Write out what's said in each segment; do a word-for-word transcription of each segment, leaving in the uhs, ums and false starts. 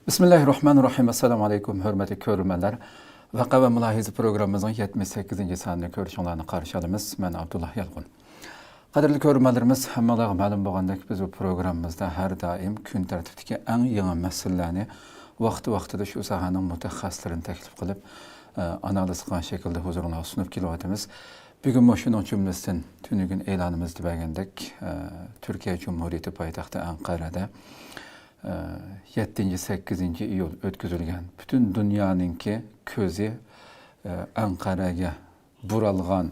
بىسمىللاھىررەھمانىررەھىم. ئەسسالامۇ ئەلەيكۇم، ھۆرمەتلىك كۆرۈرمەنلەر. ۋەقە ۋە مۇلاھىزە پروگراممىمىزنىڭ يەتمىش سەككىزىنچى سانىنى كۆرۈشۈڭلارنى قارشى ئالىمىز. مەن ئابدۇللا يالقۇن. قەدىرلىك كۆرۈرمەنلىرىمىز، ھەممىڭلارغا مەلۇم بولغاندەك، بىز بۇ پروگراممىمىزدا ھەر دائىم كۈن تەرتىپتىكى ئەڭ يېڭى مەسىلىلەرنى ۋاقتى-ۋاقتىدا شۇ ساھەنىڭ مۇتەخەسسىسلىرىنى تەكلىپ قىلىپ، ئە، ئانالىز قىلغان شەكىلدە ھۇزۇرۇڭلارغا سۇنۇپ كېلىۋاتىمىز. بۈگۈنمۇ شۇنىڭ جۈملىسىدىن تۈنۈگۈن ئېلانىمىزدا بەرگەندەك، ئە، تۈركىيە جۇمھۇرىيىتى پايتەختى ئەنقەرەدە، ئە، يەتتىنچى، سەككىزىنچى ئىيۇل ئۆتكۈزۈلگەن پۈتۈن دۇنيانىڭكى كۆزى، ئە، ئەنقەرەگە بۇرالغان،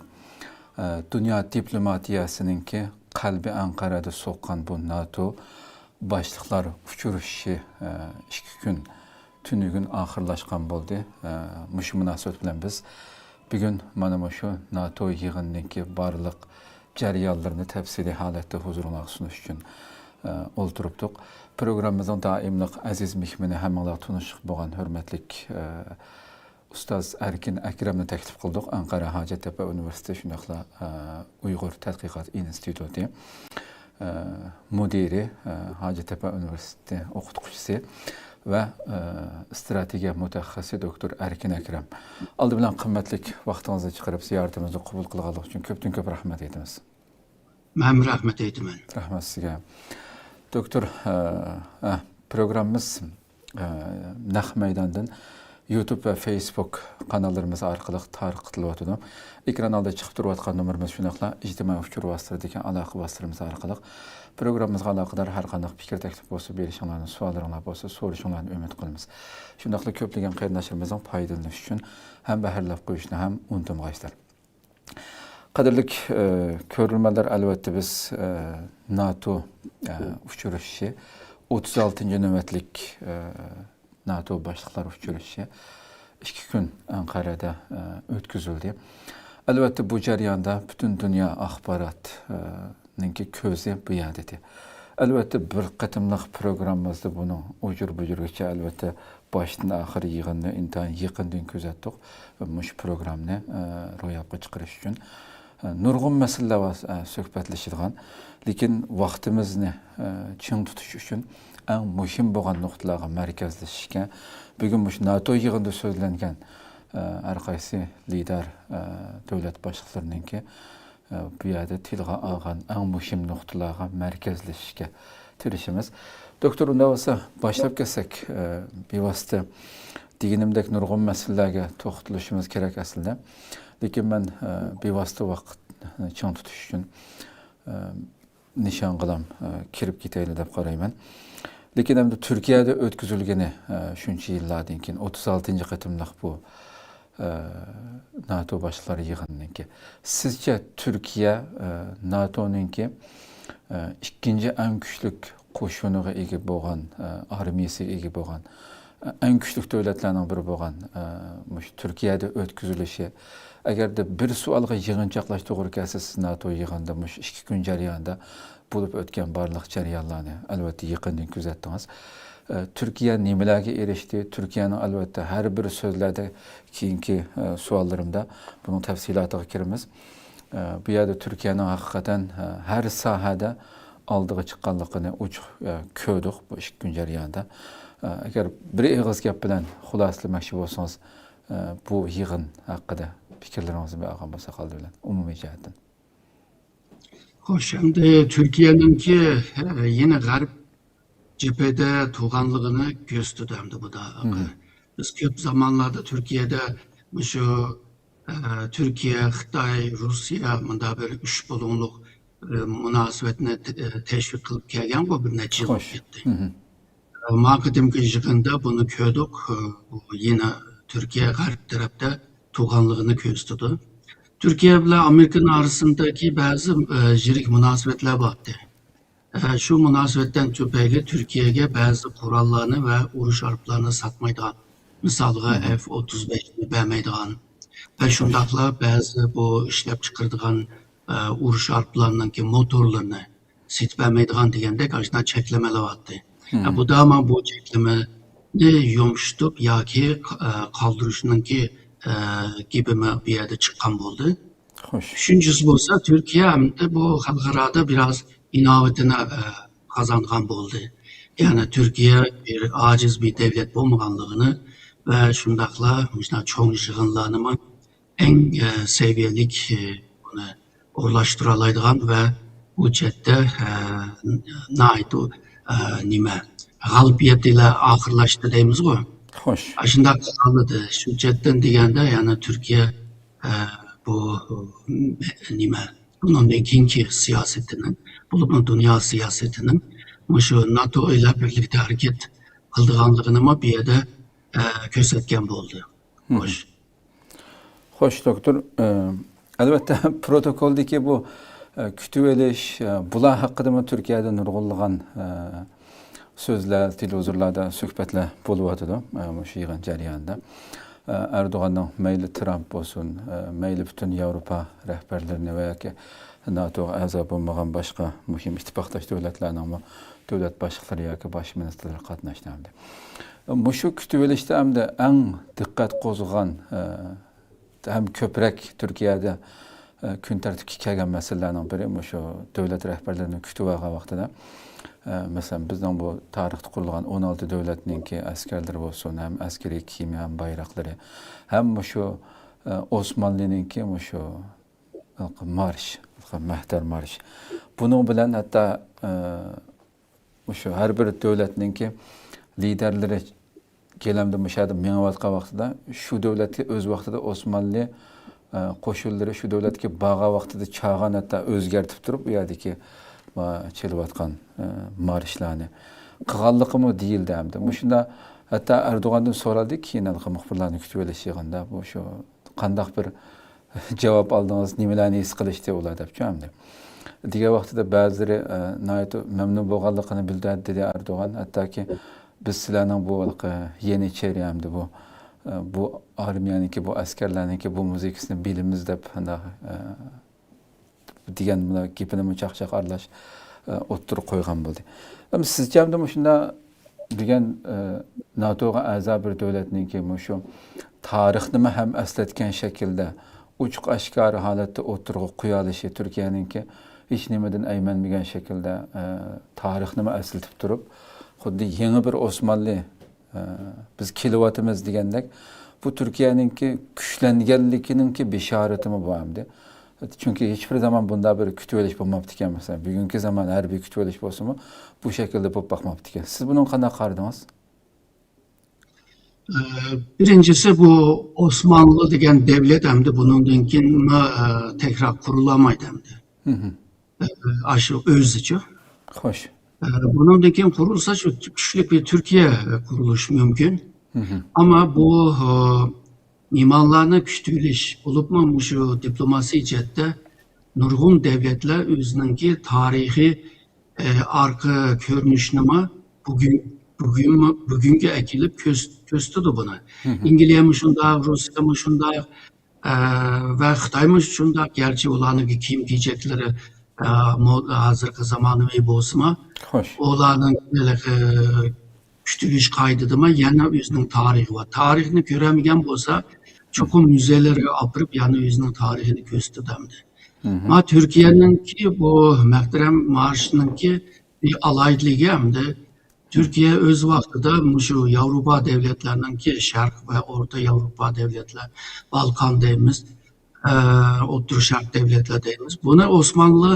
ئە، دۇنيا دىپلوماتىيەسىنىڭكى قەلبى ئەنقەرەدە سوققان بۇ ناتو باشلىقلار ئۇچرىشىشى، ئە، ئىككى كۈن تۈنۈگۈن ئاخىرلاشقان بولدى. ئە، مۇشۇ مۇناسىۋەت بىلەن بىز بۈگۈن مانا مۇشۇ ناتو يىغىنىنىڭكى بارلىق جەريانلىرىنى تەپسىلىي ھالەتتە ھۇزۇرۇڭلارغا سۇنۇش ئۈچۈن، ئە، ئولتۇرۇپتۇق. پروگراممىمىزنىڭ دائىملىق ئەزىز مېھمىنى، ھەممىڭلارغا تونۇشلۇق بولغان ھۆرمەتلىك، ئە، ئۇستاز ئەركىن ئەكرەمنى تەكلىپ قىلدۇق. ئەنقەرە ھاجەتتەپە ئۇنىۋېرسىتېتى، شۇنداقلا، ئە، ئۇيغۇر تەتقىقات ئىنستىتۇتى، ئە، مۇدىرى، ئە، ھاجەتتەپە ئۇنىۋېرسىتېتى ئوقۇتقۇچىسى ۋە، ئە، ئىستراتېگىيە مۇتەخەسسىسى دوكتور ئەركىن ئەكرەم. ئالدى بىلەن قىممەتلىك ۋاقتىڭىزنى چىقىرىپ زىيارىتىمىزنى قوبۇل قىلغانلىقى ئۈچۈن كۆپتىن كۆپ رەھمەت ئېيتىمىز. مەنمۇ رەھمەت ئېيتىمەن. رەھمەت سىزگە. دوكتور، ئە، ئە، پروگراممىمىز، ئە، نەق مەيداندىن يۇتۇب ۋە فېيسبۇك قاناللىرىمىز ئارقىلىق تارقىتىلىۋاتىدۇ. ئېكران ئالدىدا چىقىپ تۇرۇۋاتقان نومۇرىمىز، شۇنداقلا ئىجتىمائىي ئۇچۇر ۋاسىتىلىرىدىكى ئالاقە ۋاسىتىلىرىمىز ئارقىلىق پروگراممىمىزغا ئالاقىدار ھەر قانداق پىكىر، تەكلىپ بولسا بېرىشىڭلارنى، سوئاللىرىڭلار بولسا سورىشىڭلارنى ئۈمىد قىلىمىز. شۇنداقلا كۆپلىگەن قېرىنداشلىرىمىزنىڭ پايدىلىنىشى ئۈچۈن ھەمبەھىرلەپ قويۇشنى ھەم ئۇنتۇمىغايسىلەر. قەدىرلىك، ئە، كۆرۈرمەنلەر، ئەلۋەتتە بىز، ئە، ناتو، ئە، ئۇچرىشىشى، ئوتتۇز ئالتىنچى نۆۋەتلىك، ئە، ناتو باشلىقلار ئۇچرىشىشى ئىككى كۈن ئەنقەرەدە، ئە، ئۆتكۈزۈلدى. ئەلۋەتتە بۇ جەرياندا پۈتۈن دۇنيا ئاخبارات، ئە، نىڭكى كۆزى بۇ يەردىدى. ئەلۋەتتە، بىر قېتىملىق پروگراممىمىزدا بۇنىڭ ئۇجۇر-بۇجۇرىغىچە، ئەلۋەتتە، باشتىن ئاخىر يىغىننى ئىنتايىن يېقىندىن كۆزەتتۇق. مۇشۇ پروگراممىنى، ئە، روياپقا چىقىرىش ئۈچۈن، ئە، نۇرغۇن مەسىلىلەر بار، ئە، سۆھبەتلىشىدىغان. لېكىن ۋاقتىمىزنى، ئە، چىڭ تۇتۇش ئۈچۈن ئەڭ مۇھىم بولغان نۇقتىلارغا مەركەزلىشىشكە، بۈگۈن مۇشۇ ناتو يىغىنىدا سۆزلەنگەن، ئە، ھەر قايسى لىدەر، ئە، دۆلەت باشلىقلىرىنىڭكى بۇ يەردە تىلغا ئالغان ئەڭ مۇھىم نۇقتىلارغا مەركەزلىشىشكە تىرىشىمىز. دوكتور، ئۇنداق بولسا باشلاپ كەتسەك، بىۋاسىتە دېگىنىمدەك نۇرغۇن مەسىلىلەرگە توختىلىشىمىز كېرەك ئەسلىدە. لېكىن مەن بىۋاسىتە ۋاقىتنى چىڭ تۇتۇش ئۈچۈن نىشانغىلام كىرىپ كېتەيلى دەپ قارايمەن. لېكىن ئەمدى تۈركىيەدە ئۆتكۈزۈلگىنى، شۇنچە يىللاردىن كېيىن ئوتتۇز ئالتىنچى قېتىملىق بۇ ئە، ناتو باشلىقلار يىغىنىنىڭكى. سىزچە تۈركىيە، ئە، ناتونىڭكى، ئە، ئىككىنچى ئەڭ كۈچلۈك قوشۇنىغا ئىگە بولغان، ئە، ئارمىيەسىگە ئىگە بولغان، ئە، ئەڭ كۈچلۈك دۆلەتلەرنىڭ بىرى بولغان، ئە، مۇشۇ تۈركىيەدە ئۆتكۈزۈلۈشى، ئەگەردە بىر سوئالغا يىغىنچاقلاش توغرا كەلسە، سىز ناتو يىغىنىدا مۇشۇ ئىككى كۈن جەريانىدا بولۇپ ئۆتكەن بارلىق جەريانلارنى، ئەلۋەتتە، يېقىندىن كۆزەتتىڭىز. ئە، تۈركىيە نېمىلەرگە ئېرىشتى؟ تۈركىيەنىڭ، ئەلۋەتتە، ھەر بىر سۆزلەردە كېيىنكى، ئە، سوئاللىرىمدا بۇنىڭ تەپسىلاتىغا كىرىمىز. ئە، بۇ يەردە تۈركىيەنىڭ ھەقىقەتەن، ئە، ھەر ساھەدە ئالدىغا چىققانلىقىنى ئوچۇق، ئە، كۆردۇق بۇ ئىككى كۈن جەريانىدا. ئە، ئەگەر بىر ئېغىز گەپ بىلەن خۇلاسىلىمەكچى بولسىڭىز، ئە، بۇ يىغىن ھەققىدە پىكىرلىرىڭىزنى بىر ئالغان بولساق ئالدى بىلەن، ئومۇمىي جەھەتتىن. خوش، ئەمدى تۈركىيەنىڭكى، ئە، يەنە غەرب جەبھىدە تۇرغانلىقىنى كۆرسىتىدۇ ئەمدى بۇ دا. بىز كۆپ زامانلاردا تۈركىيەدە مۇشۇ، ئە، تۈركىيە، خىتاي، روسىيە مۇنداق بىر ئۈچ بۇلۇڭلۇق، ئە، مۇناسىۋەتنى تە-، ئە، تەشۋىق قىلىپ كەلگەنغۇ بىر نەچچە يىل بولۇپ كەتتى. ئە، ما قېتىمكى يىغىندا بۇنى كۆردۇق. ئە، بۇ يەنە تۈركىيە غەرب تەرەپتە تۇرغانلىقىنى كۆرسىتىدۇ. تۈركىيە بىلەن ئامېرىكىنىڭ ئارىسىندىكى بەزى، ئە، يىرىك مۇناسىۋەتلەر بار ئىدى. ئە، شۇ مۇناسىۋەتتىن تۈپەيلى تۈركىيەگە بەزى قوراللارنى ۋە ئۇرۇش ئايروپىلانلىرىنى ساتمايدىغان، مىسالغا، ئېف ئوتتۇز بەشنى بەرمەيدىغان ۋە شۇنداقلا بەزى بۇ ئىشلەپچىقىرىدىغان، ئە، ئۇرۇش ئايروپىلانىنىڭكى موتورلىرىنى سېتىپ بەرمەيدىغان دېگەندەك ئاشۇنداق چەكلىمىلەر بارتى. ئە، بۇ دەما بۇ چەكلىمىنى يۇمشىتىپ ياكى، ئە، قالدۇرۇشنىڭكى، ئە، گېپىمۇ بۇ يەردە چىققان بولدى. خوش. ئۈچىنچىسى بولسا، تۈركىيە ئەمدى بۇ خەلقئارادا بىراز ئىناۋىتىنى، ئە، قازانغان بولدى. يەنى تۈركىيە بىر ئاجىز بىر دەۋلەت بولمىغانلىقىنى ۋە شۇنداقلا مۇشۇنداق چوڭ يىغىنلارنىمۇ ئەڭ، ئە، سەۋىيەلىك، ئە، بۇنى ئورۇنلاشتۇرالايدىغان ۋە بۇ جەھەتتە، ئە، ناھايىتى، ئە، نېمە، غالىبىيەت ئىلە ئاخىرلاشتى دەيمىزغۇ. خوش. ئاشۇنداق ھالدا شۇ جەھەتتىن دېگەندە، يەنى تۈركىيە، ئە، بۇ، نېمە، بۇنىڭدىن كېيىنكى سىياسىتىنىڭ، بولۇپمۇ دۇنيا سىياسىتىنىڭ مۇشۇ ناتو ئىلە بىرلىكتە ھەرىكەت قىلىدىغانلىقىنىمۇ بۇ يەردە، ئە، كۆرسەتكەن بولدى. خوش. خوش، دوكتور. ئە، ئەلۋەتتە، پروتوكولدىكى بۇ، ئە، كۈتۈۋېلىش، ئە، بۇلار ھەققىدىمۇ تۈركىيەدە نۇرغۇنلىغان، ئە، سۆزلەر، تېلېۋىزورلاردا سۆھبەتلەر بولۇۋاتىدۇ، ئە، مۇشۇ يىغىن جەريانىدا. ئە، ئەردوغاننىڭ مەيلى ترامپ بولسۇن، ئە، مەيلى پۈتۈن ياۋروپا رەھبەرلىرىنى ۋە ياكى ناتوغا ئەزا بولمىغان باشقا مۇھىم ئىتتىپاقداش دۆلەتلەرنىڭمۇ دۆلەت باشلىقلىرى ياكى باش مىنىستىرلىرى قاتناشتى ئەمدى. مۇشۇ كۈتۈۋېلىشتا ئەمدى ئەڭ دىققەت قوزغىغان، ئە، ھەم كۆپرەك تۈركىيەدە، ئە، كۈن تەرتىپكە كەلگەن مەسىلىلەرنىڭ بىرى مۇشۇ دۆلەت رەھبەرلىرىنى كۈتۈۋالغان ۋاقتىدا، ئە، مەسىلەن، بىزنىڭ بۇ تارىختا قۇرۇلغان ئون ئالتە دۆلەتنىڭكى ئەسكەرلىرى بولسۇن، ھەم ئەسكىرىي كىيىمى، ھەم بايراقلىرى، ھەم مۇشۇ، ئە، ئوسمانلىنىڭكى مۇشۇ مارش، مەھتەر مارش. بۇنىڭ بىلەن ھەتتا، ئە، مۇشۇ ھەر بىر دۆلەتنىڭكى لىدەرلىرى گىلەمدە مۇشۇ يەردە مېڭىۋاتقان ۋاقتىدا، شۇ دۆلەتكە ئۆز ۋاقتىدا ئوسمانلى، ئە، قوشۇنلىرى شۇ دۆلەتكە بارغان ۋاقتىدا چالغان، ھەتتا ئۆزگەرتىپ تۇرۇپ، ئۇ يەردىكى، ما، چېلىۋاتقان، ئە، مارشلارنى قىلغانلىقىمۇ دېيىلدى ئەمدى. مۇشۇنداق ھەتتا ئەردوغاندىن سورالدى، كېيىن ھېلىقى مۇخبىرلارنى كۈتۈۋېلىش يىغىنىدا، بۇ شۇ قانداق بىر جاۋاب ئالدىڭىز، نېمىلەرنى ھېس قىلىشتى ئۇلار دەپچۇ ئەمدى. دېگەن ۋاقتىدا بەزىلىرى، ئە، ناھايىتى مەمنۇن بولغانلىقىنى بىلدۈردى ئەردوغان. ھەتتاكى، «بىز سىلەرنىڭ بۇ ھېلىقى يېنىچېرى ئەمدى بۇ، ئە، بۇ ئارمىيەنىڭكى، بۇ ئەسكەرلەرنىڭكى بۇ مۇزىكىسىنى بىلىمىز» دەپ، شۇنداق، ئە، دېگەن مۇنداق گېپىنىمۇ چاقچاق ئارىلاش، ئە، ئوتتۇرىغا قويغان بولدى. ئەمدى سىزچە ئەمدى مۇشۇنداق دېگەن، ئە، ناتوغا ئەزا بىر دۆلەتنىڭكى مۇشۇ تارىخنىمۇ ھەم ئەسلەتكەن شەكىلدە ئوچۇق ئاشكارا ھالەتتە ئوتتۇرىغا قويالىشى، تۈركىيەنىڭكى ھېچ نېمىدىن ئەيمەنمىگەن شەكىلدە، ئە، تارىخنىمۇ ئەسلىتىپ تۇرۇپ، خۇددى يېڭى بىر ئوسمانلى، ئە، بىز كېلىۋاتىمىز دېگەندەك، بۇ تۈركىيەنىڭكى كۈچلەنگەنلىكىنىڭكى بېشارىتىمۇ بۇ ئەمدى. چۈنكى ھېچبىر زامان بۇنداق بىر كۈتۈۋېلىش بولماپتىكەن. مەسىلەن، بۈگۈنكى زامان ھەربىي كۈتۈۋېلىش بولسىمۇ، بۇ شەكىلدە بولۇپ باقماپتىكەن. سىز بۇنىڭغا قانداق قارىدىڭىز؟ ئە، بىرىنچىسى، بۇ ئوسمانلى دېگەن دەۋلەت ئەمدى بۇنىڭدىن كېيىن، ئە، تەكرار قۇرۇلالمايدۇ ئەمدى. ئە، ئاشۇ ئۆزىچۇ. خوش. ئە، بۇنىڭدىن كېيىن قۇرۇلسا، شۇ كۈچلۈك بىر تۈركىيە قۇرۇلۇشى مۇمكىن. ئەمما بۇ، ئە، مېھمانلارنى كۈتۈۋېلىش، بولۇپمۇ مۇشۇ دىپلوماسىي جەھەتتە نۇرغۇن دەۋلەتلەر ئۆزىنىڭكى تارىخىي، ئە، ئارقا كۆرۈنۈشىنىمۇ بۈگۈن، بۈگۈنمۇ، بۈگۈنگە ئەكېلىپ كۆرس-، كۆرسىتىدۇ بۇنى. ئەنگلىيەمۇ شۇنداق، روسىيەمۇ شۇنداق، ئە، ۋە خىتايمۇ شۇنداق. گەرچە ئۇلارنىڭ كىيىم-كېچەكلىرى، ئە، مو-، ھازىرقى زامانىۋى بولسىمۇ، خوش. ئۇلارنىڭ ھېلىقى كۈتۈۋېلىش قائىدىدىمۇ يەنە ئۆزىنىڭ تارىخى بار. تارىخنى كۆرەلمىگەن بولسا، چوقۇم مۇزېيلارغا ئاپىرىپ، يەنە ئۆزىنىڭ تارىخىنى كۆرسىتىدۇ ئەمدى. ما تۈركىيەنىڭكى بۇ مەھتەرەم مارشنىڭكى بىر ئالاھىدىلىكى ئەمدى، تۈركىيە ئۆز ۋاقتىدا مۇشۇ ياۋروپا دەۋلەتلەرنىڭكى، شەرق ۋە ئورتا ياۋروپا دەۋلەتلەر، بالقان دەيمىز، ئە، ئوتتۇرا شەرق دەۋلەتلەر دەيمىز. بۇنى ئوسمانلى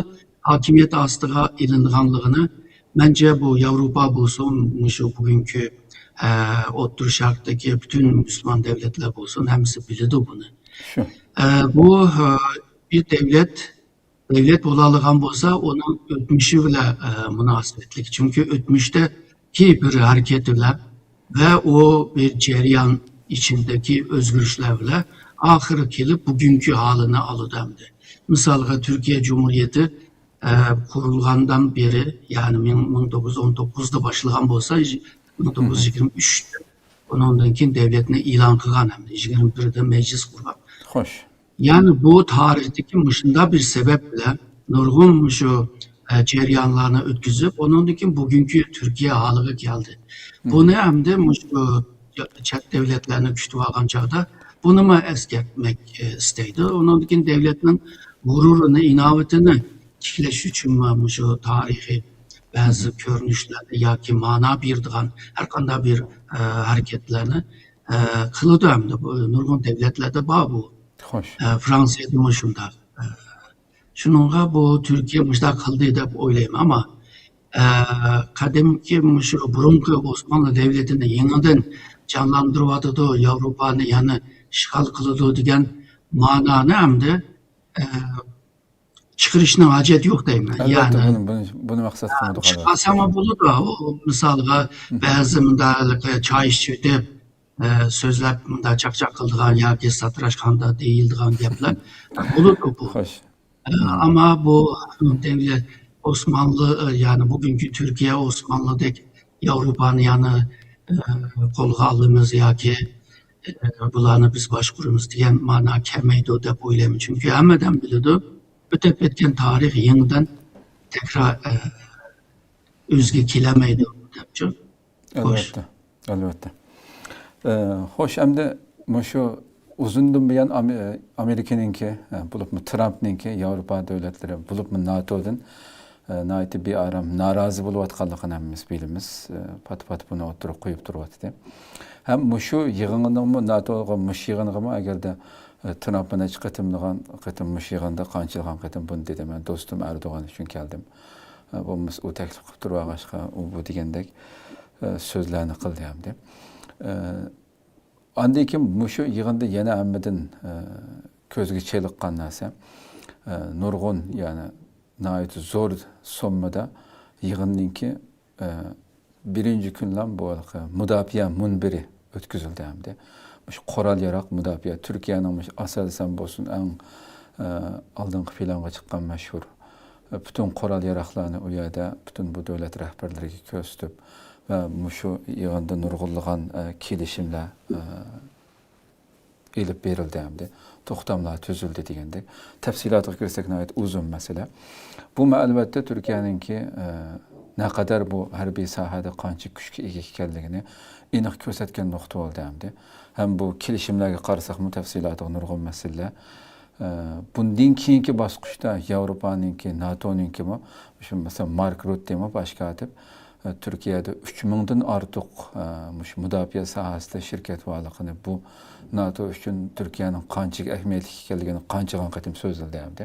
ھاكىمىيەت ئاستىغا ئېلىنغانلىقىنى، مەنچە، بۇ ياۋروپا بولسۇن، مۇشۇ بۈگۈنكى، ئە، ئوتتۇرا شەرقتىكى پۈتۈن مۇسۇلمان دەۋلەتلەر بولسۇن، ھەممىسى بىلىدۇ بۇنى. شۇ. ئە، بۇ، ئە، بىر دەۋلەت، دەۋلەت بولالىغان بولسا، ئۇنىڭ ئۆتمۈشى بىلەن، ئە، مۇناسىۋەتلىك. چۈنكى ئۆتمۈشتىكى بىر ھەرىكەت بىلەن ۋە ئۇ بىر جەريان ئىچىدىكى ئۆزگىرىشلەر بىلەن ئاخىرى كېلىپ بۈگۈنكى ھالىنى ئالىدۇ ئەمدى. مىسالغا، تۈركىيە جۇمھۇرىيىتى، ئە، قۇرۇلغاندىن بېرى، يەنى مىڭ، مىڭ توققۇز يۈز ئون توققۇزدا باشلىغان بولسا، مىڭ توققۇز يۈز يىگىرمە ئۈچتە ئۇنىڭدىن كېيىن دەۋلەتنى ئېلان قىلغان ھەمدە يىگىرمە بىردە مەجلىس قۇرغان. خوش. يەنى بۇ تارىختىكى مۇشۇنداق بىر سەۋەب بىلەن نۇرغۇن مۇشۇ، ئە، جەريانلارنى ئۆتكۈزۈپ، ئۇنىڭدىن كېيىن بۈگۈنكى تۈركىيە ھالىغا كەلدى. بۇنى ئەمدى مۇشۇ چەت دۆلەتلەرنى كۈتۈۋالغان چاغدا بۇنىمۇ ئەسكەرتمەك، ئە، ئىستەيدۇ. ئۇنىڭدىن كېيىن دۆلەتنىڭ غۇرۇرىنى، ئىناۋىتىنى تىكلەش ئۈچۈنمۇ مۇشۇ تارىخىي بەزى كۆرۈنۈشلەرنى ياكى مانا بېرىدىغان ھەر قانداق بىر، ئە، ھەرىكەتلەرنى، ئە، قىلىدۇ ھەمدە بۇ نۇرغۇن دۆلەتلەردە بار بۇ. خوش. ئە، فرانسىيەدىمۇ شۇنداق. ئە، شۇنىڭغا بۇ تۈركىيە مۇشۇنداق قىلدى دەپ ئويلايمەن. ئەمما، ئە، قەدىمكى مۇشۇ بۇرۇنقى ئوسمانلى دەۋلىتىنى يېڭىدىن جانلاندۇرۇۋاتىدۇ، ياۋروپانى يەنە ئىشغال قىلىدۇ دېگەن مانانى ئەمدى، ئە، چىقىرىشنىڭ ھاجەت يوق دەيمەن. ئەلۋەتتە، يەنى بۇنى، بۇنى، بۇنى مەقسەت قىلمىدۇق، ئەلۋەتتە. چىقارساڭمۇ بولىدۇ. ئۇ مىسالغا بەزى مۇنداق چاي ئىچىۋېتىپ، ئە، سۆزلەپ مۇنداق چاقچاق قىلىدىغان ياكى ساتىراشقاندا دېيىلىدىغان گەپلەر بولىدۇ بۇ. خوش. ئە، ئەمما بۇ دەۋلەت ئوسمانلى، ئە، يەنى بۈگۈنكى تۈركىيە ئوسمانلىدەك ياۋروپانى يەنە، ئە، قولغا ئالىمىز ياكى، ئە، بۇلارنى بىز باشقۇرىمىز دېگەن مانا كەلمەيدۇ دەپ ئويلايمەن. چۈنكى ھەممە ئادەم بىلىدۇ، ئۆتۈپ كەتكەن تارىخ يېڭىدىن تەكرار، ئە، ئۆزىگە كېلەلمەيدۇ دەپچۇ. خوش. ئەلۋەتتە، ئەلۋەتتە. ئە، خوش، ئەمدى مۇشۇ ئۇزۇندىن بۇيان ئامې-، ئامېرىكىنىڭكى، ئە، بولۇپمۇ ترامپنىڭكى ياۋروپا دۆلەتلىرى، بولۇپمۇ ناتودىن، ئە، ناھايىتى بىئارام، نارازى بولۇۋاتقانلىقىنى ھەممىمىز بىلىمىز. ئە، پات-پات بۇنى ئوتتۇرىغا قويۇپ تۇرۇۋاتىدۇ. ھەم مۇشۇ يىغىننىڭمۇ، ناتوغا مۇشۇ يىغىنغىمۇ ئەگەردە، ئە، ترامپ نەچچە قېتىملىغان قېتىم مۇشۇ يىغىندا قانچىلىغان قېتىم بۇنى دېدى، مەن دوستۇم ئەردوغان ئۈچۈن كەلدىم. ئە، بولمىسا ئۇ تەكلىپ قىلىپ تۇرۇۋالغاچقا، ئۇ بۇ دېگەندەك، ئە، سۆزلەرنى قىلدى ئەمدى. ئە، ئاندىن كېيىن مۇشۇ يىغىندا يەنە ھەممىدىن، ئە، كۆزگە چېلىققان نەرسە، ئە، نۇرغۇن، يەنى ناھايىتى زور سوممىدا يىغىننىڭكى، ئە، بىرىنچى كۈنلام بۇ ھېلىقى مۇداپىئە مۇنبىرى ئۆتكۈزۈلدى ھەمدە مۇشۇ قورال ياراغ مۇداپىئە، تۈركىيەنىڭ مۇشۇ ئاساسەن بولسۇن ئەڭ، ئە، ئالدىنقى پىلانغا چىققان مەشھۇر، ئە، پۈتۈن قورال ياراغلارنى ئۇ يەردە پۈتۈن بۇ دۆلەت رەھبەرلىرىگە كۆرسىتىپ ۋە مۇشۇ يىغىندا نۇرغۇنلىغان، ئە، كېلىشىملەر، ئە، ئېلىپ بېرىلدى ھەمدە توختاملار تۈزۈلدى دېگەندەك. تەپسىلاتىغا كىرسەك ناھايىتى ئۇزۇن مەسىلە. بۇمۇ ئەلۋەتتە تۈركىيەنىڭكى، ئە، نەقەدەر بۇ ھەربىي ساھەدە قانچە كۈچكە ئىگە ئىكەنلىكىنى ئېنىق كۆرسەتكەن نۇقتا بولدى ھەمدە. ھەم بۇ كېلىشىملەرگە قارىساقمۇ تەپسىلاتىغا نۇرغۇن مەسىلىلەر. ئە، بۇندىن كېيىنكى باسقۇچتا ياۋروپانىڭكى، ناتونىڭكىمۇ، شۇ مەسىلەن مارك رۇتتېمۇ باش كاتىپ، ئە، تۈركىيەدە ئۈچ مىڭدىن ئارتۇق، ئە، مۇشۇ مۇداپىئە ساھەسىدە شىركەت بارلىقىنى، بۇ ناتو ئۈچۈن تۈركىيەنىڭ قانچىلىك ئەھمىيەتلىك ئىكەنلىكىنى قانچىلىغان قېتىم سۆزلىدى ئەمدى.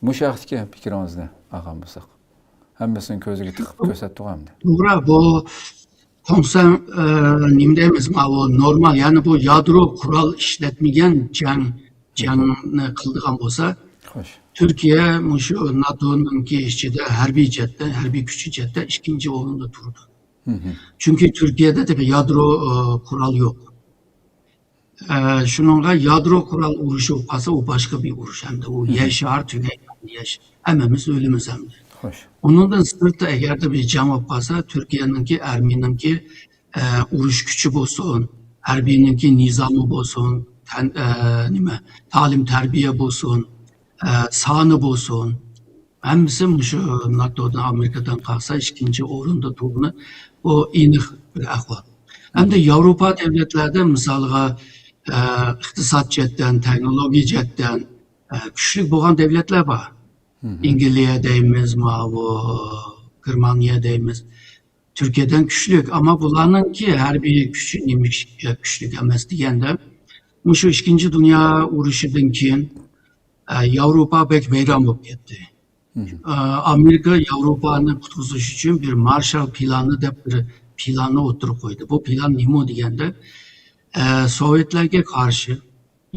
مۇشۇ ھەقتىكى پىكرىڭىزنى ئالغان بولساق. ھەممىسىنى كۆزىگە تىقىپ كۆرسەتتۇق ئەمدى. توغرا، بۇ توڭسەن، ئە، نېمە دەيمىز، ماۋۇ نورمال، يەنى بۇ يادرو قورال ئىشلەتمىگەن جەڭ، جەڭنى قىلىدىغان بولسا، خوش. تۈركىيە مۇشۇ ناتونىڭكى ئىچىدە ھەربىي جەھەتتە، ھەربىي كۈچى جەھەتتە ئىككىنچى ئورۇندا تۇرىدۇ. چۈنكى تۈركىيەدە تېخى يادرو، ئە، قورال يوق. ئە، شۇنىڭغا يادرو قورال ئۇرۇشى بولۇپ قالسا، ئۇ باشقا بىر ئۇرۇش ئەمدى. ئۇ يەر شارى تۈگەيدۇ، يەر ش-، ھەممىمىز ئۆلىمىز ئەمدى. خوش. ئۇنىڭدىن سىرتتا، ئەگەردە بىر جەڭ بولۇپ قالسا، تۈركىيەنىڭكى، ئارمىيىنىڭكى، ئە، ئۇرۇش كۈچى بولسۇن، ھەربىينىڭكى نىزامى بولسۇن، تەن-، ئە، نېمە، تەلىم تەربىيە بولسۇن، ئە، سانى بولسۇن، ھەممىسى مۇشۇ ناتودىن، ئامېرىكىدىن قالسا ئىككىنچى ئورۇندا تۇرغىنى، بۇ ئېنىق بىر ئەھۋال. ئەمدى ياۋروپا دۆلەتلەردە، مىسالغا، ئە، ئىقتىساد جەھەتتىن، تېخنولوگىيە جەھەتتىن، ئە، كۈچلۈك بولغان دۆلەتلەر بار. ئىنگلىيە دەيمىز، ماۋۇ گېرمانىيە دەيمىز. تۈركىيەدىن كۈچلۈك، ئەمما بۇلارنىڭكى ھەربىي كۈچى نېمە كۈچلۈك ئەمەس دېگەندە، مۇشۇ ئىككىنچى دۇنيا ئۇرۇشىدىن كېيىن، ئە، ياۋروپا بەك ۋەيران بولۇپ كەتتى. ئە، ئامېرىكا ياۋروپانى قۇتقۇزۇش ئۈچۈن بىر مارشال پىلانى دەپ بىر پىلاننى ئوتتۇرىغا قويدى. بۇ پىلان نېمە دېگەندە، ئە، سوۋېتلەرگە قارشى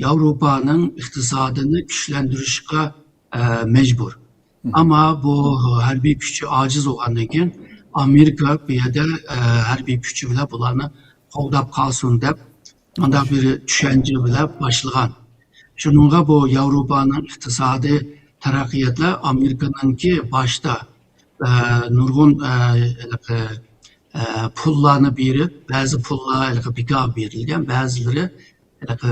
ياۋروپانىڭ ئىقتىسادىنى كۈچلەندۈرۈشكە، ئە، مەجبۇر. ئەمما بۇ ھەربىي كۈچى ئاجىز بولغاندىن كېيىن، ئامېرىكا بۇ يەردە، ئە، ھەربىي كۈچى بىلەن بۇلارنى قوغداپ قالسۇن دەپ، مۇنداق بىر چۈشەنچە بىلەن باشلىغان. شۇنىڭغا بۇ ياۋروپانىڭ ئىقتىسادىي تەرەققىياتلار ئامېرىكىنىڭكى باشتا، ئە، نۇرغۇن، ئە، ھېلىقى، ئە، پۇللارنى بېرىپ، بەزى پۇللار ھېلىقى بىكار بېرىلگەن، بەزىلىرى ھېلىقى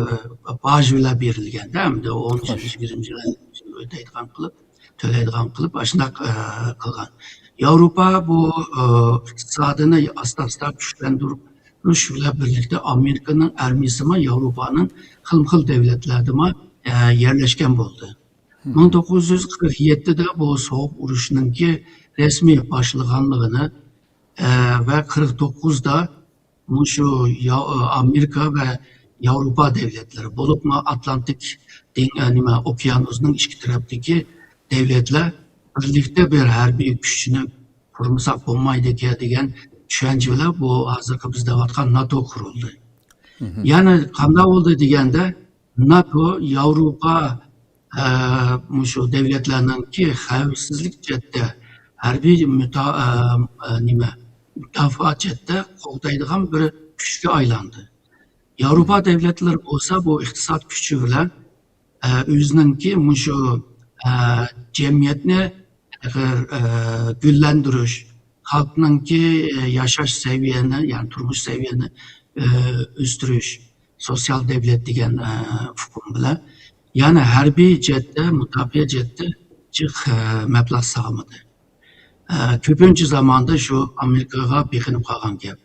باج بىلەن بېرىلگەندە، ئەمدى ئون يىل، يىگىرمە يىل ئۆتەيدىغان قىلىپ، تۆلەيدىغان قىلىپ، ئاشۇنداق، ئە، قىلغان. ياۋروپا بۇ، ئە، ئىقتىسادىنى ئاستا-ئاستا كۈچلەندۈرۈش بىلەن بىرلىكتە ئامېرىكىنىڭ ئارمىيىسىمۇ ياۋروپانىڭ خىلمۇ خىل دۆلەتلەردىمۇ، ئە، يەرلەشكەن بولدى. مىڭ توققۇز يۈز قىرىق يەتتىدە بۇ سوغۇق ئۇرۇشنىڭكى رەسمىي باشلىغانلىقىنى، ئە، ۋە قىرىق توققۇزدا مۇشۇ يا-، ئامېرىكا ۋە ياۋروپا دۆلەتلىرى، بولۇپمۇ ئاتلانتىك دېڭ-، ئە، نېمە، ئوكيانۇسنىڭ ئىككى تەرەپتىكى دۆلەتلەر بىرلىكتە بىر ھەربىي كۈچنى قۇرمىساق بولمايدىكەن دېگەن چۈشەنچە بىلەن بۇ ھازىرقى بىز دەۋاتقان ناتو قۇرۇلدى. يەنى قانداق بولدى دېگەندە، ناتو ياۋروپا، ئە، مۇشۇ دۆلەتلەرنىڭكى خەۋپسىزلىك جەھەتتە، ھەربىي مۇتا-، ئە، ئە، نېمە، مۇداپىئە جەھەتتە قوغدايدىغان بىر كۈچكە ئايلاندى. ياۋروپا دۆلەتلىرى بولسا بۇ ئىقتىساد كۈچى بىلەن، ئە، ئۆزىنىڭكى مۇشۇ، ئە، جەمئىيەتنى، ئە، گۈللەندۈرۈش، خەلقنىڭكى، ئە، ياشاش سەۋىيەنى، يەنى تۇرمۇش سەۋىيەنى، ئە، ئۆستۈرۈش، سوتسىيال دۆلەت دېگەن، ئە، ئۇقۇم بىلەن، يەنى ھەربىي جەھەتتە، مۇداپىئە جەھەتتە جىق، ئە، مەبلەغ سالمىدى. ئە، كۆپىنچە زاماندا شۇ ئامېرىكىغا بېقىنىپ قالغان گەپ.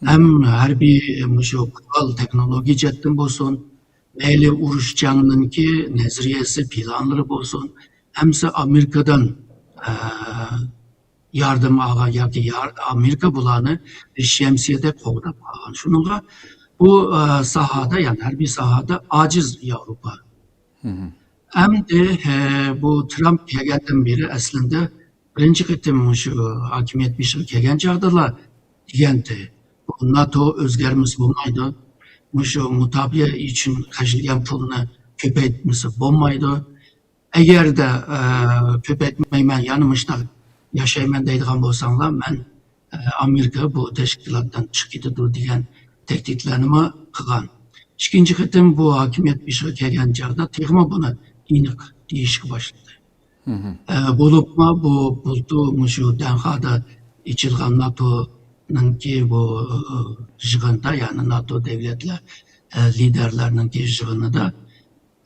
ھەم ھەربىي، مۇشۇ قورال تېخنولوگىيە جەھەتتىن بولسۇن، مەيلى ئۇرۇش جەڭنىڭكى نەزەرىيەسى، پىلانلىرى بولسۇن، ھەممىسى ئامېرىكىدىن، ئە، ياردەم ئالغان ياكى يار-، ئامېرىكا بۇلارنى بىر شەمسىيەدەك قوغداپ قالغان. شۇنىڭغا بۇ، ئە، ساھەدە، يەنى ھەربىي ساھەدە ئاجىز ياۋروپا. ئەمدى، ئە، بۇ ترامپ كەلگەندىن بېرى ئەسلىدە بىرىنچى قېتىم مۇشۇ ھاكىمىيەت بېشىغا كەلگەن چاغدىلا دېگەنتى، بۇ ناتو ئۆزگەرمىسە بولمايدۇ، مۇشۇ مۇداپىئە ئۈچۈن خەجلىگەن پۇلنى كۆپەيتمىسە بولمايدۇ. ئەگەردە، ئە، كۆپەيتمەيمەن، يەنە مۇشۇنداق ياشايمەن دەيدىغان بولساڭلار، مەن، ئە، ئامېرىكا بۇ تەشكىلاتتىن چىقىپ كېتىدۇ دېگەن تەھدىتلەرنىمۇ قىلغان. ئىككىنچى قېتىم بۇ ھاكىمىيەت بېشىغا كەلگەن چاغدا تېخىمۇ بۇنى ئېنىق دېيىشكە باشلىدى. ئە، بولۇپمۇ بۇ بۇلتۇر مۇشۇ دەنخادا ئېچىلغان ناتونىڭكى بۇ، ئە، يىغىندا، يەنى ناتو دۆلەتلەر، ئە، لىدەرلەرنىڭكى يىغىنىدا،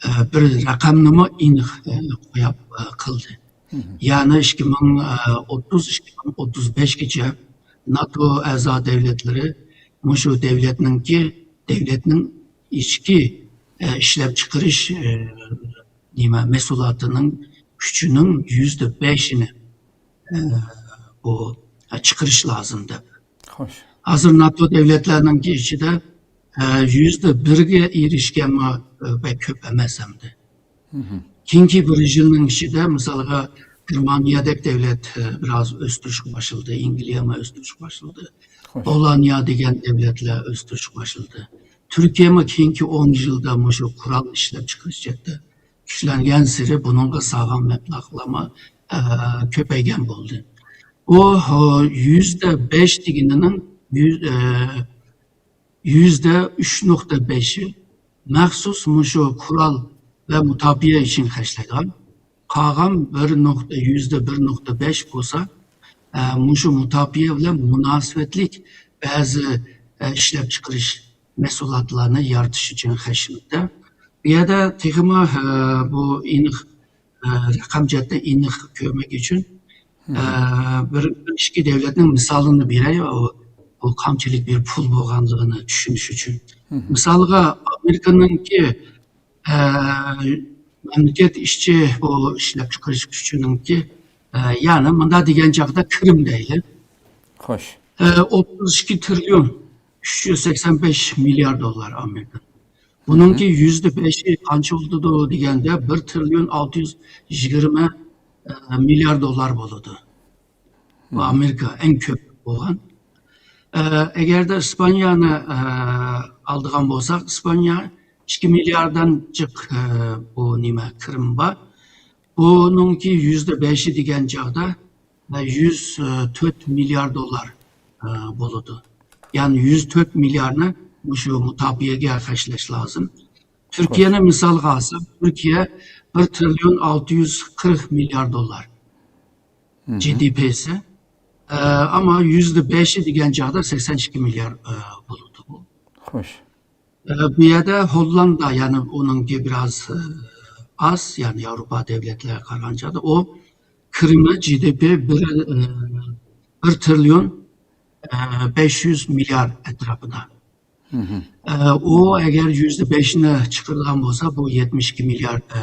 ئە، بىر رەقەمنىمۇ ئېنىق، ئە، قويۇپ، ئە، قىلدى. يەنى ئىككى مىڭ ئوتتۇز، ئىككى مىڭ ئوتتۇز بەشكىچە ناتو ئەزا دۆلەتلىرى مۇشۇ دۆلەتنىڭكى، دۆلەتنىڭ ئىچكى، ئە، ئىشلەپچىقىرىش، ئە، نېمە، مەھسۇلاتىنىڭ كۈچىنىڭ يۈزدە بەشىنى، ئە، بۇ، ئە، چىقىرىش لازىم دەپ. خوش. ھازىر ناتو دۆلەتلەرنىڭكى ئىچىدە، ئە، يۈزدە بىرگە ئېرىشكەنمۇ، ئە، بەك كۆپ ئەمەس ئەمدى. كېيىنكى بىر يىلنىڭ ئىچىدە، مىسالغا، گېرمانىيەدەك دۆلەت، ئە، بىراز ئۆستۈرۈشكە باشلىدى، ئەنگلىيەمۇ ئۆستۈرۈشكە باشلىدى. خوش. پولونىيە دېگەن دۆلەتلەر ئۆستۈرۈشكە باشلىدى. تۈركىيەمۇ كېيىنكى ئون يىلدا مۇشۇ قورال ئىشلەپچىقىرىش جەھەتتە كۈچلەنگەنسېرى بۇنىڭغا سالغان مەبلەغلىرىمۇ، ئە، كۆپەيگەن بولدى. بۇ، ئە، يۈزدە بەش دېگىنىنىڭ يۈز، ئە، يۈزدە ئۈچ نۇقتا بەشى مەخسۇس مۇشۇ قورال ۋە مۇداپىئە ئۈچۈن خەجلەيدىغان. قالغان بىر نۇقتا، يۈزدە بىر نۇقتا بەش بولسا، ئە، مۇشۇ مۇداپىئە بىلەن مۇناسىۋەتلىك بەزى، ئە، ئىشلەپچىقىرىش مەھسۇلاتلارنى يارىتىش ئۈچۈن خەجلىمەكتە. بۇ يەردە تېخىمۇ، ئە، بۇ ئېنىق، ئە، رەقەم جەھەتتە ئېنىق كۆرمەك ئۈچۈن، ئە، بىر، بىر ئىككى دۆلەتنىڭ مىسالىنى بېرەي، ئۇ، ئۇ قانچىلىك بىر پۇل بولغانلىقىنى چۈشىنىش ئۈچۈن. مىسالغا، ئامېرىكىنىڭكى، ئە، مەملىكەت ئىچى بۇ ئىشلەپچىقىرىش كۈچىنىڭكى، ئە، يەنى مۇنداق دېگەن چاغدا كىرىم دەيلى. خوش. ئە، ئوتتۇز ئىككى تىرىليون ئۈچ يۈز سەكسەن بەش مىليار دوللار ئامېرىكا. بۇنىڭكى يۈزدە بەشى قانچە بولىدۇ دېگەندە، بىر تىرىليون ئالتە يۈز يىگىرمە، ئە، مىليار دوللار بولىدۇ. بۇ ئامېرىكا ئەڭ كۆپ بولغان. ئە، ئەگەردە ئىسپانىيەنى، ئە، ئالىدىغان بولساق، ئىسپانىيە ئىككى مىلياردتىن جىق، ئە، بۇ نېمە، كىرىم بار. بۇنىڭكى يۈزدە بەشى دېگەن چاغدا، ئە، يۈز تۆت مىليار دوللار، ئە، بولىدۇ. يەنى يۈز تۆت مىليارنى مۇشۇ مۇداپىئەگە خەجلەش لازىم. تۈركىيەنى مىسالغا ئالساق، تۈركىيە بىر تىرىليون ئالتە يۈز قىرىق مىليار دوللار جى دى پىسى. ئە، ئەمما يۈزدە بەشى دېگەن چاغدا سەكسەن ئىككى مىليار، ئە، بولىدۇ بۇ. خوش. ئە، بۇ يەردە ھوللاندىيە، يەنى ئۇنىڭكى بىراز، ئە، ئاز، يەنى ياۋروپا دۆلەتلىرىگە قارىغاندا ئۇ كىرىمى، جى دى پى بىر، ئە، بىر تىرىليون، ئە، بەش يۈز مىليارد ئەتراپىدا. ئە، ئۇ ئەگەر يۈزدە بەشنى چىقىرىدىغان بولسا، بۇ يەتمىش ئىككى مىليارد، ئە،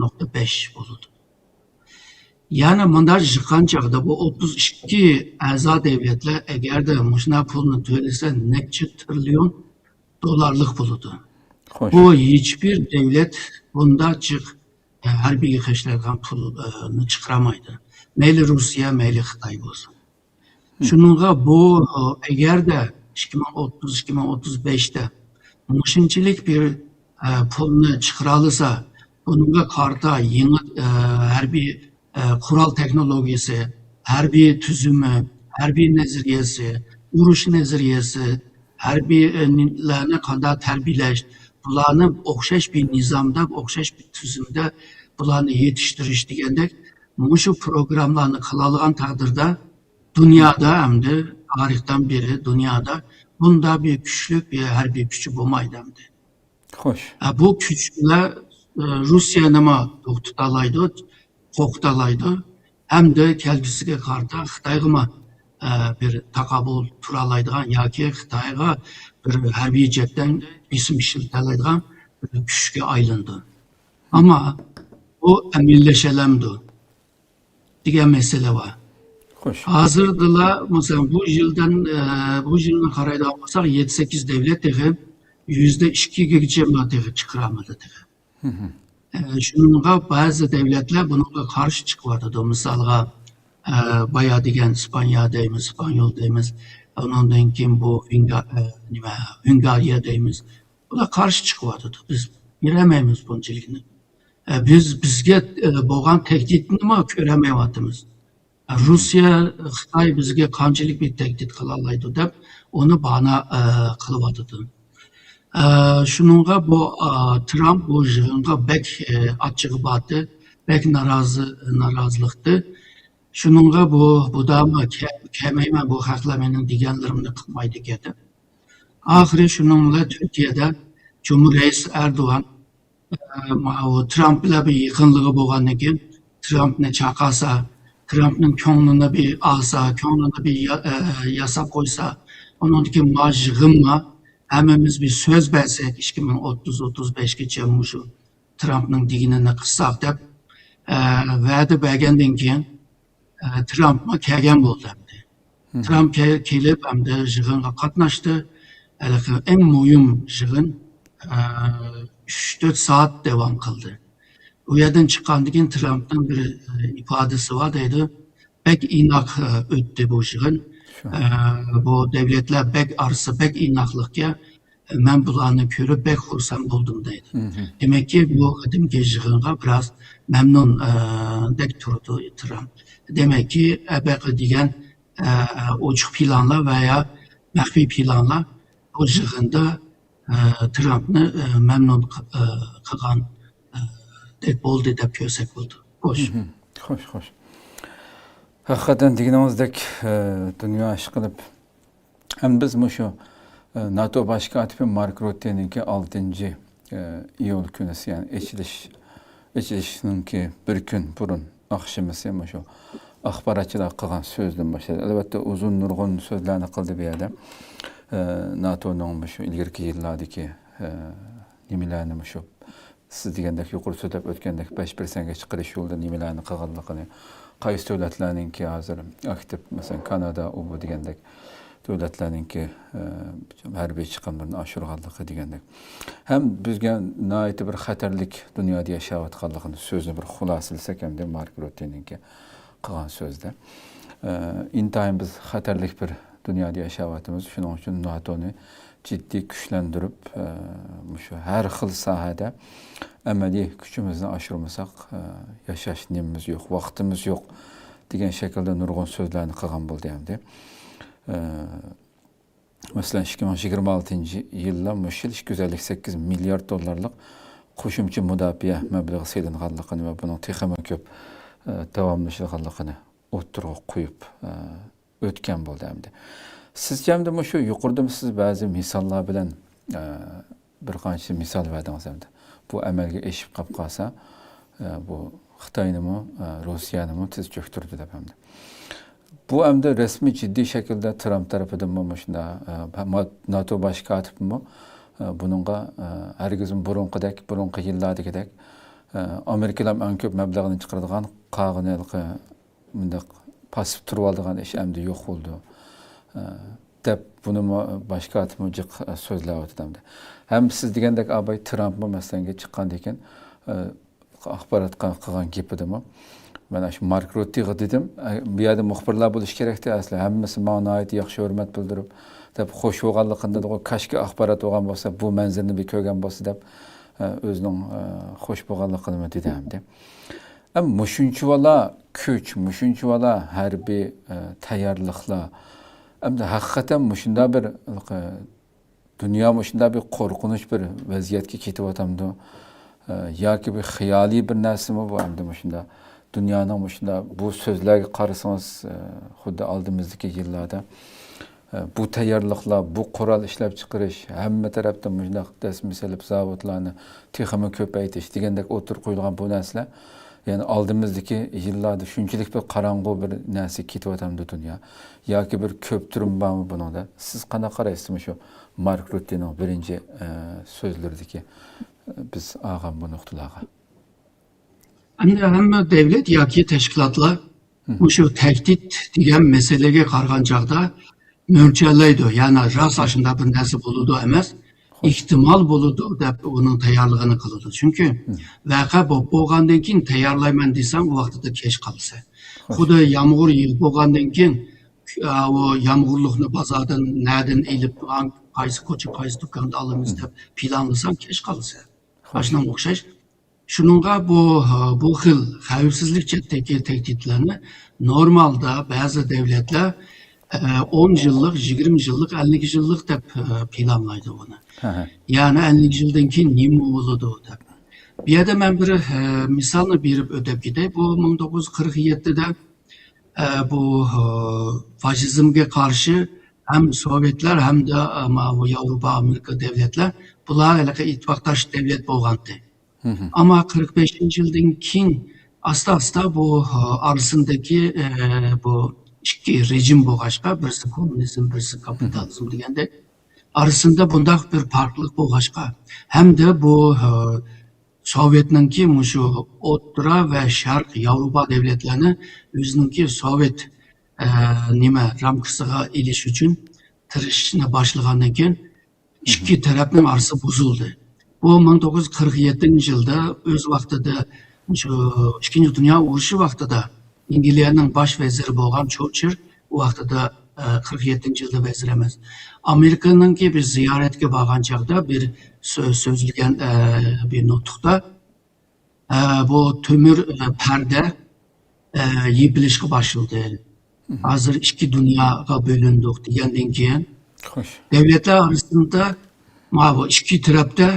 نۇقتا بەش بولىدۇ. يەنى مۇنداق چىققان چاغدا بۇ ئوتتۇز ئىككى ئەزا دۆلەتلەر ئەگەردە مۇشۇنداق پۇلنى تۆلىسە، نەچچە تىرىليون دوللارلىق بولىدۇ. خوش. بۇ ھېچبىر دۆلەت بۇنداق جىق، ئە، ھەربىيگە خەجلەيدىغان پۇلنى چىقىرالمايدۇ. مەيلى روسىيە، مەيلى خىتاي بولسۇن. شۇنىڭغا بۇ، ئە، ئەگەردە ئىككى مىڭ ئوتتۇز، ئىككى مىڭ ئوتتۇز بەشتە مۇشۇنچىلىك بىر، ئە، پۇلنى چىقىرالىسا، بۇنىڭغا قارىتا يېڭى، ئە، ھەربىي، ئە، قورال تېخنولوگىيەسى، ھەربىي تۈزۈمى، ھەربىي نەزەرىيەسى، ئۇرۇش نەزەرىيەسى، ھەربىيلەرنى قانداق تەربىيەلەش، بۇلارنى ئوخشاش بىر نىزامدا، ئوخشاش بىر تۈزۈمدە بۇلارنى يېتىشتۈرۈش دېگەندەك مۇشۇ پروگراممىلارنى قىلالىغان تەقدىردە، دۇنيادا ئەمدى تارىختىن بېرى دۇنيادا بۇنداق بىر كۈچلۈك بىر ھەربىي كۈچى بولمايدۇ ئەمدى. خوش. ئە، بۇ كۈچلەر، ئە، روسىيەنىمۇ توختىتالايدۇ، قورقۇتالايدۇ. ھەمدە كەلگۈسىگە قارىتا خىتايغىمۇ، ئە، بىر تاقابىل تۇرالايدىغان ياكى خىتايغا بىر ھەربىي جەھەتتىن بېسىم ئىشلىتەلەيدىغان بىر كۈچكە ئايلىنىدۇ. ئەمما بۇ ئەمەلىيلەشەلەمدۇ دېگەن مەسىلە بار. خوش. ھازىردىلا، مەسىلەن، بۇ يىلدىن، ئە، بۇ يىلنى قارايدىغان بولساق، يەتتە، سەككىز دۆلەت تېخى يۈزدە ئىككىگىچە تېخى چىقىرالمىدى تېخى. ئە، شۇنىڭغا بەزى دۆلەتلەر بۇنىڭغا قارشى چىقىۋاتىدۇ. مىسالغا، ئە، بايا دېگەن ئىسپانىيە دەيمىز، ئىسپانيول دەيمىز. ئۇنىڭدىن كېيىن بۇ ۋېنگا-، ئە، نېمە، ۋېنگارىيە دەيمىز. بۇلار قارشى چىقىۋاتىدۇ. بىز بېرەلمەيمىز بۇنچىلىكنى. ئە، بىز، بىزگە، ئە، بولغان تەھدىتنىمۇ كۆرەلمەيۋاتىمىز. ئە، روسىيە، خىتاي بىزگە قانچىلىك بىر تەھدىت قىلالايدۇ دەپ، ئۇنى باھانە، ئە، قىلىۋاتىدۇ. ئە، شۇنىڭغا بۇ، ئە، ترامپ بۇ يىغىنغا بەك، ئە، ئاچچىقى بارتى، بەك نارازى، نارازىلىقتى. شۇنىڭغا بۇ، بۇ دەممۇ كە-، كەلمەيمەن، بۇ خەقلەر مېنىڭ دېگەنلىرىمنى قىلمايدىكەن دەپ. ئاخىرى شۇنىڭ بىلەن تۈركىيەدە جۇمھۇر رەئىسى ئەردوغان، ئە، ماۋۇ ترامپ بىلەن بىر يېقىنلىقى بولغاندىن كېيىن، ترامپنى چاقاسا، ترامپنىڭ كۆڭلىنى بىر ئالسا، كۆڭلىنى بىر يا-، ئە، ياساپ قويسا، ئۇنىڭدىن كېيىن ما يىغىنما، ھەممىمىز بىر سۆز بەرسەك، ئىككى مىڭ ئوتتۇز، ئوتتۇز بەشكىچە مۇشۇ ترامپنىڭ دېگىنىنى قىلساق دەپ، ئە، ۋەدە بەرگەندىن كېيىن، ئە، ترامپمۇ كەلگەن بولدى ئەمدى. ترامپ كە-، كېلىپ ئەمدى يىغىنغا قاتناشتى. ھېلىقى ئەڭ مۇھىم يىغىن، ئە، ئۈچ تۆت سائەت داۋام قىلدى. ئۇ يەردىن چىققاندىن كېيىن ترامپنىڭ بىر، ئە، ئىپادىسى بار دەيدۇ. بەك ئىناق، ئە، ئۆتتى بۇ يىغىن. شۇ. ئە، بۇ دۆلەتلەر بەك ئارىسى بەك ئىناقلىقكەن، مەن بۇلارنى كۆرۈپ بەك خۇرسەن بولدۇم دەيدۇ. دېمەككى، بۇ قېتىمقى يىغىنغا بىراز مەمنۇن، ئە، دەك تۇرىدۇ ترامپ. دېمەككى، ئەبەقە دېگەن، ئە، ئوچۇق پىلانلار ۋە يا مەخپىي پىلانلار بۇ يىغىندا، ئە، ترامپنى، ئە، مەمنۇن قى-، ئە، قىلغان، ئە، دەك بولدى دەپ كۆرسەك بولىدۇ. خوش. خوش، خوش. ھەقىقەتەن دېگىنىڭىزدەك، ئە، دۇنيا ئىشقىلىپ، ھەم بىز مۇشۇ، ئە، ناتو باش كاتىپى مارك رۇتتېنىڭكى ئالتىنچى، ئە، ئىيۇل كۈنى، يەنى ئېچىلىش، ئېچىلىشنىڭكى بىر كۈن بۇرۇن ئاخشىمىسى مۇشۇ ئاخباراتچىلار قىلغان سۆزدىن باشلىدى. ئەلۋەتتە، ئۇزۇن نۇرغۇن سۆزلەرنى قىلدى بۇ يەردە. ئە، ناتونىڭ مۇشۇ ئىلگىرىكى يىللاردىكى، ئە، نېمىلەرنى مۇشۇ سىز دېگەندەك يۇقىرى سۆزلەپ ئۆتكەندەك بەش پىرسەنتكە چىقىرىش يولىدا نېمىلەرنى قىلغانلىقىنى، قايسى دۆلەتلەرنىڭكى ھازىر ئاكتىپ، مەسىلەن، كانادا، ئۇ بۇ دېگەندەك دۆلەتلەرنىڭكى، ئە، ھەربىي چىقىملىرىنى ئاشۇرغانلىقى دېگەندەك. ھەم بىزگە ناھايىتى بىر خەتەرلىك دۇنيادا ياشاۋاتقانلىقىنى سۆزنى بىر خۇلاسىلىسەك ئەمدى مارك رۇتتېنىڭكى قىلغان سۆزدە. ئە، ئىنتايىن بىز خەتەرلىك بىر دۇنيادا ياشاۋاتىمىز. شۇنىڭ ئۈچۈن ناتونى جىددىي كۈچلەندۈرۈپ، ئە، مۇشۇ ھەر خىل ساھەدە ئەمەلىي كۈچىمىزنى ئاشۇرمىساق، ئە، ياشاش نېمىمىز يوق، ۋاقتىمىز يوق دېگەن شەكىلدە نۇرغۇن سۆزلەرنى قىلغان بولدى ئەمدى. ئە، مەسىلەن، ئىككى مىڭ يىگىرمە ئالتىنچى يىللا مۇشۇ يىل ئىككى يۈز ئەللىك سەككىز مىليارد دوللارلىق قوشۇمچە مۇداپىئە مەبلىغى سېلىنغانلىقىنى ۋە بۇنىڭ تېخىمۇ كۆپ، ئە، داۋاملىشىدىغانلىقىنى ئوتتۇرىغا قويۇپ، ئە، ئۆتكەن بولدى ئەمدى. سىزچە ئەمدى مۇشۇ يۇقىرىدا سىز بەزى مىساللار بىلەن، ئە، بىر قانچە مىسال بەردىڭىز ئەمدى. بۇ ئەمەلگە ئېشىپ قاپ قالسا، ئە، بۇ خىتاينىمۇ، ئە، روسىيەنىمۇ تېز چۆكتۈرىدۇ دەپ ئەمدى. بۇ ئەمدى رەسمىي جىددىي شەكىلدە ترامپ تەرىپىدىنمۇ مۇشۇنداق، ئە، ناتو باش كاتىپىمۇ، ئە، بۇنىڭغا، ئە، ھەرگىزمۇ بۇرۇنقىدەك، بۇرۇنقى يىللاردىكىدەك، ئە، ئامېرىكىلار ئەڭ كۆپ مەبلەغنى چىقىرىدىغان قالغىنى ھېلىقى مۇنداق پاسسىپ تۇرۇۋالىدىغان ئىش ئەمدى يوق بولىدۇ، ئە، دەپ بۇنىمۇ باش كاتىپمۇ جىق، ئە، سۆزلەۋاتىدۇ ئەمدى. ھەم سىز دېگەندەك ئاباي ترامپمۇ مەسىلەنگە چىققاندىن كېيىن، ئە، ئاخباراتقا قىلغان گېپىدىمۇ، مەن ئاشۇ مارك رۇتتىغا دېدىم، ئە، بۇ يەردە مۇخبىرلار بولۇشى كېرەكتى ئەسلى، ھەممىسى ماڭا ناھايىتى ياخشى ھۆرمەت بىلدۈرۈپ، دەپ خوش بولغانلىقىنى دېدىغۇ، كاشكى ئاخبارات بولغان بولسا، بۇ مەنزىرىنى بىر كۆرگەن بولسا دەپ، ئە، ئۆزىنىڭ، ئە، خوش بولغانلىقىنىمۇ دېدى ئەمدى. ئەم، مۇشۇنچىۋالا كۈچ، مۇشۇنچىۋالا ھەربىي، ئە، تەييارلىقلار. ئەمدى ھەقىقەتەن مۇشۇنداق بىر، ئە، دۇنيا مۇشۇنداق بىر قورقۇنچ بىر ۋەزىيەتكە كېتىۋاتامدۇ؟ ئە، ياكى بىر خىيالىي بىر نەرسىمۇ بۇ ئەمدى مۇشۇنداق؟ دۇنيانىڭ مۇشۇنداق بۇ سۆزلەرگە قارىسىڭىز، ئە، خۇددى ئالدىمىزدىكى يىللاردا ئە، بۇ تەييارلىقلار، بۇ قورال ئىشلەپچىقىرىش، ھەممە تەرەپتىن مۇشۇنداق دەسمە سېلىپ، زاۋۇتلارنى تېخىمۇ كۆپەيتىش دېگەندەك ئوتتۇرىغا قويۇلغان بۇ نەرسىلەر، يەنى ئالدىمىزدىكى يىللاردا شۇنچىلىك بىر قاراڭغۇ بىر نەرسىگە كېتىۋاتامدۇ دۇنيا؟ ياكى بىر كۆپتۈرمە بارمۇ بۇنىڭدا؟ سىز قانداق قارايسىز مۇشۇ مارك رۇتتېنىڭ بىرىنچى، ئە، سۆزلىرىدىكى، ئە، بىز ئالغان بۇ نۇقتىلارغا؟ ئەمدى ھەممە دەۋلەت ياكى تەشكىلاتلار مۇشۇ تەھدىت دېگەن مەسىلىگە قارىغان چاغدا مۆلچەرلەيدۇ. يەنى راست ئاشۇنداق بىر نەرسە بولىدۇ ئەمەس، ئېھتىمال بولىدۇ دەپ ئۇنىڭ تەييارلىقىنى قىلىدۇ. چۈنكى ۋەقە بولۇپ بولغاندىن كېيىن تەييارلايمەن دېسەڭ، ئۇ ۋاقتىدا كەچ قالىسەن. خۇددى يامغۇر يېغىپ بولغاندىن كېيىن، ئا، ئۇ يامغۇرلۇقنى بازاردىن نەدىن ئېلىپ، قايسى كوچا، قايسى دۇكاندا ئالىمىز دەپ پىلانلىساڭ، كەچ قالىسەن. ئاشۇنىڭغا ئوخشاش. شۇنىڭغا بۇ، بۇ خىل خەۋپسىزلىك جەھەتتىكى تەھدىتلەرنى نورمالدا بەزى دەۋلەتلەر، ئە، ئون يىللىق، يىگىرمە يىللىق، ئەللىك يىللىق دەپ، ئە، پىلانلايدۇ بۇنى. يەنى ئەللىك يىلدىن كېيىن نېمە بولىدۇ دەپ. بۇ يەردە مەن بىر، ئە، مىسالنى بېرىپ ئۆتۈپ كېتەي. بۇ مىڭ توققۇز يۈز قىرىق يەتتىدە، ئە، بۇ، ئە، فاشىزمگە قارشى ھەم سوۋېتلار ھەمدە، ئە، ماۋۇ ياۋروپا، ئامېرىكا دەۋلەتلەر بۇلار ھېلىقى ئىتتىپاقداش دەۋلەت بولغانتى. ئەمما قىرىق بەشىنچى يىلدىن كېيىن ئاستا-ئاستا بۇ، ئارىسىندىكى، ئە، بۇ ئىككى رېجىم بولغاچقا، بىرسى كوممۇنىزم، بىرسى كاپىتالىزم دېگەندەك، ئارىسىندا بۇنداق بىر پەرقلىق بولغاچقا، ھەمدە بۇ، ئە، سوۋېتنىڭكى مۇشۇ ئوتتۇرا ۋە شەرق ياۋروپا دەۋلەتلەرنى ئۆزىنىڭكى سوۋېت، ئە، نېمە، رامكىسىغا ئېلىش ئۈچۈن تىرىشىشنى باشلىغاندىن كېيىن، ئىككى تەرەپنىڭ ئارىسى بۇزۇلدى. بۇ مىڭ توققۇز يۈز قىرىق يەتتىنچى يىلدا ئۆز ۋاقتىدا شۇ ئىككىنچى دۇنيا ئۇرۇشى ۋاقتىدا ئەنگلىيەنىڭ باش ۋەزىرى بولغان چورچىل ئۇ ۋاقتىدا، ئە، قىرىق يەتتىنچى يىلدا ۋەزىر ئەمەس. ئامېرىكىنىڭكى بىر زىيارەتكە بارغان چاغدا بىر سۆ-، سۆزلىگەن، ئە، بىر نۇتۇقتا، ئە، بۇ تۆمۈر، ئە، پەردە، ئە، يېپىلىشقا باشلىدى. ھازىر ئىككى دۇنياغا بۆلۈندۇق دېگەندىن كېيىن، دەۋلەتلەر ئارىسىدا ماۋۇ ئىككى تەرەپتە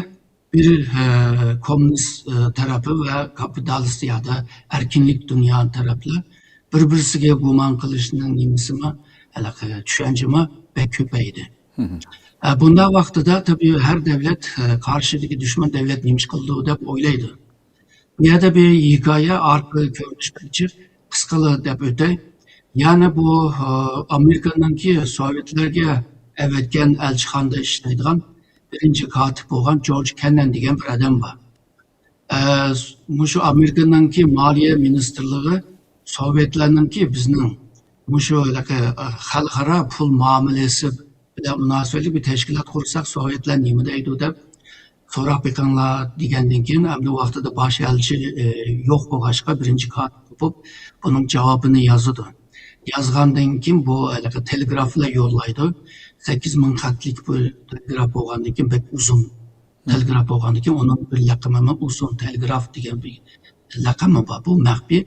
بىر، ئە، كوممۇنىست، ئە، تەرەپى ۋە كاپىتالىست يادا ئەركىنلىك دۇنيا تەرەپلەر بىر-بىرسىگە گۇمان قىلىشنىڭ نېمىسىمۇ ھېلىقى چۈشەنچىمۇ بەك كۆپەيدى. ئە، بۇنداق ۋاقتىدا تەبىئىي ھەر دەۋلەت، ئە، قارشىدىكى دۈشمەن دەۋلەت نېمە ئىش قىلىدۇ دەپ ئويلايدۇ. بۇ يەردە بىر ھېكايە ئارقىلىق كۆرۈنۈش بىلەن قىسقىلا دەپ ئۆتەي. يەنى بۇ، ئە، ئامېرىكىنىڭكى سوۋېتلەرگە ئەۋەتكەن ئەلچىخانىدا ئىشلەيدىغان بىرىنچى كاتىپ بولغان جورج كەننەن دېگەن بىر ئادەم بار. ئە، مۇشۇ ئامېرىكىنىڭكى مالىيە مىنىستىرلىقى سوۋېتلارنىڭكى بىزنىڭ مۇشۇ ھېلىقى، ئە، خەلقئارا پۇل مۇئامىلىسى بىلەن مۇناسىۋەتلىك بىر تەشكىلات قۇرساق سوۋېتلار نېمە دەيدۇ دەپ سوراپ بېقىڭلار دېگەندىن كېيىن، ئەمدى ۋاقتىدا باش ئەلچى، ئە، يوق بولغاچقا بىرىنچى كاتىپ بولۇپ بۇنىڭ جاۋابىنى يازىدۇ. يازغاندىن كېيىن بۇ ھېلىقى تېلېگرافلا يوللايدۇ. سەككىز مىڭ خەتلىك بۇ تېلېگراف بولغاندىن كېيىن بەك ئۇزۇن. تېلېگراف بولغاندىن كېيىن ئۇنىڭ بىر لەقىمى، ئۇزۇن تېلېگراف دېگەن بىر لەقىمى بار. بۇ مەخپىي.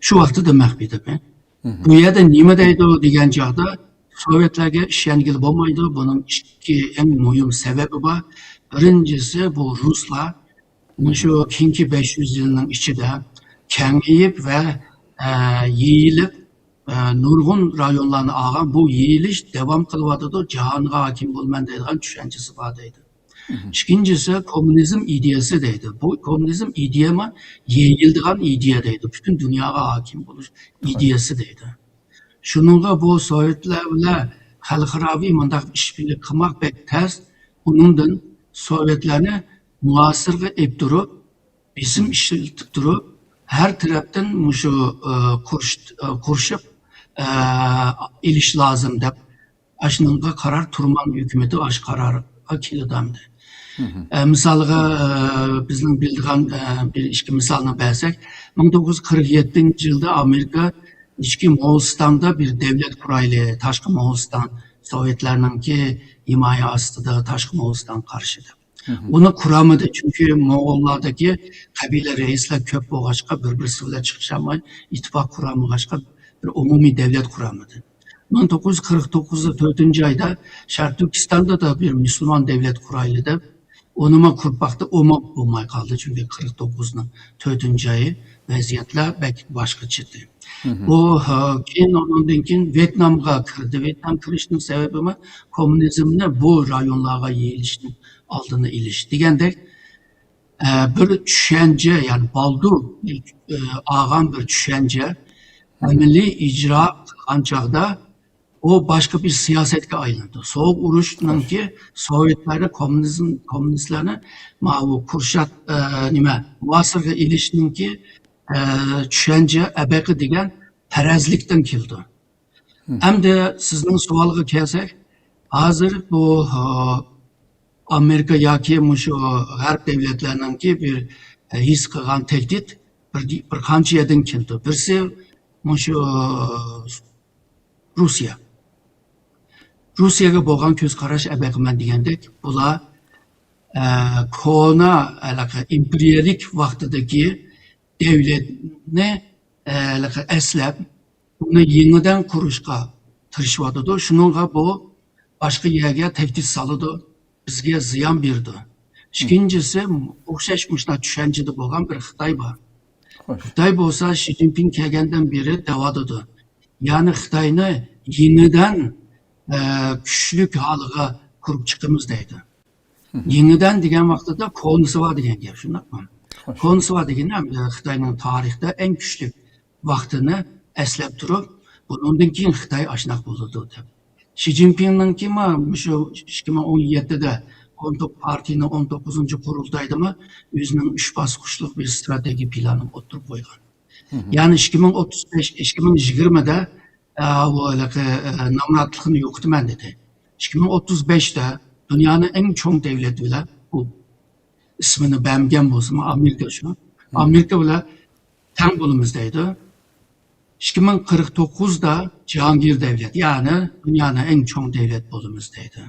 شۇ ۋاقتىدا مەخپىي تېخى. بۇ يەردە نېمە دەيدۇ دېگەن چاغدا، سوۋېتلارغا ئىشەنگىلى بولمايدۇ. بۇنىڭ ئىككى ئەڭ مۇھىم سەۋەبى بار. بىرىنچىسى، بۇ رۇسلار مۇشۇ كېيىنكى بەش يۈز يىلنىڭ ئىچىدە كېڭىيىپ ۋە، ئە، يېيىلىپ، ئە، نۇرغۇن رايونلارنى ئالغان. بۇ يېيىلىش داۋام قىلىۋاتىدۇ. جاھانغا ھاكىم بولىمەن دەيدىغان چۈشەنچىسى بار دەيدۇ. ئىككىنچىسى، كوممۇنىزم ئىدىيەسى دەيدۇ. بۇ كوممۇنىزم ئىدىيەمۇ يېيىلىدىغان ئىدىيە دەيدۇ. پۈتۈن دۇنياغا ھاكىم بولۇش ئىدىيەسى دەيدۇ. شۇنىڭغا بۇ سوۋېتلار بىلەن خەلقئاراۋى مۇنداق ئىشبىرلىك قىلماق بەك تەس. ئۇنىڭدىن سوۋېتلارنى مۇھاسىرىگە ئېلىپ تۇرۇپ، بېسىم ئىشلىتىپ تۇرۇپ، ھەر تەرەپتىن مۇشۇ، ئە، قۇرش-، ئە، قۇرشاپ، ئە، ئېلىش لازىم دەپ، ئاشۇنىڭغا قارار، تۇرمان ھۆكۈمىتى ئاشۇ قارارغا كېلىدۇ ئەمدى. ئە، مىسالغا، ئە، بىزنىڭ بىلىدىغان، ئە، بىر ئىككى مىسالنى بەرسەك، مىڭ توققۇز يۈز قىرىق يەتتىنچى يىلدا ئامېرىكا ئىچكى موغۇلىستاندا بىر دەۋلەت قۇرايلى، تاشقى موغۇلىستان، سوۋېتلارنىڭكى ھىمايە ئاستىدا تاشقى موغۇلىستانغا قارشى دەپ. ئۇنى قۇرامىدى، چۈنكى موغۇللاردىكى قەبىلە رەئىسلەر كۆپ بولغاچقا، بىر-بىرسى بىلەن چىقىشالماي، ئىتتىپاق قۇرالمىغاچقا، بىر ئومۇمىي دەۋلەت قۇرامىدى. مىڭ توققۇز يۈز قىرىق توققۇز تۆتىنچى ئايدا شەرقىي تۈركىستاندا دا بىر مۇسۇلمان دەۋلەت قۇرايلى دەپ، ئۇنىمۇ قۇرۇپ باقتى، ئۇمۇ بولماي قالدى، چۈنكى قىرىق توققۇزنىڭ تۆتىنچى ئايى ۋەزىيەتلەر بەك باشقىچە ئىدى. بۇ، ھە، كېيىن ئۇنىڭدىن كېيىن ۋيېتنامغا كىردى. ۋيېتنام كىرىشنىڭ سەۋەبىمۇ كوممۇنىزمنى بۇ رايونلارغا يېيىلىشنىڭ ئالدىنى ئېلىش دېگەندەك، ئە، بىر چۈشەنچە، يەنى بالدۇر، ئە، ئالغان بىر چۈشەنچە ئەمەلىي ئىجرا قىلغان چاغدا ئۇ باشقا بىر سىياسەتكە ئايلىنىدۇ. سوغۇق ئۇرۇشنىڭكى سوۋېتلارنى كوممۇنىزم، كوممۇنىستلارنى ماۋۇ قۇرشاپ، ئە، نېمە، مۇھاسىرىگە ئېلىشنىڭكى، ئە، چۈشەنچە ئەبەقە دېگەن پەرەزلىكتىن كېلىدۇ. ئەمدى سىزنىڭ سوئالغا كەلسەك، ھازىر بۇ، ئە، ئامېرىكا ياكى مۇشۇ غەرب دەۋلەتلەرنىڭكى بىر، ئە، ھېس قىلغان تەھدىت بىر، بىر قانچە يەردىن كېلىدۇ. بىرسى مۇشۇ، ئە، روسىيە. روسىيەگە بولغان كۆز قاراش ئەبەقىمەن دېگەندەك، بۇلار، ئە، كونا، ھېلىقى ئىمپېرىيەلىك ۋاقتىدىكى دەۋلەتنى، ئە، ھېلىقى ئەسلەپ، ئۇنى يېڭىدىن قۇرۇشقا تىرىشىۋاتىدۇ. شۇنىڭغا بۇ باشقا يەرگە تەھدىت سالىدۇ، بىزگە زىيان بېرىدۇ. ئىككىنچىسى، ئوخشاش مۇشۇنداق چۈشەنچىدە بولغان بىر خىتاي بار. خىتاي بولسا شى جىنپىڭ كەلگەندىن بېرى دەۋاتىدۇ. يەنى خىتاينى يېڭىدىن، ئە، كۈچلۈك ھالىغا قۇرۇپ چىقىمىز دەيدۇ. يېڭىدىن دېگەن ۋاقتىدا كونىسى بار دېگەن گەپ، شۇنداقمۇ؟ كونىسى بار دېگىنى، ئە، خىتاينىڭ تارىختا ئەڭ كۈچلۈك ۋاقتىنى ئەسلەپ تۇرۇپ، بۇنىڭدىن كېيىن خىتاي ئاشۇنداق بولىدۇ دەپ. شى جىنپىڭنىڭكىمۇ مۇشۇ ئىككى مىڭ ئون يەتتىدە ئون توققۇز، پارتىيىنىڭ ئون توققۇزىنچى قۇرۇلتايدىمۇ ئۆزىنىڭ ئۈچ باسقۇچلۇق بىر ستراتېگىيە پىلانىنى ئوتتۇرىغا قويغان. يەنى ئىككى مىڭ ئوتتۇز بەش، ئىككى مىڭ يىگىرمىدە، ئە، بۇ ھېلىقى، ئە، نامراتلىقنى يوقىتىمەن دېدى. ئىككى مىڭ ئوتتۇز بەشتە دۇنيانىڭ ئەڭ چوڭ دەۋلىتى بىلەن، ئۇ ئىسمىنى بەرمىگەن بولسىمۇ، ئامېرىكا شۇ. ئامېرىكا بىلەن تەڭ بولىمىز دەيدۇ. ئىككى مىڭ قىرىق توققۇزدا جاھانگىر دەۋلەت، يەنى دۇنيانىڭ ئەڭ چوڭ دەۋلەت بولىمىز دەيدۇ.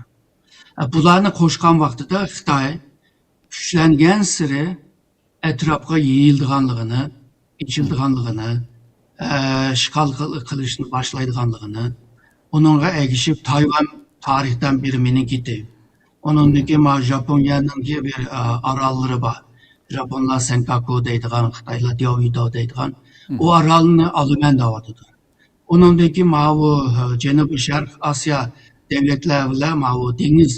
ئە، بۇلارنى قوشقان ۋاقتىدا خىتاي كۈچلەنگەنسېرى ئەتراپقا يېيىلىدىغانلىقىنى، ئېچىلىدىغانلىقىنى، ئە، ئىشغال قىل-، قىلىشنى باشلايدىغانلىقىنى، ئۇنىڭغا ئەگىشىپ تايۋان تارىختىن بېرى مېنىڭكى دەيدۇ. ئۇنىڭدىن كېيىن مانا ژاپونىيەنىڭكى بىر، ئە، ئاراللىرى بار. ژاپونلار سەنكاكۇ دەيدىغان، خىتايلار دياۋيۇداۋ دەيدىغان. ئۇ ئارالنى ئالىمەن دەۋاتىدۇ. ئۇنىڭدىن كېيىن ماۋۇ، ئە، جەنۇبىي شەرق ئاسىيا دەۋلەتلەر بىلەن ماۋۇ دېڭىز،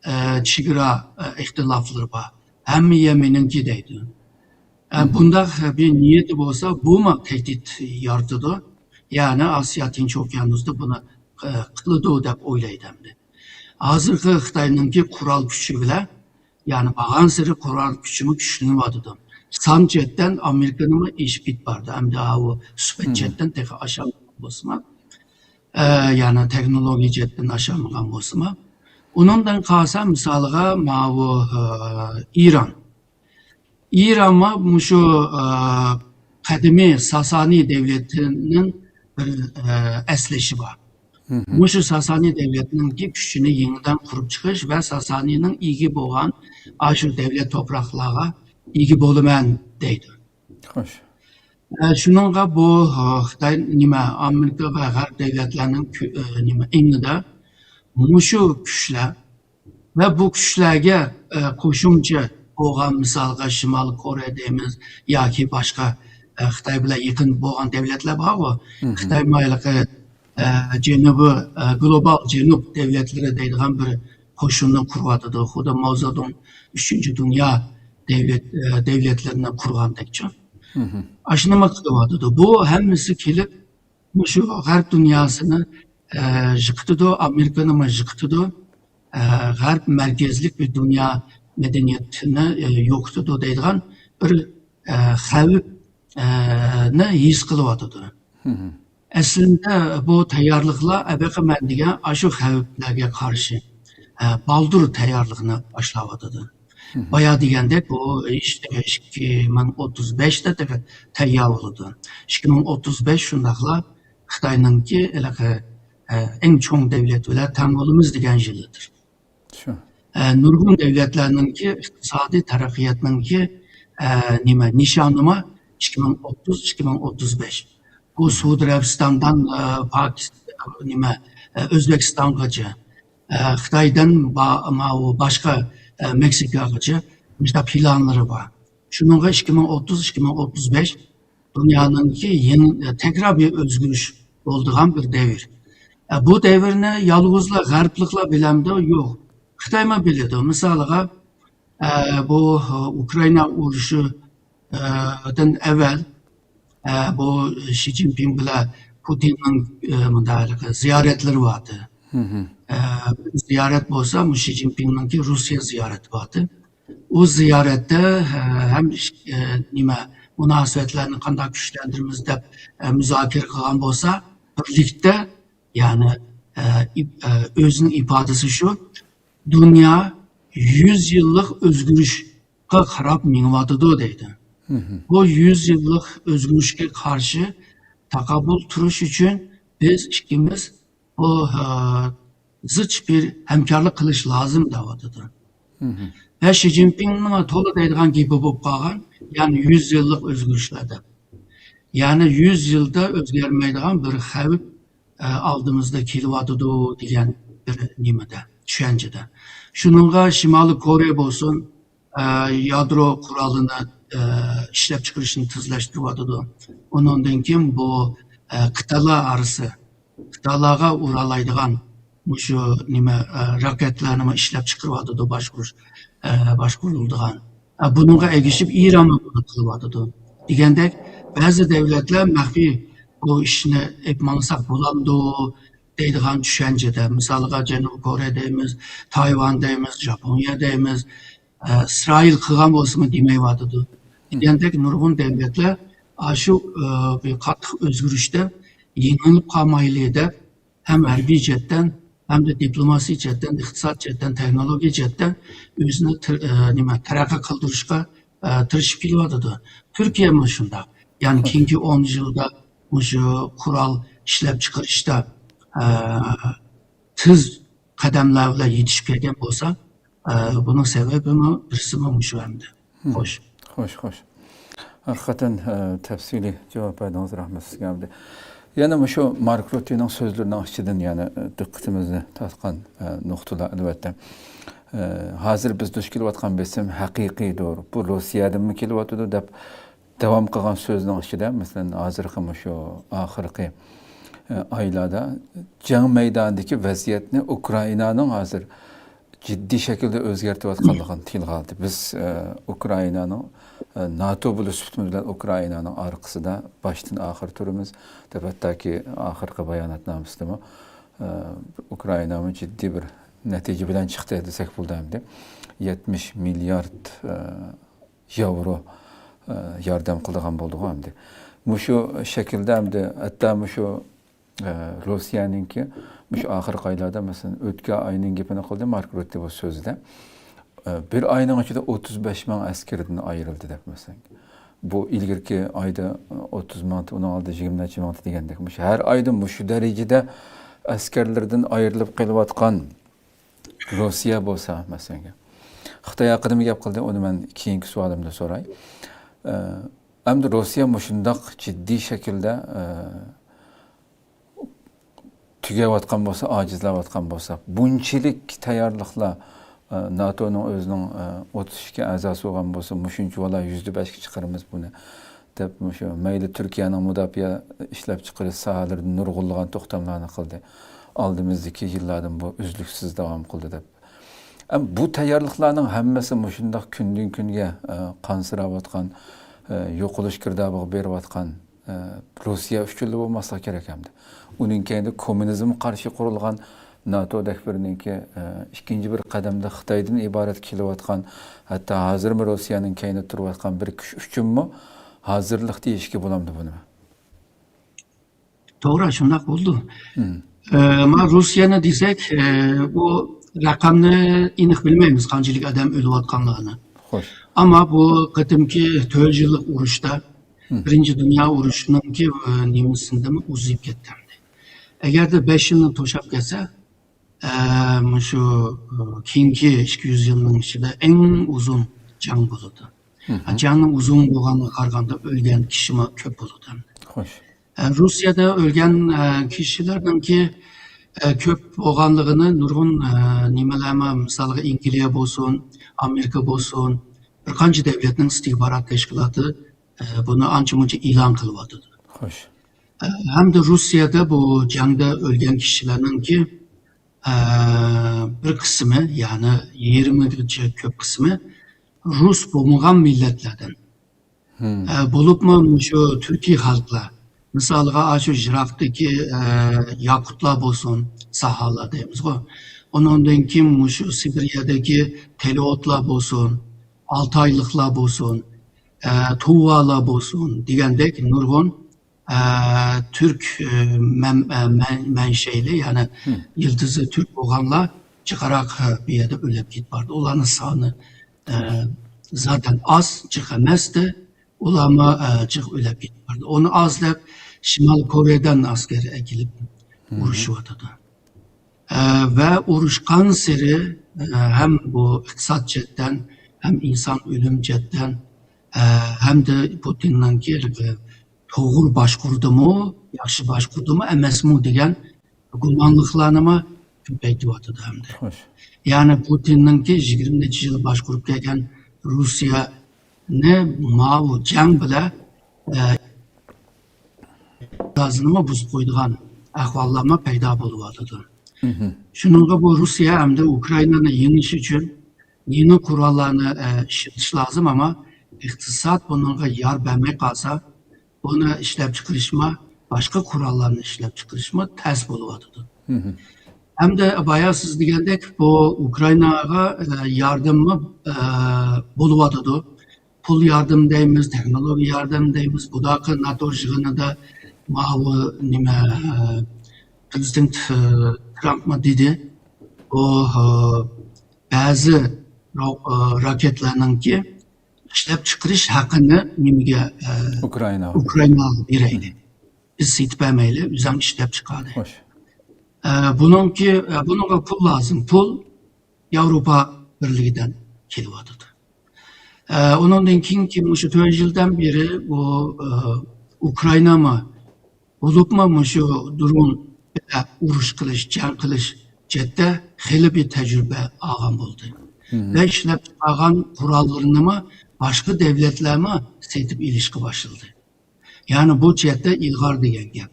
ئە، چېگرا، ئە، ئىختىلاپلىرى بار. ھەممە يەر مېنىڭكى دەيدۇ. ئە، بۇنداق بىر نىيىتى بولسا، بۇمۇ تەھدىت يارىتىدۇ. يەنى ئاسىيا تىنچ ئوكيانۇستا بۇنى، ئە، قىلىدۇ دەپ ئويلايدۇ ئەمدى. ھازىرقى خىتاينىڭكى قورال كۈچى بىلەن، يەنى بارغانسېرى قورال كۈچىمۇ كۈچلىنىۋاتىدۇ. سان جەھەتتىن ئامېرىكىنىڭمۇ ئېشىپ كېتىپ بارىدۇ. ئەمدى ئاۋۇ سۈپەت جەھەتتىن تېخى ئاشالمىغان بولسىمۇ، ئە، يەنى تېخنولوگىيە جەھەتتىن ئاشالمىغان بولسىمۇ. ئۇنىڭدىن قالسا، مىسالىغا، ماۋۇ، ئە، ئىران. ئىرانمۇ مۇشۇ، ئە، قەدىمىي ساسانىي دەۋلىتىنىڭ بىر، ئە، ئەسلىشى بار. مۇشۇ ساسانىي دەۋلەتنىڭكى كۈچىنى يېڭىدىن قۇرۇپ چىقىش ۋە ساسانىينىڭ ئىگە بولغان ئاشۇ دەۋلەت توپراقلارغا ئىگە بولىمەن دەيدۇ. خوش. ئە، شۇنىڭغا بۇ، ئە، خىتاي، نېمە، ئامېرىكا ۋە غەرب دەۋلەتلەرنىڭ كۈ-، ئە، نېمە، ئېڭىدا مۇشۇ كۈچلەر ۋە بۇ كۈچلەرگە، ئە، قوشۇمچە بولغان، مىسالغا، شىمالىي كورېيە دەيمىز ياكى باشقا، ئە، خىتاي بىلەن يېقىن بولغان دەۋلەتلەر بارغۇ. خىتاي مايلىقى، ئە، جەنۇبى، ئە، گلوبال جەنۇب دەۋلەتلىرى دەيدىغان بىر قوشۇننى قۇرۇۋاتىدۇ. خۇددى ماۋزېدۇڭ ئۈچىنچى دۇنيا دەۋلەت، ئە، دەۋلەتلىرىنى قۇرغاندەكچە. ئاشۇنىمۇ قىلىۋاتىدۇ. بۇ ھەممىسى كېلىپ، مۇشۇ غەرب دۇنياسىنى، ئە، يىقىتىدۇ، ئامېرىكىنىمۇ يىقىتىدۇ. ئە، غەرب مەركەزلىك بىر دۇنيا مەدەنىيىتىنى، ئە، يوقىتىدۇ دەيدىغان بىر، ئە، خەۋپ، ئە، نى ھېس قىلىۋاتىدۇ. ئەسلىندە بۇ تەييارلىقلار ئەبەقە مەن دېگەن ئاشۇ خەۋپلەرگە قارشى، ئە، بالدۇر تەييارلىقنى باشلاۋاتىدۇ. بايا دېگەندەك، بۇ ئىش تېخى ئىككى مىڭ ئوتتۇز بەشتە تېخى تەييار بولىدۇ. ئىككى مىڭ ئوتتۇز بەش شۇنداقلا خىتاينىڭكى ھېلىقى، ئە، ئەڭ چوڭ دەۋلەت بىلەن تەڭ بولىمىز دېگەن يىلىدۇر. شۇ. ئە، نۇرغۇن دەۋلەتلەرنىڭكى ئىقتىسادىي تەرەققىياتنىڭكى، ئە، نېمە، نىشانىمۇ ئىككى مىڭ ئوتتۇز، ئىككى مىڭ ئوتتۇز بەش. بۇ سەئۇدى ئەرەبىستاندىن، ئە، پاكىستان، نېمە، ئە، ئۆزبېكىستانغىچە، ئە، خىتايدىن با-، ماۋۇ باشقا، ئە، مېكسىكاغىچە مۇشۇنداق پىلانلىرى بار. شۇنىڭغا ئىككى مىڭ ئوتتۇز، ئىككى مىڭ ئوتتۇز بەش دۇنيانىڭكى يېڭى، ئە، تەكرار بىر ئۆزگىرىش بولىدىغان بىر دەۋر. ئە، بۇ دەۋرنى يالغۇزلا غەربلىكلار بىلەمدۇ؟ يوق. خىتايمۇ بىلىدۇ. مىسالىغا، ئە، بۇ، ئۇكرائىنا ئۇرۇشى، ئە، دىن ئەۋۋەل، ئە، بۇ شى جىنپىڭ بىلەن پۇتىننىڭ، ئە، مۇنداق زىيارەتلىرى بارتى. ئە، زىيارەت بولسا، مۇ شى جىنپىڭنىڭكى روسىيە زىيارىتى بارتى. ئۇ زىيارەتتە، ئە، ھەم ئىش-، ئە، نېمە، مۇناسىۋەتلەرنى قانداق كۈچلەندۈرىمىز دەپ، ئە، مۇزاكىرە قىلغان بولسا، بىرلىكتە، يەنى، ئە، ئىپ-، ئە، ئۆزىنىڭ ئىپادىسى شۇ، دۇنيا يۈز يىللىق ئۆزگىرىشقا قاراپ مېڭىۋاتىدۇ دەيدۇ. بۇ يۈز يىللىق ئۆزگىرىشكە قارشى تاقابىل تۇرۇش ئۈچۈن بىز ئىككىمىز بۇ، ئە، زىچ بىر ھەمكارلىق قىلىش لازىم دەۋاتىدۇ. ۋە شى جىنپىڭنىڭ تولا دەيدىغان گېپى بولۇپ قالغان، يەنى يۈز يىللىق ئۆزگىرىشلەر دەپ. يەنى يۈز يىلدا ئۆزگەرمەيدىغان بىر خەۋپ، ئە، ئالدىمىزدا كېلىۋاتىدۇ دېگەن بىر نېمىدە، چۈشەنچىدە. شۇنىڭغا شىمالىي كورېيە بولسۇن، ئە، يادرو قورالىنى، ئە، ئىشلەپچىقىرىشنى تېزلەشتۈرۈۋاتىدۇ. ئۇنىڭدىن كېيىن بۇ، ئە، قىتئەلەر ئارىسى، قىتئەلەرگە ئۇرالايدىغان مۇشۇ نېمە، ئە، راكېتلارنىمۇ ئىشلەپچىقىرىۋاتىدۇ، باشقۇرۇش، ئە، باشقۇرۇلىدىغان. ئە، بۇنىڭغا ئەگىشىپ ئىرانمۇ بۇنى قىلىۋاتىدۇ. دېگەندەك، بەزى دەۋلەتلەر مەخپىي بۇ ئىشنى ئېلىپ ماڭساق بولامدۇ دەيدىغان چۈشەنچىدە. مىسالىغا، جەنۇبىي كورېيە دەيمىز، تايۋان دەيمىز، ژاپونىيە دەيمىز. ئە، ئىسرائىل قىلغان بولسىمۇ دېمەيۋاتىدۇ. دېگەندەك نۇرغۇن دەۋلەتلەر ئاشۇ، ئە، بىر قاتتىق ئۆزگىرىشتە يېڭىلىپ قالمايلى دەپ، ھەم ھەربىي جەھەتتىن، ھەمدە دىپلوماسىيە جەھەتتىن، ئىقتىساد جەھەتتىن، تېخنولوگىيە جەھەتتىن ئۆزىنى تىر-، ئە، نېمە، تەرەققىي قىلدۇرۇشقا، ئە، تىرىشىپ كېلىۋاتىدۇ. تۈركىيەمۇ شۇنداق. يەنى كېيىنكى ئون يىلدا مۇشۇ قورال ئىشلەپچىقىرىشتا، ئە، تېز قەدەملەر بىلەن يېتىشىپ كەلگەن بولسا، ئە، بۇنىڭ سەۋەبىمۇ بىرسىمۇ مۇشۇ ئەمدى. خوش. خوش، خوش. ھەقىقەتەن، ئە، تەپسىلىي جاۋاب بەردىڭىز، رەھمەت سىزگە ئەمدى. يەنە مۇشۇ مارك رۇتتېنىڭ سۆزلىرىنىڭ ئىچىدىن يەنە، ئە، دىققىتىمىزنى تارتقان، ئە، نۇقتىلار، ئەلۋەتتە. ئە، ھازىر بىز دۇچ كېلىۋاتقان بېسىم ھەقىقىيدۇر، بۇ روسىيەدىنمۇ كېلىۋاتىدۇ دەپ داۋام قىلغان سۆزىنىڭ ئىچىدە، مەسىلەن، ھازىرقى مۇشۇ ئاخىرقى، ئە، ئايلاردا جەڭ مەيدانىدىكى ۋەزىيەتنى ئۇكرائىنانىڭ ھازىر جىددىي شەكىلدە ئۆزگەرتىۋاتقانلىقىنى تىلغا ئالدى. بىز، ئە، ئۇكرائىنانىڭ، ئە، ناتو بولۇش سۈپىتىمىز بىلەن ئۇكرائىنانىڭ ئارقىسىدا باشتىن ئاخىر تۇرىمىز دەپ، ھەتتاكى ئاخىرقى باياناتنامىسىدىمۇ، ئە، ئۇكرائىنامۇ جىددىي بىر نەتىجە بىلەن چىقتى دېسەك بولىدۇ ئەمدى. يەتمىش مىليارد، ئە، ياۋرو، ئە، ياردەم قىلىدىغان بولدىغۇ ئەمدى. مۇشۇ شەكىلدە ئەمدى ھەتتا مۇشۇ، ئە، روسىيەنىڭكى مۇشۇ ئاخىرقى ئايلاردا، مەسىلەن، ئۆتكەن ئاينىڭ گېپىنى قىلدى مارك رۇتتې بۇ سۆزىدە. ئە، بىر ئاينىڭ ئىچىدە ئوتتۇز بەش مىڭ ئەسكىرىدىن ئايرىلدى دەپ، مەسىلەن. بۇ ئىلگىرىكى ئايدا ئوتتۇز مىڭ، ئۇنىڭ ئالدىدا يىگىرمە نەچچە مىڭ دېگەندەك. مۇشۇ ھەر ئايدا مۇشۇ دەرىجىدە ئەسكەرلىرىدىن ئايرىلىپ قېلىۋاتقان روسىيە بولسا، مەسىلەن، خىتاي ھەققىدىمۇ گەپ قىلدى، ئۇنى مەن كېيىنكى سوئالىمدا سوراي. ئە، ئەمدى روسىيە مۇشۇنداق جىددىي شەكىلدە، ئە، تۈگەۋاتقان بولسا، ئاجىزلاۋاتقان بولسا، بۇنچىلىك تەييارلىقلار، ئە، ناتونىڭ ئۆزىنىڭ، ئە، ئوتتۇز ئىككى ئەزاسى بولغان بولسا، مۇشۇنچە بالا يۈزدە بەشكە چىقىرىمىز بۇنى، دەپ، مۇشۇ مەيلى تۈركىيەنىڭ مۇداپىئە ئىشلەپچىقىرىش ساھەلىرىدە نۇرغۇنلىغان توختاملارنى قىلدى. ئالدىمىزدىكى يىللاردىمۇ بۇ ئۈزلۈكسىز داۋام قىلدى، دەپ. ئەم، بۇ تەييارلىقلارنىڭ ھەممىسى مۇشۇنداق كۈندىن-كۈنگە، ئە، قانسىراۋاتقان، ئە، يوقىلىش گىردابىغا بېرىۋاتقان، ئە، روسىيە ئۈچۈنلا بولماسلىقى كېرەك ئەمدى. ئۇنىڭ كەينىدە كوممۇنىزمغا قارشى قۇرۇلغان ناتو دەك بىرنىڭكى، ئە، ئىككىنچى بىر قەدەمدە خىتايدىن ئىبارەت كېلىۋاتقان، ھەتتا ھازىرمۇ روسىيەنىڭ كەينىدە تۇرۇۋاتقان بىر كۈچ ئۈچۈنمۇ ھازىرلىق دېيىشكە بولامدۇ بۇنى؟ توغرا، شۇنداق بولىدۇ. مم. ئە، ما روسىيەنى دېسەك، ئە، بۇ رەقەمنى ئېنىق بىلمەيمىز، قانچىلىك ئادەم ئۆلۈۋاتقانلىقىنى. خوش. ئەمما بۇ قېتىمكى تۆت يىللىق ئۇرۇشتا، مم، بىرىنچى دۇنيا ئۇرۇشىنىڭكى، ئە، نېمىسىندىمۇ ئۇزىيىپ كەتتى. ئەگەردە بەش يىلنى توشاپ كەتسە، ئە، مۇشۇ، ئە، كېيىنكى ئىككى يۈز يىلنىڭ ئىچىدە ئەڭ ئۇزۇن جەڭ بولىدۇ. مم. جەڭنىڭ ئۇزۇن بولغانلىقىغا قارىغاندا ئۆلگەن كىشىمۇ كۆپ بولىدۇ. خوش. ئە، روسىيەدە ئۆلگەن، ئە، كىشىلەرنىڭكى، ئە، كۆپ بولغانلىقىنى نۇرغۇن، ئە، نېمىلەرمۇ، مىسالغا ئەنگلىيە بولسۇن، ئامېرىكا بولسۇن، بىر قانچە دەۋلەتنىڭ ئىستىخبارات تەشكىلاتى، ئە، بۇنى ئانچە-مۇنچە ئېلان قىلىۋاتىدۇ. خوش. ئە، ھەمدە روسىيەدە بۇ جەڭدە ئۆلگەن كىشىلەرنىڭكى، ئە، بىر قىسمى، يەنى يېرىمىگىچە كۆپ قىسمى رۇس بولمىغان مىللەتلەردىن. مم. ئە، بولۇپمۇ مۇشۇ تۈركىي خەلقلەر، مىسالغا، ئاشۇ يىراقتىكى، ئە، ياقۇتلار بولسۇن، ساھالار دەيمىزغۇ، ئۇنىڭدىن كېيىن مۇشۇ سىبىرىيەدىكى تېلېئوتلار بولسۇن، ئالتايلىقلار بولسۇن، ئە، تۇۋالار بولسۇن دېگەندەك نۇرغۇن، ئە، تۈرك، ئە، مەن-، ئە، مەن-، مەنشەيلى، يەنى، مم، يىلتىزى تۈرك بولغانلار جىقراق، ئە، بۇ يەردە ئۆلۈپ كېتىپ بارىدۇ. ئۇلارنىڭ سانى، ئە، زاتەن ئاز، جىق ئەمەستى. ئۇلارمۇ، ئە، جىق ئۆلۈپ كېتىپ بارىدۇ. ئۇنى ئاز دەپ، شىمال كورېيەدىن ئەسكەر ئەكېلىپ، مم، ئۇرۇشۇۋاتىدۇ. ئە، ۋە ئۇرۇشقانسېرى، ئە، ھەم بۇ ئىقتىساد جەھەتتىن، ھەم ئىنسان ئۆلۈم جەھەتتىن، ئە، ھەمدە پۇتىننىڭكى توغرا باشقۇردىمۇ، ياخشى باشقۇردىمۇ ئەمەسمۇ دېگەن گۇمانلىقلارنىمۇ كۆپەيتىۋاتىدۇ ئەمدى. خوش. يەنى پۇتىننىڭكى يىگىرمە نەچچە يىل باشقۇرۇپ كەلگەن روسىيەنى ماۋۇ جەڭ بىلەن، ئە، ئىقتىدارىنىمۇ بۇزۇپ قويىدىغان ئەھۋاللارمۇ پەيدا بولۇۋاتىدۇ. مم. شۇنىڭغا بۇ روسىيە ئەمدى ئۇكرائىنانى يېڭىش ئۈچۈن يېڭى قوراللارنى، ئە، ئىشلىتىش لازىم، ئەمما ئىقتىساد بۇنىڭغا يار بەرمەي قالسا، بۇنى ئىشلەپچىقىرىشمۇ، باشقا قوراللارنى ئىشلەپچىقىرىشمۇ تەس بولۇۋاتىدۇ. مم. ھەمدە بايا سىز دېگەندەك، بۇ ئۇكرائىناغا، ئە، ياردىممۇ، ئە، بولۇۋاتىدۇ. پۇل ياردىمى دەيمىز، تېخنولوگىيە ياردىمى دەيمىز. بۇداقى ناتو يىغىنىدا ماۋۇ نېمە، ئە، پرېزىدېنت، ئە، ترامپمۇ دېدى، بۇ، ئە، بەزى را-، ئە، راكېتلارنىڭكى ئىشلەپچىقىرىش ھەققىنى نېمىگە، ئە، ئۇكرائىناغا. ئۇكرائىناغا بېرەيلى. بىز سېتىپ بەرمەيلى، ئۆزۈڭ ئىشلەپچىقار دەيدۇ. خوش. ئە، بۇنىڭكى، ئە، بۇنىڭغا پۇل لازىم. پۇل ياۋروپا بىرلىكىدىن كېلىۋاتىدۇ. ئە، ئۇنىڭدىن كېيىنكى مۇشۇ تۆت يىلدىن بېرى ئۇ، ئە، ئۇكرائىنامۇ، بولۇپمۇ مۇشۇ درون بىلەن ئۇرۇش قىلىش، جەڭ قىلىش جەھەتتە خېلى بىر تەجرىبە ئالغان بولدى. مم. ۋە ئىشلەپچىقارغان قوراللىرىنىمۇ باشقا دەۋلەتلەرمۇ سېتىپ ئېلىشقا باشلىدى. يەنى بۇ جەھەتتە ئىلغار دېگەن گەپ.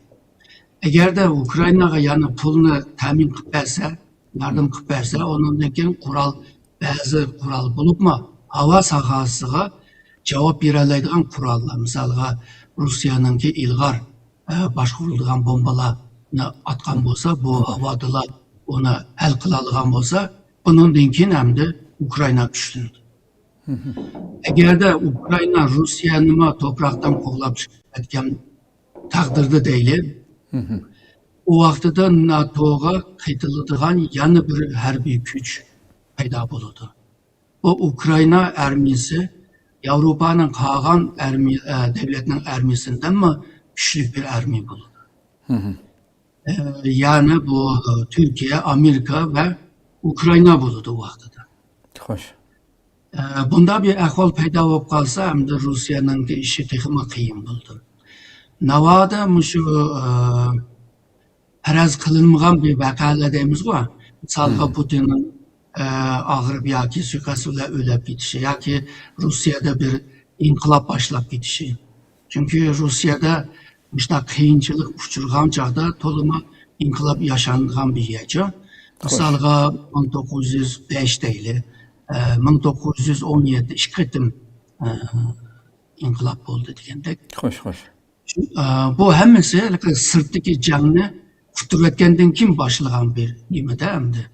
ئەگەردە ئۇكرائىناغا يەنە پۇلنى تەمىن قىلىپ بەرسە، ياردەم قىلىپ بەرسە، ئۇنىڭدىن كېيىن قورال، بەزى قورال بولۇپمۇ ھاۋا ساھەسىگە جاۋاب بېرەلەيدىغان قوراللار، مىسالغا، روسىيەنىڭكى ئىلغار، ئە، باشقۇرۇلىدىغان بومبىلارنى ئاتقان بولسا، بۇ ھاۋادىلا ئۇنى ھەل قىلالىغان بولسا، بۇنىڭدىن كېيىن ئەمدى ئۇكرائىنا كۈچلىنىدۇ. ئەگەردە ئۇكرائىنا روسىيەنىمۇ توپراقتىن قوغلاپ چىقىۋەتكەن تەقدىردە دەيلى، ئۇ ۋاقتىدا ناتوغا قېتىلىدىغان يەنە بىر ھەربىي كۈچ پەيدا بولىدۇ. بۇ ئۇكرائىنا ئارمىيىسى ياۋروپانىڭ قالغان ئارمىيە، ئە، دەۋلەتنىڭ ئارمىيىسىدىنمۇ كۈچلۈك بىر ئارمىيە بولىدۇ. ئە، يەنى بۇ، ئە، تۈركىيە، ئامېرىكا ۋە ئۇكرائىنا بولىدۇ ئۇ ۋاقتىدا. خوش. ئە، بۇنداق بىر ئەھۋال پەيدا بولۇپ قالسا، ئەمدى روسىيەنىڭكى ئىشى تېخىمۇ قىيىن بولىدۇ. ناۋادا مۇشۇ، ئە، پەرەز قىلىنمىغان بىر ۋەقەلەر دەيمىزغۇ، مىسالغا، پۇتىننىڭ، ئە، ئاغرىپ ياكى سۇيىقەست بىلەن ئۆلۈپ كېتىشى ياكى روسىيەدە بىر ئىنقىلاب باشلاپ كېتىشى. چۈنكى روسىيەدە مۇشۇنداق قىيىنچىلىق ئۇچرىغان چاغدا تولىمۇ ئىنقىلاب ياشانغان بىر يەرچۇ. مىسالغا، مىڭ توققۇز يۈز بەش دەيلى، ئە، مىڭ توققۇز يۈز ئون يەتتە ئىككى قېتىم، ئە، ئىنقىلاب بولدى دېگەندەك. خوش، خوش. شۇ، ئە، بۇ ھەممىسى ھېلىقى سىرتتىكى جەڭنى قۇتۇرۇۋەتكەندىن كېيىن باشلىغان بىر نېمىدە ئەمدى،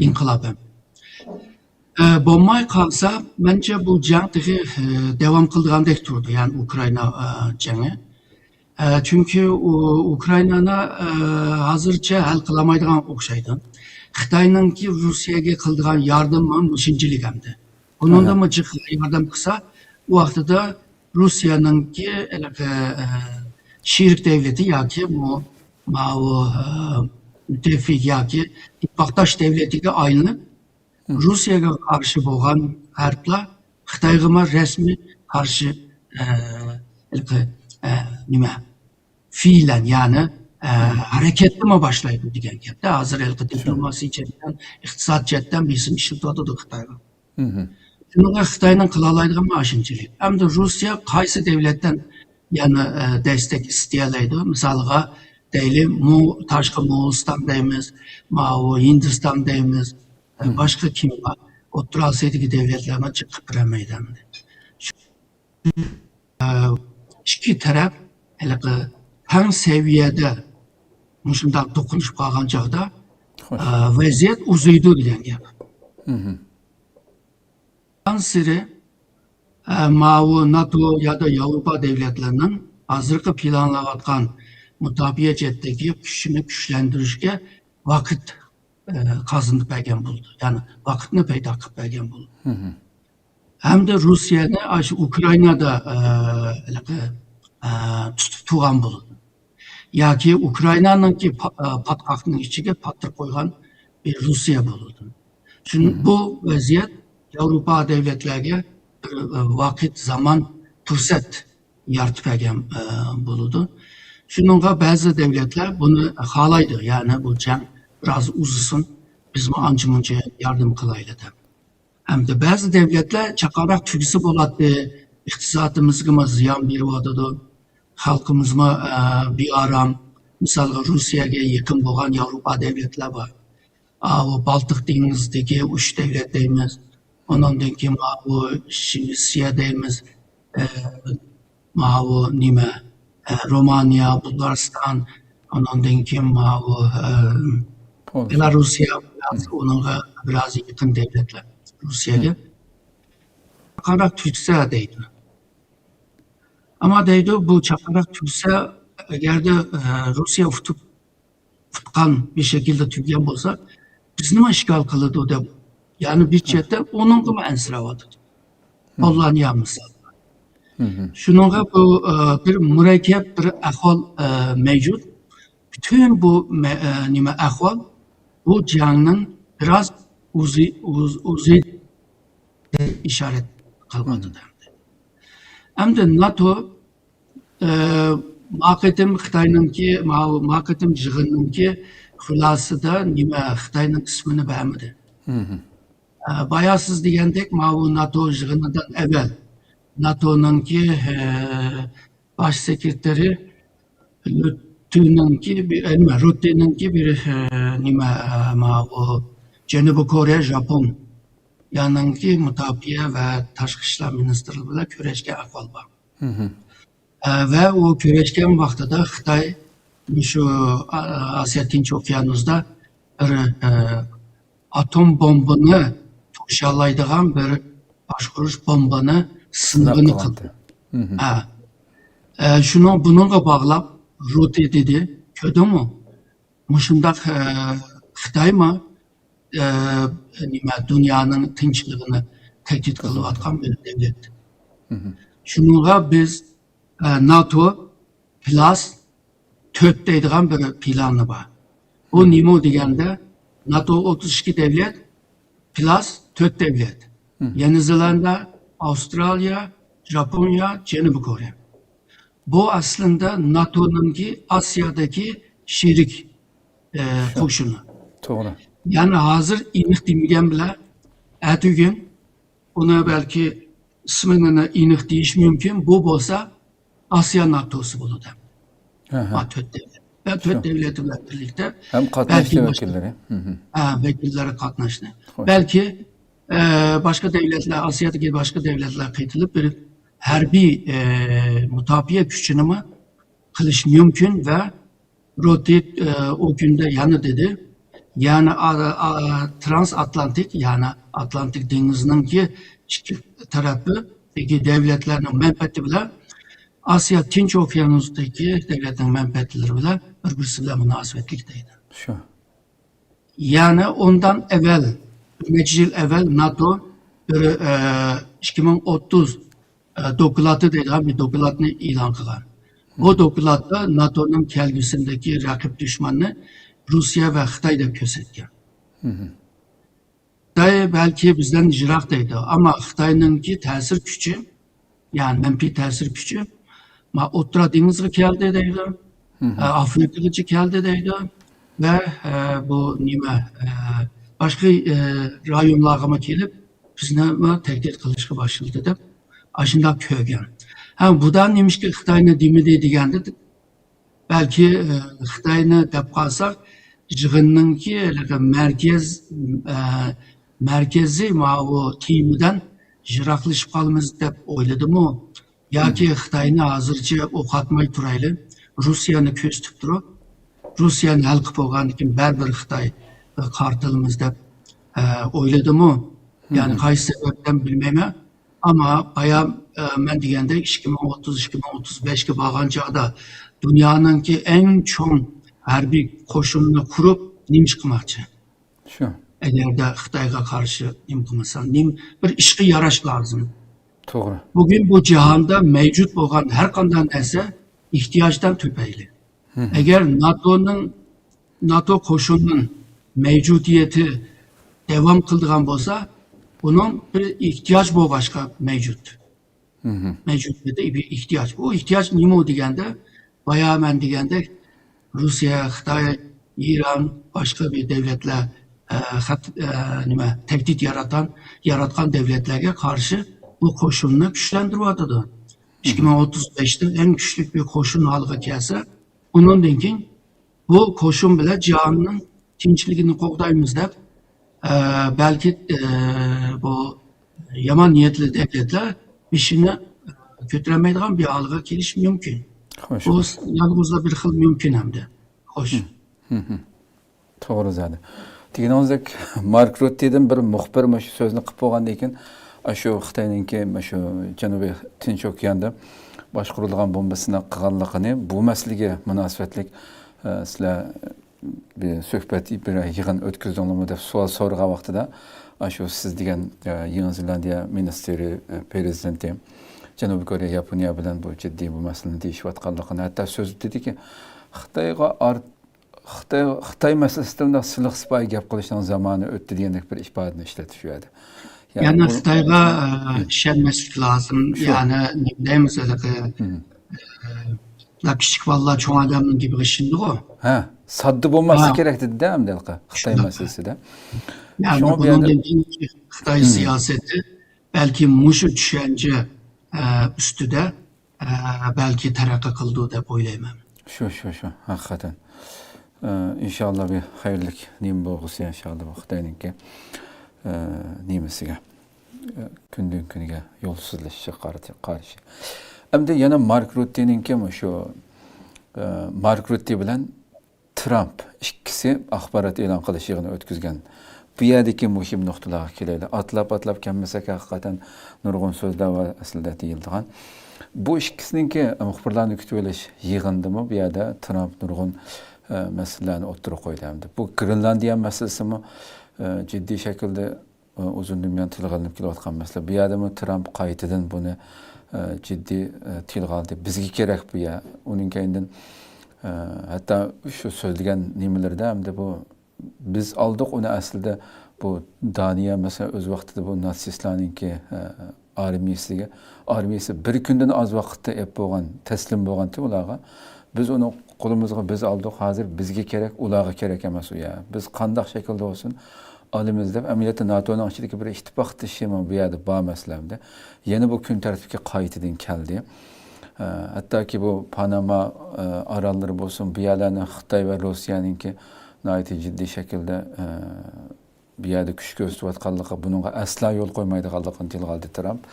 ئىنقىلاب ھەم. ئە، بولماي قالسا، مەنچە بۇ جەڭ تېخى، ئە، داۋام قىلىدىغاندەك تۇرىدۇ، يەنى ئۇكرائىنا، ئە، جەڭى. ئە، چۈنكى ئۇ-، ئۇكرائىنانى، ئە، ھازىرچە ھەل قىلالمايدىغان ئوخشايدۇ. خىتاينىڭكى روسىيەگە قىلىدىغان ياردىمى مۇشۇنچىلىك ئەمدى. بۇنىڭدىنمۇ جىق ياردەم قىلسا، ئۇ ۋاقتىدا روسىيەنىڭكى ھېلىقى، ئە، شېرىك دەۋلىتى ياكى مۇ-، ماۋۇ، ئە، مۇتتەپىق ياكى ئىتتىپاقداش دەۋلىتىگە ئايلىنىپ، روسىيەگە قارشى بولغان ھەرپلا خىتايغىمۇ رەسمىي قارشى، ئە، ھېلىقى، ئە، نېمە، پېئىلەن، يەنى، ئە، ھەرىكەتنىمۇ باشلايدۇ دېگەن گەپتە. ھازىر ھېلىقى دىپلوماسىي جەھەتتىن، ئىقتىساد جەھەتتىن بېسىم ئىشلىتىۋاتىدۇ خىتايغا. شۇنىڭغا خىتاينىڭ قىلالايدىغىنى ئاشۇنچىلىك. ئەمدى روسىيە قايسى دەۋلەتتىن يەنە، ئە، دەستەك ئىستىيەلەيدۇ؟ مىسالغا دەيلى، مو-، تاشقى موڭغۇلىستان دەيمىز، ماۋۇ ھىندىستان دەيمىز، ئە، باشقا كىم بار؟ ئوتتۇرا ئاسىيادىكى دەۋلەتلەرمۇ جىق قىلىپ بېرەلمەيدۇ ئەمدى. ئىككى تەرەپ ھېلىقى تەڭ سەۋىيەدە مۇشۇنداق توقۇنۇشۇپ قالغان چاغدا، خوش. ئە، ۋەزىيەت ئۇزىيىدۇ دېگەن گەپ. ئانسېرى، ئە، ماۋۇ ناتو يا دا ياۋروپا دەۋلەتلىرىنىڭ ھازىرقى پىلانلاۋاتقان مۇداپىئە جەھەتتىكى كۈچىنى كۈچلەندۈرۈشكە ۋاقىت، ئە، قازىنىپ بەرگەن بولىدۇ. يەنى ۋاقىتنى پەيدا قىلىپ بەرگەن بولىدۇ. ھەمدە روسىيەنى ئاشۇ ئۇكرائىنادا، ئە، ھېلىقى، ئە، تۇتۇپ تۇرغان بولىدۇ. ياكى ئۇكرائىنانىڭكى پا-، ئە، پاتقاقنىڭ ئىچىگە پاتتۇرۇپ قويغان بىر روسىيە بولىدۇ. شۇ، بۇ ۋەزىيەت ياۋروپا دەۋلەتلەرگە بىر، ئە، ۋاقىت، زامان، پۇرسەت يارىتىپ بەرگەن، ئە، بولىدۇ. شۇنىڭغا بەزى دەۋلەتلەر بۇنى خالايدۇ، يەنى بۇ جەڭ بىراز ئۇزىسۇن، بىزمۇ ئانچە-مۇنچە ياردەم قىلايلى دەپ. ھەمدە بەزى دەۋلەتلەر چاققانراق تۈگىسە بولاتتى، ئىقتىسادىمىزغىمۇ زىيان بېرىۋاتىدۇ، خەلقىمىزمۇ، ئە، بىئارام. مىسالغا، روسىيەگە يېقىن بولغان ياۋروپا دەۋلەتلەر بار. ئاۋۇ بالتىق دېڭىزىدىكى ئۈچ دەۋلەت دەيمىز. ئۇنىڭدىن كېيىن ماۋۇ شىۋېتسىيە دەيمىز. ئە، ماۋۇ نېمە، ئە، رومانىيە، بۇلغارىستان، ئۇنىڭدىن كېيىن ماۋۇ، ئە، بېلاروسىيە، بىراز ئۇنىڭغا بىراز يېقىن دەۋلەتلەر روسىيەگە. چاققانراق تۈگىسە دەيدۇ. ئەمما دەيدۇ، بۇ چاققانراق تۈگىسە، ئەگەردە، ئە، روسىيە ئۇتۇپ ئۇتقان بىر شەكىلدە تۈگىگەن بولسا، بىزنىمۇ ئىشغال قىلىدۇ دەپ، يەنى بىر چەتتە ئۇنىڭغىمۇ ئەنسىرەۋاتىدۇ. پولونىيە مىسال. شۇنىڭغا بۇ، ئە، بىر مۇرەككەپ بىر ئەھۋال، ئە، مەۋجۇت. پۈتۈن بۇ مە-، ئە، نېمە ئەھۋال، بۇ جەڭنىڭ بىراز ئۇزى-، ئۇز-، ئۇزى ئىشارەت قىلىۋاتىدۇ ئەمدى. ئەمدى ناتو ئە، ما قېتىم خىتاينىڭكى، ما، ما قېتىم يىغىننىڭكى خۇلاسىدا نېمە، خىتاينىڭ ئىسمىنى بەرمىدى. ئە، بايا سىز دېگەندەك، ماۋۇ ناتو يىغىنىدىن ئەۋۋەل ناتونىڭكى، ئە، باش سېكرېتارى رۇتتېنىڭكى بىر، ئە، نېمە، رۇتتېنىڭكى بىر، ئە، نېمە، ئە، ماۋۇ جەنۇبىي كورېيە، ژاپون يانىڭكى مۇداپىئە ۋە تاشقى ئىشلار مىنىستىرلىرى بىلەن كۆرۈشكەن ئەھۋال بار. ئە، ۋە ئۇ كۆرۈشكەن ۋاقتىدا خىتاي مۇشۇ، ئا-، ئاسىيا تىنچ ئوكيانۇسىدا بىر، ئە، ئاتوم بومبىنى توشالايدىغان بىر باشقۇرۇش بومبىنى سىنىغىنى قىلدى. ھە. ئە، شۇنىڭ، بۇنىڭغا باغلاپ رۇتتې دېدى، كۆردۈڭمۇ؟ مۇشۇنداق، ئە، خىتايمۇ، ئە، نېمە، دۇنيانىڭ تىنچلىقىنى تەھدىت قىلىۋاتقان بىر دەۋلەت. شۇنىڭغا بىز، ئە، ناتو پلاس تۆت دەيدىغان بىر پىلانى بار. بۇ نېمە دېگەندە، ناتو ئوتتۇز ئىككى دەۋلەت پلاس تۆت دەۋلەت. يېڭى زېلاندىيە، ئاۋسترالىيە، ژاپونىيە، جەنۇبىي كورېيە. بۇ ئەسلىندە ناتونىڭكى ئاسىيادىكى شېرىك، ئە، قوشۇنى. توغرا. يەنى ھازىر ئېنىق دېمىگەن بىلەن، ئەتىگۈن ئۇنى بەلكى ئىسمىنى ئېنىق دېيىش مۇمكىن. بۇ بولسا ئاسىيا ناتوسى بولىدۇ. ئەھە. ما تۆت دەۋلەت. ۋە تۆت دۆلەت بىلەن بىرلىكتە ھەم قاتناشتى بەلكى باشقا ۋەكىللىرى. ھە، ۋەكىللىرى قاتناشتى. خوش. بەلكى، ئە، باشقا دۆلەتلەر، ئاسىيادىكى باشقا دۆلەتلەر قېتىلىپ بىر ھەربىي، ئە، مۇداپىئە كۈچىنىمۇ قىلىش مۇمكىن ۋە روتى، ئە، ئۇ كۈندە يەنە دېدى، يەنى ئا-، ئا-، ترانس ئاتلانتىك، يەنى ئاتلانتىك دېڭىزىنىڭكى ئىككى تەرەپىدىكى دۆلەتلەرنىڭ مەنپەئەتى بىلەن ئاسىيا تىنچ ئوكيانۇسىدىكى دۆلەتنىڭ مەنپەئەتلىرى بىلەن بىر-بىرسى بىلەن مۇناسىۋەتلىك دەيدۇ. شۇ. يەنى ئۇندىن ئەۋۋەل، بىر نەچچە يىل ئەۋۋەل ناتو بىر، ئە، ئىككى مىڭ ئوتتۇز، ئە، دوكلاتى دەيدىغان بىر دوكلاتنى ئېلان قىلغان. بۇ دوكلاتتا ناتونىڭ كەلگۈسىدىكى رەقىب دۈشمەننى روسىيە ۋە خىتاي دەپ كۆرسەتكەن. خىتاي بەلكى بىزدىن يىراق دەيدۇ، ئەمما خىتاينىڭكى تەسىر كۈچى، يەنى مەنپىي تەسىر كۈچى، ما، ئوتتۇرا دېڭىزغا كەلدى دەيدۇ، ئە، ئافرىقىغىچە كەلدى دەيدۇ ۋە، ئە، بۇ نېمە، ئە، باشقا، ئە، رايونلارغىمۇ كېلىپ، بىزنى تەھدىت قىلىشقا باشلىدى دەپ ئاشۇنداق كۆرگەن. ھە، بۇدا نېمىشقا خىتاينى دېمىدى دېگەندە، بەلكى، ئە، خىتاينى دەپ قالساق، يىغىننىڭكى ھېلىقى مەركەز، ئە، مەركىزىي ماۋۇ تېمىدىن يىراقلىشىپ قالىمىز دەپ ئويلىدىمۇ؟ ياكى خىتاينى ھازىرچە ئوقاتماي تۇرايلى، روسىيەنى كۆزىتىپ تۇرۇپ، روسىيەنى ھەل قىلىپ بولغاندىن كېيىن بەرىبىر خىتايغا قارىتىلىمىز دەپ، ئە، ئويلىدىمۇ؟ يەنى قايسى سەۋەبتىن بىلمەيمەن. ئەمما بايا، ئە، مەن دېگەندەك ئىككى مىڭ ئوتتۇز، ئىككى مىڭ ئوتتۇز بەشكە بارغان چاغدا دۇنيانىڭكى ئەڭ چوڭ ھەربىي قوشۇننى قۇرۇپ نېمە ئىش قىلماقچى؟ شۇ. ئەگەردە خىتايغا قارشى نېمە قىلمىسا، نېمە بىر ئىشقا ياراش لازىم. توغرا. بۈگۈن بۇ جاھاندا مەۋجۇت بولغان ھەر قانداق نەرسە ئېھتىياجدىن تۈپەيلى. ئەگەر ناتونىڭ، ناتو قوشۇنىنىڭ مەۋجۇدىيىتى داۋام قىلىدىغان بولسا، بۇنىڭ بىر ئېھتىياج بولغاچقا مەۋجۇت. مەۋجۇدىيىتى بىر ئېھتىياج. بۇ ئېھتىياج نېمە دېگەندە، بايا مەن دېگەندەك، روسىيە، خىتاي، ئىران، باشقا بىر دۆلەتلەر، ئە، خەت-، ئە، نېمە، تەھدىت ياراتقان، ياراتقان دۆلەتلەرگە قارشى بۇ قوشۇننى كۈچلەندۈرۈۋاتىدۇ. ئىككى مىڭ ئوتتۇز بەشتە ئەڭ كۈچلۈك بىر قوشۇن ھالغا كەلسە، ئۇنىڭدىن كېيىن بۇ قوشۇن بىلەن جاھاننىڭ تىنچلىقىنى قوغدايمىز دەپ، ئە، بەلكى، ئە، بۇ يامان نىيەتلىك دۆلەتلەر بېشىنى، ئە، كۆتۈرەلمەيدىغان بىر ھالغا كېلىشى مۇمكىن. خوش. بۇ يالغۇزلا بىر خىل مۇمكىن ھەمدە. خوش. توغرا زادى. دېگىنىڭىزدەك، مارك رۇتتىدىن بىر مۇخبىر مۇشۇ سۆزنى قىلىپ بولغاندىن كېيىن، ئاشۇ خىتاينىڭكى مۇشۇ جەنۇبىي تىنچ ئوكياندا باشقۇرۇلىدىغان بومبا سىناق قىلغانلىقىنى، بۇ مەسىلىگە مۇناسىۋەتلىك، ئە، سىلەر بىر سۆھبەت، بىر يىغىن ئۆتكۈزدۈڭلارمۇ دەپ سوئال سورىغان ۋاقتىدا، ئاشۇ سىز دېگەن، ئە، يېڭى زېلاندىيە مىنىستىرى، ئە، پرېزىدېنتى، جەنۇبىي كورېيە، ياپونىيە بىلەن بۇ جىددىي بۇ مەسىلىنى دېيىشىۋاتقانلىقىنى، ھەتتا سۆز دېدىكى، خىتايغا ئارت-، خىتاي، خىتاي مەسىلىسىدە ئۇنداق سىلىق سىپايى گەپ قىلىشنىڭ زامانى ئۆتتى دېگەندەك بىر ئىپادىنى ئىشلەتتى شۇ يەردە. يەنى يەنى بۇ خىتايغا، ئە، ئىشەنمەسلىك لازىم. شۇ. يەنى نېمە دەيمىز ھېلىقى، ئە، كىچىك بالىلار چوڭ ئادەمنىڭ گېپىگە ئىشىنىدىغۇ. ھە، ساددا بولماسلىقى كېرەك دېدى-دە ئەمدى ھېلىقى خىتاي مەسىلىسىدە. يەنى شۇڭا بۇ يەردە بۇنىڭدىن كېيىنكى خىتاي سىياسىتى بەلكى مۇشۇ چۈشەنچە، ئە، ئۈستىدە، ئە، بەلكى تەرەققىي قىلىدۇ دەپ ئويلايمەن. شۇ، شۇ، شۇ، ھەقىقەتەن. ئە، ئىنشاللا بىر خەيرلىك نېمە بولغۇسى، ئىنشاللا بۇ خىتاينىڭكى، ئە، نېمىسىگە، ئە، كۈندىن كۈنگە يولسىزلىشىشىغا قارىتى-، قارشى. ئەمدى يەنە مارك رۇتتىنىڭكى مۇشۇ، ئە، مارك رۇتتى بىلەن ترامپ ئىككىسى ئاخبارات ئېلان قىلىش يىغىنى ئۆتكۈزگەن. بۇ يەردىكى مۇھىم نۇقتىلارغا كېلەيلى. ئاتلاپ-ئاتلاپ كەلمىسەك، ھەقىقەتەن نۇرغۇن سۆزلەر بار ئەسلىدە دېيىلىدىغان. بۇ ئىككىسىنىڭكى مۇخبىرلارنى كۈتۈۋېلىش يىغىنىدىمۇ بۇ يەردە ترامپ نۇرغۇن، ئە، مەسىلىلەرنى ئوتتۇرىغا قويدى. ھەمدە بۇ گرېنلاندىيە مەسىلىسىمۇ، ئە، جىددىي شەكىلدە ئۇزۇندىن بۇيان تىلغا ئېلىنىپ كېلىۋاتقان مەسىلە. بۇ يەردىمۇ ترامپ قايتىدىن بۇنى، ئە، جىددىي، ئە، تىلغا ئالدى. بىزگە كېرەك بۇ يەر. ئۇنىڭ كەينىدىن، ئە، ھەتتا شۇ سۆزلىگەن نېمىلىرىدە ئەمدى بۇ بىز ئالدۇق ئۇنى ئەسلىدە بۇ دانىيە، مەسىلەن، ئۆز ۋاقتىدا بۇ ناتسىستلارنىڭكى، ئە، ئارمىيىسىگە، ئارمىيىسى بىر كۈندىن ئاز ۋاقىتتا ئېلىپ بولغان، تەسلىم بولغانتى ئۇلارغا. بىز ئۇنى قولىمىزغا بىز ئالدۇق، ھازىر بىزگە كېرەك، ئۇلارغا كېرەك ئەمەس ئۇ يەر. بىز قانداق شەكىلدە بولسۇن ئالىمىز دەپ، ئەمەلىيەتتە ناتونىڭ ئىچىدىكى بىر ئىتتىپاقدىشىمۇ بۇ يەردە بار مەسىلە ئەمدى. يەنە بۇ كۈن تەرتىپكە قايتىدىن كەلدى. ئە، ھەتتاكى بۇ پاناما، ئە، ئاراللىرى بولسۇن، بۇ يەرلەرنى خىتاي ۋە روسىيەنىڭكى ناھايىتى جىددىي شەكىلدە، ئە، بۇ يەردە كۈچ كۆرسىتىۋاتقانلىقى، بۇنىڭغا ئەسلا يول قويمايدىغانلىقىنى تىلغا ئالدى ترامپ.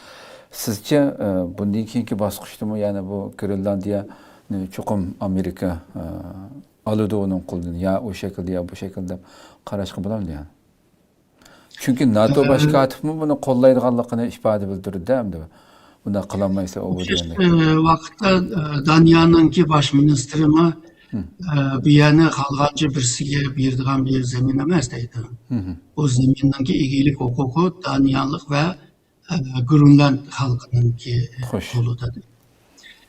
سىزچە، ئە، بۇندىن كېيىنكى باسقۇچتىمۇ يەنە بۇ گرېنلاندىيەنى چوقۇم ئامېرىكا، ئە، ئالىدۇ ئۇنىڭ قولىدىن، يا ئۇ شەكىلدە، يا بۇ شەكىلدە دەپ قاراشقا بولامدۇ يەنە؟ چۈنكى ناتو باش كاتىپمۇ بۇنى قوللايدىغانلىقىنى ئىپادە بىلدۈردى ئەمدى. بۇنداق قىلالمايسا، ئۇ بۇ ئوخشاش، دېگەندەك. ئە، ۋاقىتتا، ئە، دانىيەنىڭكى باش مىنىستىرىمۇ، ئە، بۇ يەرنى خالىغانچە بىرسىگە بېرىدىغان بىر زېمىن ئەمەس دەيدۇ. بۇ زېمىننىڭكى ئىگىلىك ھوقۇقى دانىيەلىك ۋە، ئە، گرېنلاند خەلقىنىڭكى قولىدا.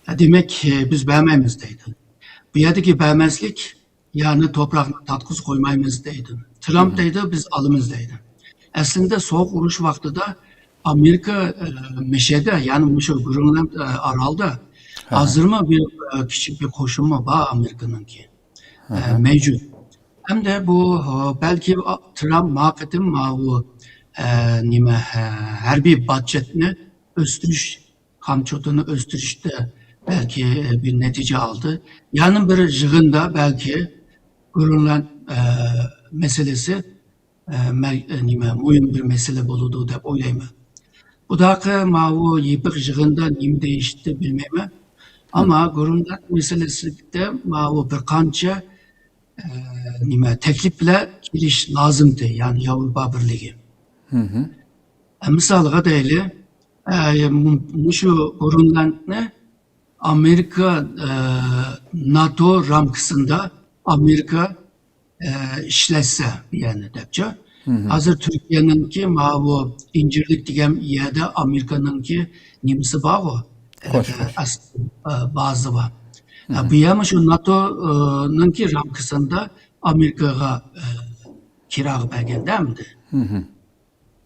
ئە، دېمەك، ئە، بىز بەرمەيمىز دەيدۇ. بۇ يەردىكى بەرمەسلىك يەنى توپراقنى تارتقۇزۇپ قويمايمىز دەيدۇ. ترامپ دەيدۇ، بىز ئالىمىز دەيدۇ. ئەسلىدە سوغۇق ئۇرۇش ۋاقتىدا ئامېرىكا، ئە، مىشەدە، يەنى مۇشۇ گرېنلاند، ئە، ئارالدا ھازىرمۇ بىر، ئە، كىچىك بىر قوشۇنمۇ بار ئامېرىكىنىڭكى. ئە، مەۋجۇت. ھەمدە بۇ، ئە، بەلكى، ئا، ترامپ ما قېتىم ماۋۇ، ئە، نېمە، ئە، ھەربىي بۇدجېتنى ئۆستۈرۈش خامچوتىنى ئۆستۈرۈشتە بەلكى بىر نەتىجە ئالدى. يەنە بىر يىغىندا بەلكى گرېنلاند، ئە، مەسىلىسى، ئە، مە-، ئە، نېمە، مۇھىم بىر مەسىلە بولىدۇ دەپ ئويلايمەن. بۇداقى ماۋۇ يېپىق يىغىندا نېمە دېيىشتى بىلمەيمەن. ئەمما گرېنلاند مەسىلىسىدە ماۋۇ بىر قانچە، ئە، نېمە، تەكلىپ بىلەن كېلىش لازىمدى، يەنى ياۋروپا بىرلىكى. ئە، مىسالغا دەيلى، ئە، مۇ-، مۇشۇ گرېنلاندنى ئامېرىكا، ئە، ناتو رامكىسىندا ئامېرىكا، ئە، ئىشلەتسە، يەنى دەپچۇ. ھازىر تۈركىيەنىڭكى ماۋۇ ئىنجىرلىك دېگەن يەردە ئامېرىكانىڭكى نېمىسى بارغۇ؟ خوش، ئە، خوش. ئەس-، ئە، بازا بار. ئە، بۇ يەرمۇ شۇ ناتو، ئە، نىڭكى رامكىسىندا ئامېرىكىغا، ئە، كىراغا بەرگەندە ئەمدى.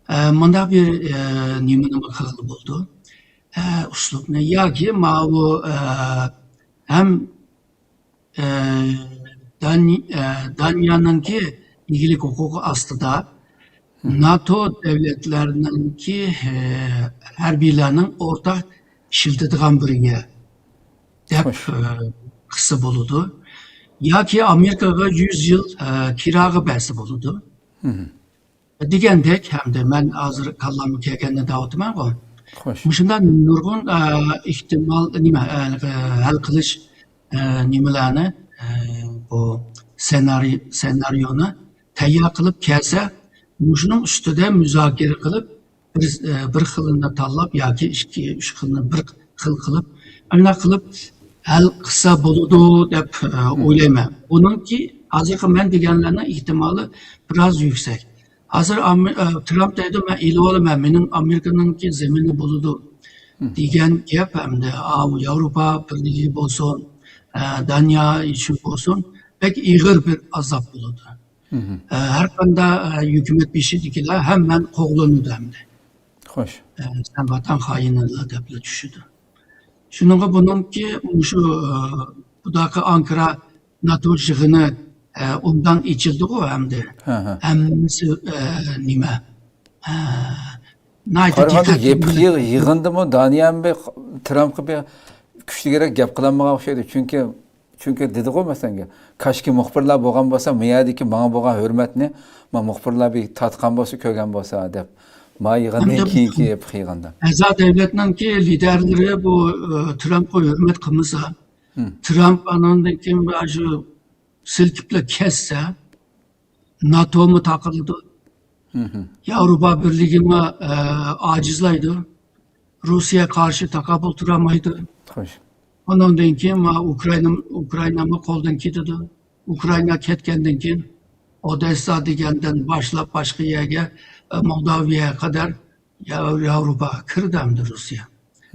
ئە، مۇنداق بىر، ئە، نېمىنىمۇ قىلغىلى بولىدۇ. ئە، ئۇسلۇبنى ياكى ماۋۇ، ئە، ھەم، ئە، دانى-، ئە، دانىيەنىڭكى ئىگىلىك ھوقۇقى ئاستىدا ناتو دۆلەتلەرنىڭكى، ئە، ھەربىيلەرنىڭ ئورتاق ئىشلىتىدىغان بىر يەر دەپ، خوش. ئە، قىلسا بولىدۇ. ياكى ئامېرىكىغا يۈز يىل، ئە، كىراغا بەرسە بولىدۇ. دېگەندەك، ھەمدە مەن ھازىر كاللامغا كەلگەننى دەۋاتىمەنغۇ. خوش. مۇشۇنداق نۇرغۇن، ئە، ئېھتىمال، نېمە، ئە، ھەل قىلىش، ئە، نېمىلەرنى، ئە، بۇ سېنارىي-، سېنارىيونى تەييار قىلىپ كەلسە، مۇشۇنىڭ ئۈستىدە مۇزاكىرە قىلىپ، بىر، ئە، بىر خىلىنى تاللاپ ياكى ئىككى، ئۈچ خىلنى بىر خىل قىلىپ، ئانداق قىلىپ ھەل قىلسا بولىدۇ دەپ، ئە، ئويلايمەن. بۇنىڭكى ھازىرقى مەن دېگەنلەرنىڭ ئېھتىمالى بىراز يۈكسەك. ھازىر ئامې-، ئە، ترامپ دەيدۇ، مەن ئېلىۋالىمەن، مېنىڭ ئامېرىكىنىڭكى زېمىنى بولىدۇ دېگەن گەپ ئەمدى، ئاۋۇ ياۋروپا بىرلىكى بولسۇن، ئە، دانىيە ئۈچۈن بولسۇن، بەك ئېغىر بىر ئازاب بولىدۇ. ئە، ھەر قانداق، ئە، ھۆكۈمەت بېشىدىكىلەر ھەممەن قوغلىنىدۇ ئەمدى. خوش. ئە، سەن ۋەتەن خائىنىلا دەپلا چۈشىدۇ. شۇنىڭغا بۇنىڭكى مۇشۇ، ئە، بۇداقى ئانكارا ناتو يىغىنى، ئە، ئوبدان ئېچىلدىغۇ ئەمدى. ھە، ھە. ھەممىسى، ئە، نېمە؟ ئە، ناھايىتى قارىغاندا دىققەت يېپىق بىلەن يىغ-، يىغىندىمۇ دانىيەمۇ بىر ترامپقا بىر كۈچلۈكرەك گەپ قىلالمىغان ئوخشايدۇ. چۈنكى، چۈنكى دېدىغۇ مەسىلەن، كاشكى مۇخبىرلار بولغان بولسا، ما يەردىكى ماڭا بولغان ھۆرمەتنى ما مۇخبىرلار بىر تارتقان بولسا، كۆرگەن بولسا دەپ. ما يىغىندىن ئەمدى كېيىنكى يېپىق يىغىندا. ئەزا دۆلەتنىڭكى لىدەرلىرى بۇ، ئە، ترامپقا ھۆرمەت قىلمىسا، ترامپ ئاناندىن كېيىن شۇ سىلكىپلا كەتسە، ناتومۇ تاقىلىدۇ. ياۋروپا بىرلىكىمۇ، ئە، ئاجىزلايدۇ. روسىيە قارشى تاقابىل تۇرالمايدۇ. خوش. ئۇنىڭدىن كېيىن ما ئۇكرائىنا، ئۇكرائىنامۇ قولدىن كېتىدۇ. ئۇكرائىنا كەتكەندىن كېيىن ئودېسسا دېگەندىن باشلاپ باشقا يەرگە، ئە، مولداۋىيەگە قەدەر يا-، ياۋروپاغا كىردى ئەمدى روسىيە.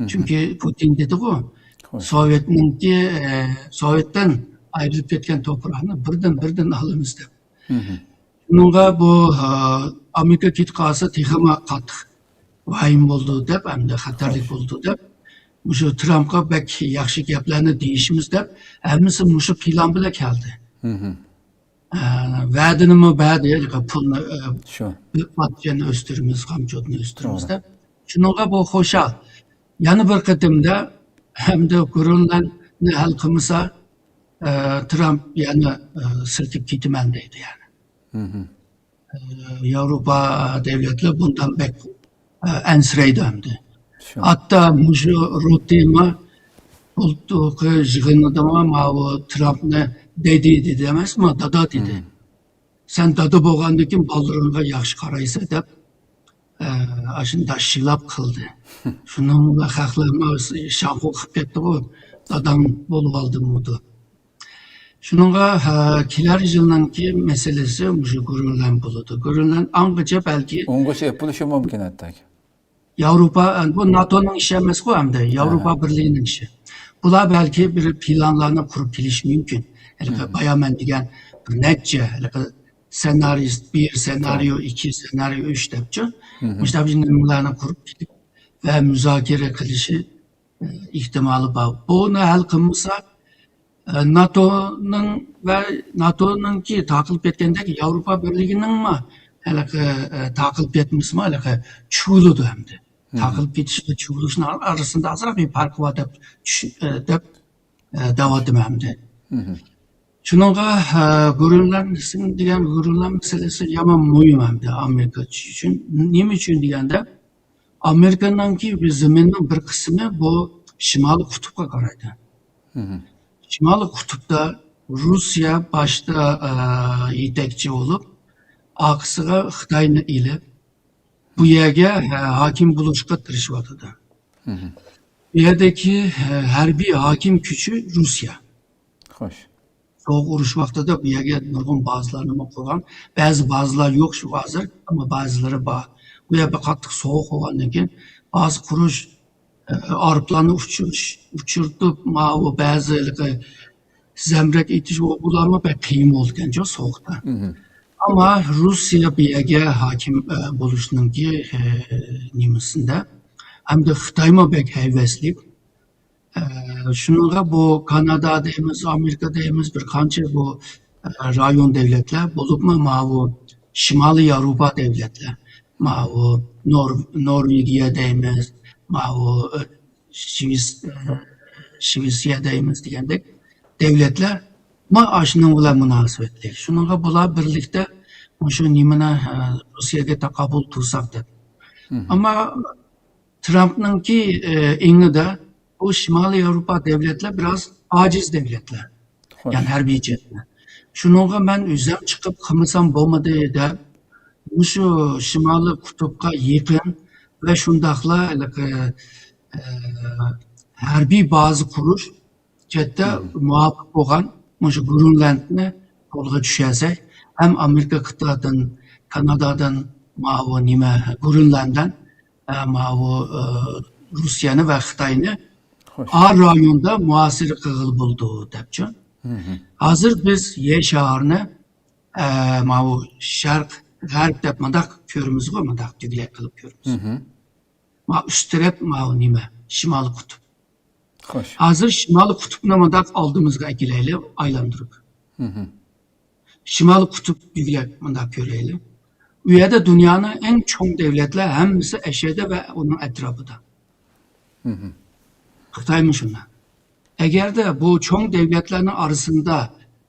چۈنكى پۇتىن دېدىغۇ، خوش. سوۋېتنىڭكى، ئە، سوۋېتتىن ئايرىلىپ كەتكەن توپراقنى بىردىن، بىردىن ئالىمىز دەپ. شۇنىڭغا بۇ، ئە، ئامېرىكا كېتىپ قالسا تېخىمۇ قاتتىق ۋايىم بولىدۇ دەپ، ئەمدى خەتەرلىك بولىدۇ دەپ، مۇشۇ ترامپقا بەك ياخشى گەپلەرنى دېيىشىمىز دەپ، ھەممىسى مۇشۇ پىلان بىلەن كەلدى. ئە، ۋەدىنىمۇ بەردى، پۇلنى، ئە، شۇ. بۇدجېتنى ئۆستۈرىمىز، خامچوتنى ئۆستۈرىمىز دەپ. شۇنىڭغا بۇ خۇشال. يەنە بىر قېتىمدا ھەمدە گرېنلاندنى ھەل قىلمىسا، ئە، ترامپ يەنە، ئە، سىلكىپ كېتىمەن دەيدۇ يەنى. ئە، ياۋروپا دۆلەتلىرى بۇندىن بەك، ئە، ئەنسىرەيدۇ ئەمدى. ھەتتا مۇشۇ رۇتتېمۇ بۇلتۇرقى يىغىنىدىمۇ ماۋۇ ترامپنى دەيدۇ دېدى ئەمەسمۇ، دادا دېدى. سەن دادا بولغاندىن كېيىن بالىلىرىڭغا ياخشى قارايسەن دەپ، ئە، ئاشۇنداق شىلاپ قىلدى. شۇنىڭ بىلەن خەقلەرمۇ شاڭخۇ قىلىپ كەتتىغۇ، داداڭ بولۇۋالدىمۇ دەپ. شۇنىڭغا، ھە، كېلەر يىلنىڭكى مەسىلىسى مۇشۇ گرېنلاند بولىدۇ. گرېنلاند ئاڭغىچە بەلكى ئوڭغا ئېلىپ بولۇشى مۇمكىن ھەتتاكى. ياۋروپا، بۇ ناتونىڭ ئىشى ئەمەسقۇ ئەمدى، ياۋروپا بىرلىكىنىڭ ئىشى. بۇلار بەلكى بىر پىلانلارنى قۇرۇپ كېلىشى مۇمكىن. ھېلىقى بايا مەن دېگەن بىر نەچچە، ھېلىقى سېنارىست بىر، سېنارىيو ئىككى، سېنارىيو ئۈچ دەپچۇ. مۇشۇنداق بىر نېمىلەرنى قۇرۇپ كېلىپ ۋە مۇزاكىرە قىلىشى، ئە، ئېھتىمالى بار. بۇنى ھەل قىلمىسا، ئە، ناتونىڭ ۋە ناتونىڭكى تاقىلىپ كەتكەندەك ياۋروپا بىرلىكىنىڭمۇ ھېلىقى، ئە، تاقىلىپ كەتمىسىمۇ ھېلىقى چۇۋۇلىدۇ ئەمدى. تاقىلىپ كېتىش ۋە چۇۋۇلۇشنىڭ ئارىسىدا ئازراق بىر پەرق بار دەپ چۈش-، ئە، دەپ، ئە، دەۋاتىمەن ئەمدى. شۇنىڭغا، ئە، گرېنلاند دېگەن گرېنلاند مەسىلىسى يامان مۇھىم ئەمدى ئامېرىكا ئۈچۈن. نېمە ئۈچۈن دېگەندە، ئامېرىكىنىڭكى بىر زېمىننىڭ بىر قىسمى بۇ شىمالىي قۇتۇپقا قارايدۇ. شىمالىي قۇتۇپتا روسىيە باشتا، ئە، يېتەكچى بولۇپ، ئارقىسىغا خىتاينى ئېلىپ، بۇ يەرگە، ئە، ھاكىم بولۇشقا تىرىشىۋاتىدۇ. بۇ يەردىكى، ئە، ھەربىي ھاكىم كۈچى روسىيە. خوش. سوغۇق ئۇرۇش ۋاقتىدا بۇ يەرگە نۇرغۇن بازىلارنىمۇ قۇرغان. بەزى بازىلار يوق شۇ ھازىر، ئەمما بازىلىرى بار. بۇ يەر بىر قاتتىق سوغۇق بولغاندىن كېيىن بازا قۇرۇش، ئە، ئايروپىلاننى ئۇچۇرۇش، ئۇچۇرتۇپ، ماۋۇ بەزى ھېلىقى زەمبىرەك ئېتىش، بۇلارمۇ بەك قىيىن بولىدىكەنچۇ سوغۇقتا. ئەمما روسىيە بۇ يەرگە ھاكىم، ئە، بولۇشنىڭكى، ئە، نېمىسىندە ھەمدە خىتايمۇ بەك ھەۋەسلىك. ئە، شۇنىڭغا بۇ كانادا دەيمىز، ئامېرىكا دەيمىز، بىر قانچە بۇ، ئە، رايون دۆلەتلەر، بولۇپمۇ ماۋۇ شىمالىي ياۋروپا دۆلەتلەر، ماۋۇ نور-، نورۋېگىيە دەيمىز، ماۋۇ، ئە، شىۋېتس-، ئە، شىۋېتسىيە دەيمىز دېگەندەك دۆلەتلەر ما ئاشۇنىڭ بىلەن مۇناسىۋەتلىك. شۇنىڭغا بۇلار بىرلىكتە مۇشۇ نېمىنى، ئە، روسىيەگە تاقابىل تۇرساق دەپ. ئەمما ترامپنىڭكى، ئە، ئېڭىدا بۇ شىمالىي ياۋروپا دۆلەتلەر بىراز ئاجىز دۆلەتلەر. خوش. يەنى ھەربىي جەھەتتە. شۇنىڭغا مەن ئۆزۈم چىقىپ قىلمىسام بولمىدى دەپ، مۇشۇ شىمالىي قۇتۇپقا يېقىن ۋە شۇنداقلا ھېلىقى، ئە، ھەربىي بازا قۇرۇش جەھەتتە مۇۋاپىق بولغان مۇشۇ گرېنلاندنى قولغا چۈشۈرسەك، ھەم ئامېرىكا قىتئەدىن، كانادادىن ماۋۇ نېمە، گرېنلانددىن ئە، ماۋۇ، ئە، روسىيەنى ۋە خىتاينى خوش. ئا رايوندا مۇھاسىرە قىلغىلى بولىدۇ دەپچۇ. ھازىر بىز يەر شارىنى، ئە، ماۋۇ شەرق، غەرب دەپ مۇنداق كۆرىمىزغۇ، مۇنداق دۈگىلەك قىلىپ كۆرىمىز. ما ئۈست تەرەپ ماۋۇ نېمە؟ شىمالىي قۇتۇپ. خوش. ھازىر شىمالىي قۇتۇپنى مۇنداق ئالدىمىزغا ئەكېلەيلى، ئايلاندۇرۇپ. شىمالىي قۇتۇپ دېگۈلەك مۇنداق كۆرەيلى. ئۇ يەردە دۇنيانىڭ ئەڭ چوڭ دۆلەتلەر ھەممىسى ئەشەدە ۋە ئۇنىڭ ئەتراپىدا. خىتايمۇ شۇنداق. ئەگەردە بۇ چوڭ دۆلەتلەرنىڭ ئارىسىدا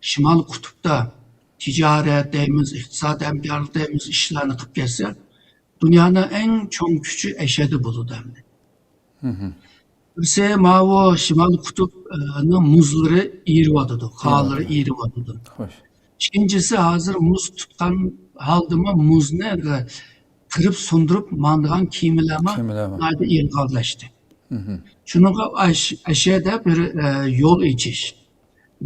شىمالىي قۇتۇپتا تىجارەت دەيمىز، ئىقتىسادىي ھەمكارلىق دەيمىز، ئىشلارنى قىلىپ كەتسە، دۇنيانىڭ ئەڭ چوڭ كۈچى ئەشەدە بولىدۇ ئەمدى. بىرسى ماۋۇ شىمالىي قۇتۇپنىڭ مۇزلىرى ئېرىۋاتىدۇ، قارلىرى ئېرىۋاتىدۇ. خوش. ئىككىنچىسى ھازىر مۇز تۇتقان ھالدىمۇ مۇزنى قىرىپ سۇندۇرۇپ ماڭىدىغان كېمىلەرمۇ كېمىلەرمۇ. ناھايىتى ئېغىرلاشتى. شۇنىڭغا ئەش-، ئەشەدە بىر، ئە، يول ئېچىش،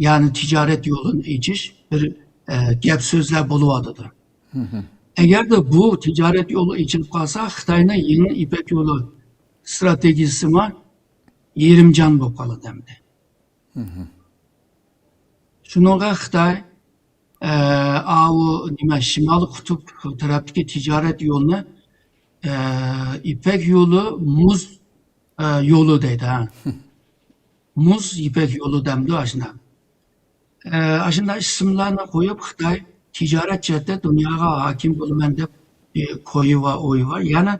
يەنى تىجارەت يولىنى ئېچىش بىر، ئە، گەپ سۆزلەر بولۇۋاتىدۇ. ئەگەردە بۇ تىجارەت يولى ئېچىلىپ قالسا، خىتاينىڭ يېڭى يىپەك يولى ئىستراتېگىيىسىمۇ يېرىم جان بولۇپ قالىدۇ ئەمدى. شۇنىڭغا خىتاي، ئە، ئاۋۇ نېمە، شىمالىي قۇتۇپ تەرەپتىكى تىجارەت يولىنى، ئە، يىپەك يولى، مۇز، ئە، يولى دەيدۇ، ھە. مۇز يىپەك يولى دەمدۇ ئاشۇنداق. ئە، ئاشۇنداق ئىسىملارنى قويۇپ، خىتاي تىجارەت جەھەتتە دۇنياغا ھاكىم بولىمەن دەپ، ئە، كويى بار، ئويى بار. يەنى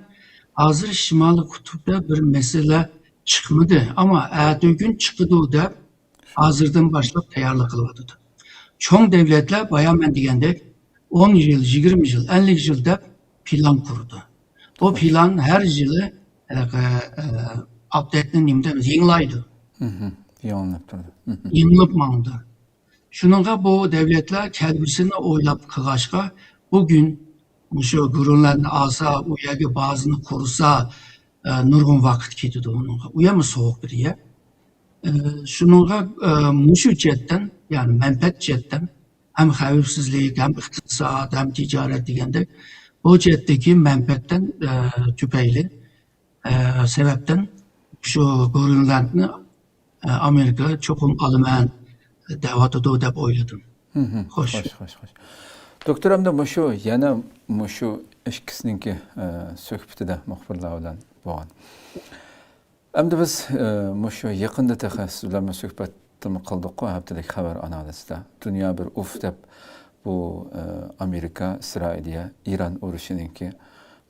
ھازىر شىمالىي قۇتۇپتا بىر مەسىلە چىقمىدى، ئەمما ئەتىگۈن چىقىدۇ دەپ ھازىردىن باشلاپ تەييارلىق قىلىۋاتىدۇ. چوڭ دۆلەتلەر بايا مەن دېگەندەك ئون يىل، يىگىرمە يىل، ئەللىك يىل دەپ پىلان قۇرىدۇ. بۇ پىلان ھەر يىلى، ئە، ئە، ئاپدېيتنى نېمە دەيمىز، يېڭىلايدۇ. يېڭىلىنىپ تۇرىدۇ. يېڭىلىپ ماڭىدۇ. شۇنىڭغا بۇ دۆلەتلەر كەلگۈسىنى ئويلاپ قىلغاچقا، بۈگۈن مۇشۇ گرېنلاندنى ئالسا، ئۇ يەرگە بازىنى قۇرسا، ئە، نۇرغۇن ۋاقىت كېتىدۇ ئۇنىڭغا. ئۇ يەرمۇ سوغۇق بىر يەر. ئە، شۇنىڭغا، ئە، مۇشۇ جەھەتتىن، يەنى مەنپەئەت جەھەتتىن ھەم خەۋپسىزلىك، ھەم ئىقتىساد، ھەم تىجارەت دېگەندەك، بۇ جەھەتتىكى مەنپەئەتتىن، ئە، تۈپەيلى، ئە، سەۋەبتىن شۇ گرېنلاندنى، ئە، ئامېرىكا چوقۇم ئالىمەن دەۋاتىدۇ دەپ ئويلىدىم. خوش. خوش، خوش، خوش. دوكتور، ئەمدى مۇشۇ، يەنە مۇشۇ ئىككىسىنىڭكى، ئە، سۆھبىتىدە مۇخبىرلار بىلەن بولغان. ئەمدى بىز، ئە، مۇشۇ يېقىندا تېخى سىز بىلەن بىر سۆھبەتمۇ قىلدۇققۇ، ھەپتىلىك خەۋەر ئانالىزىدا. دۇنيا بىر ئۇف دەپ بۇ، ئە، ئامېرىكا، ئىسرائىلىيە، ئىران ئۇرۇشىنىڭكى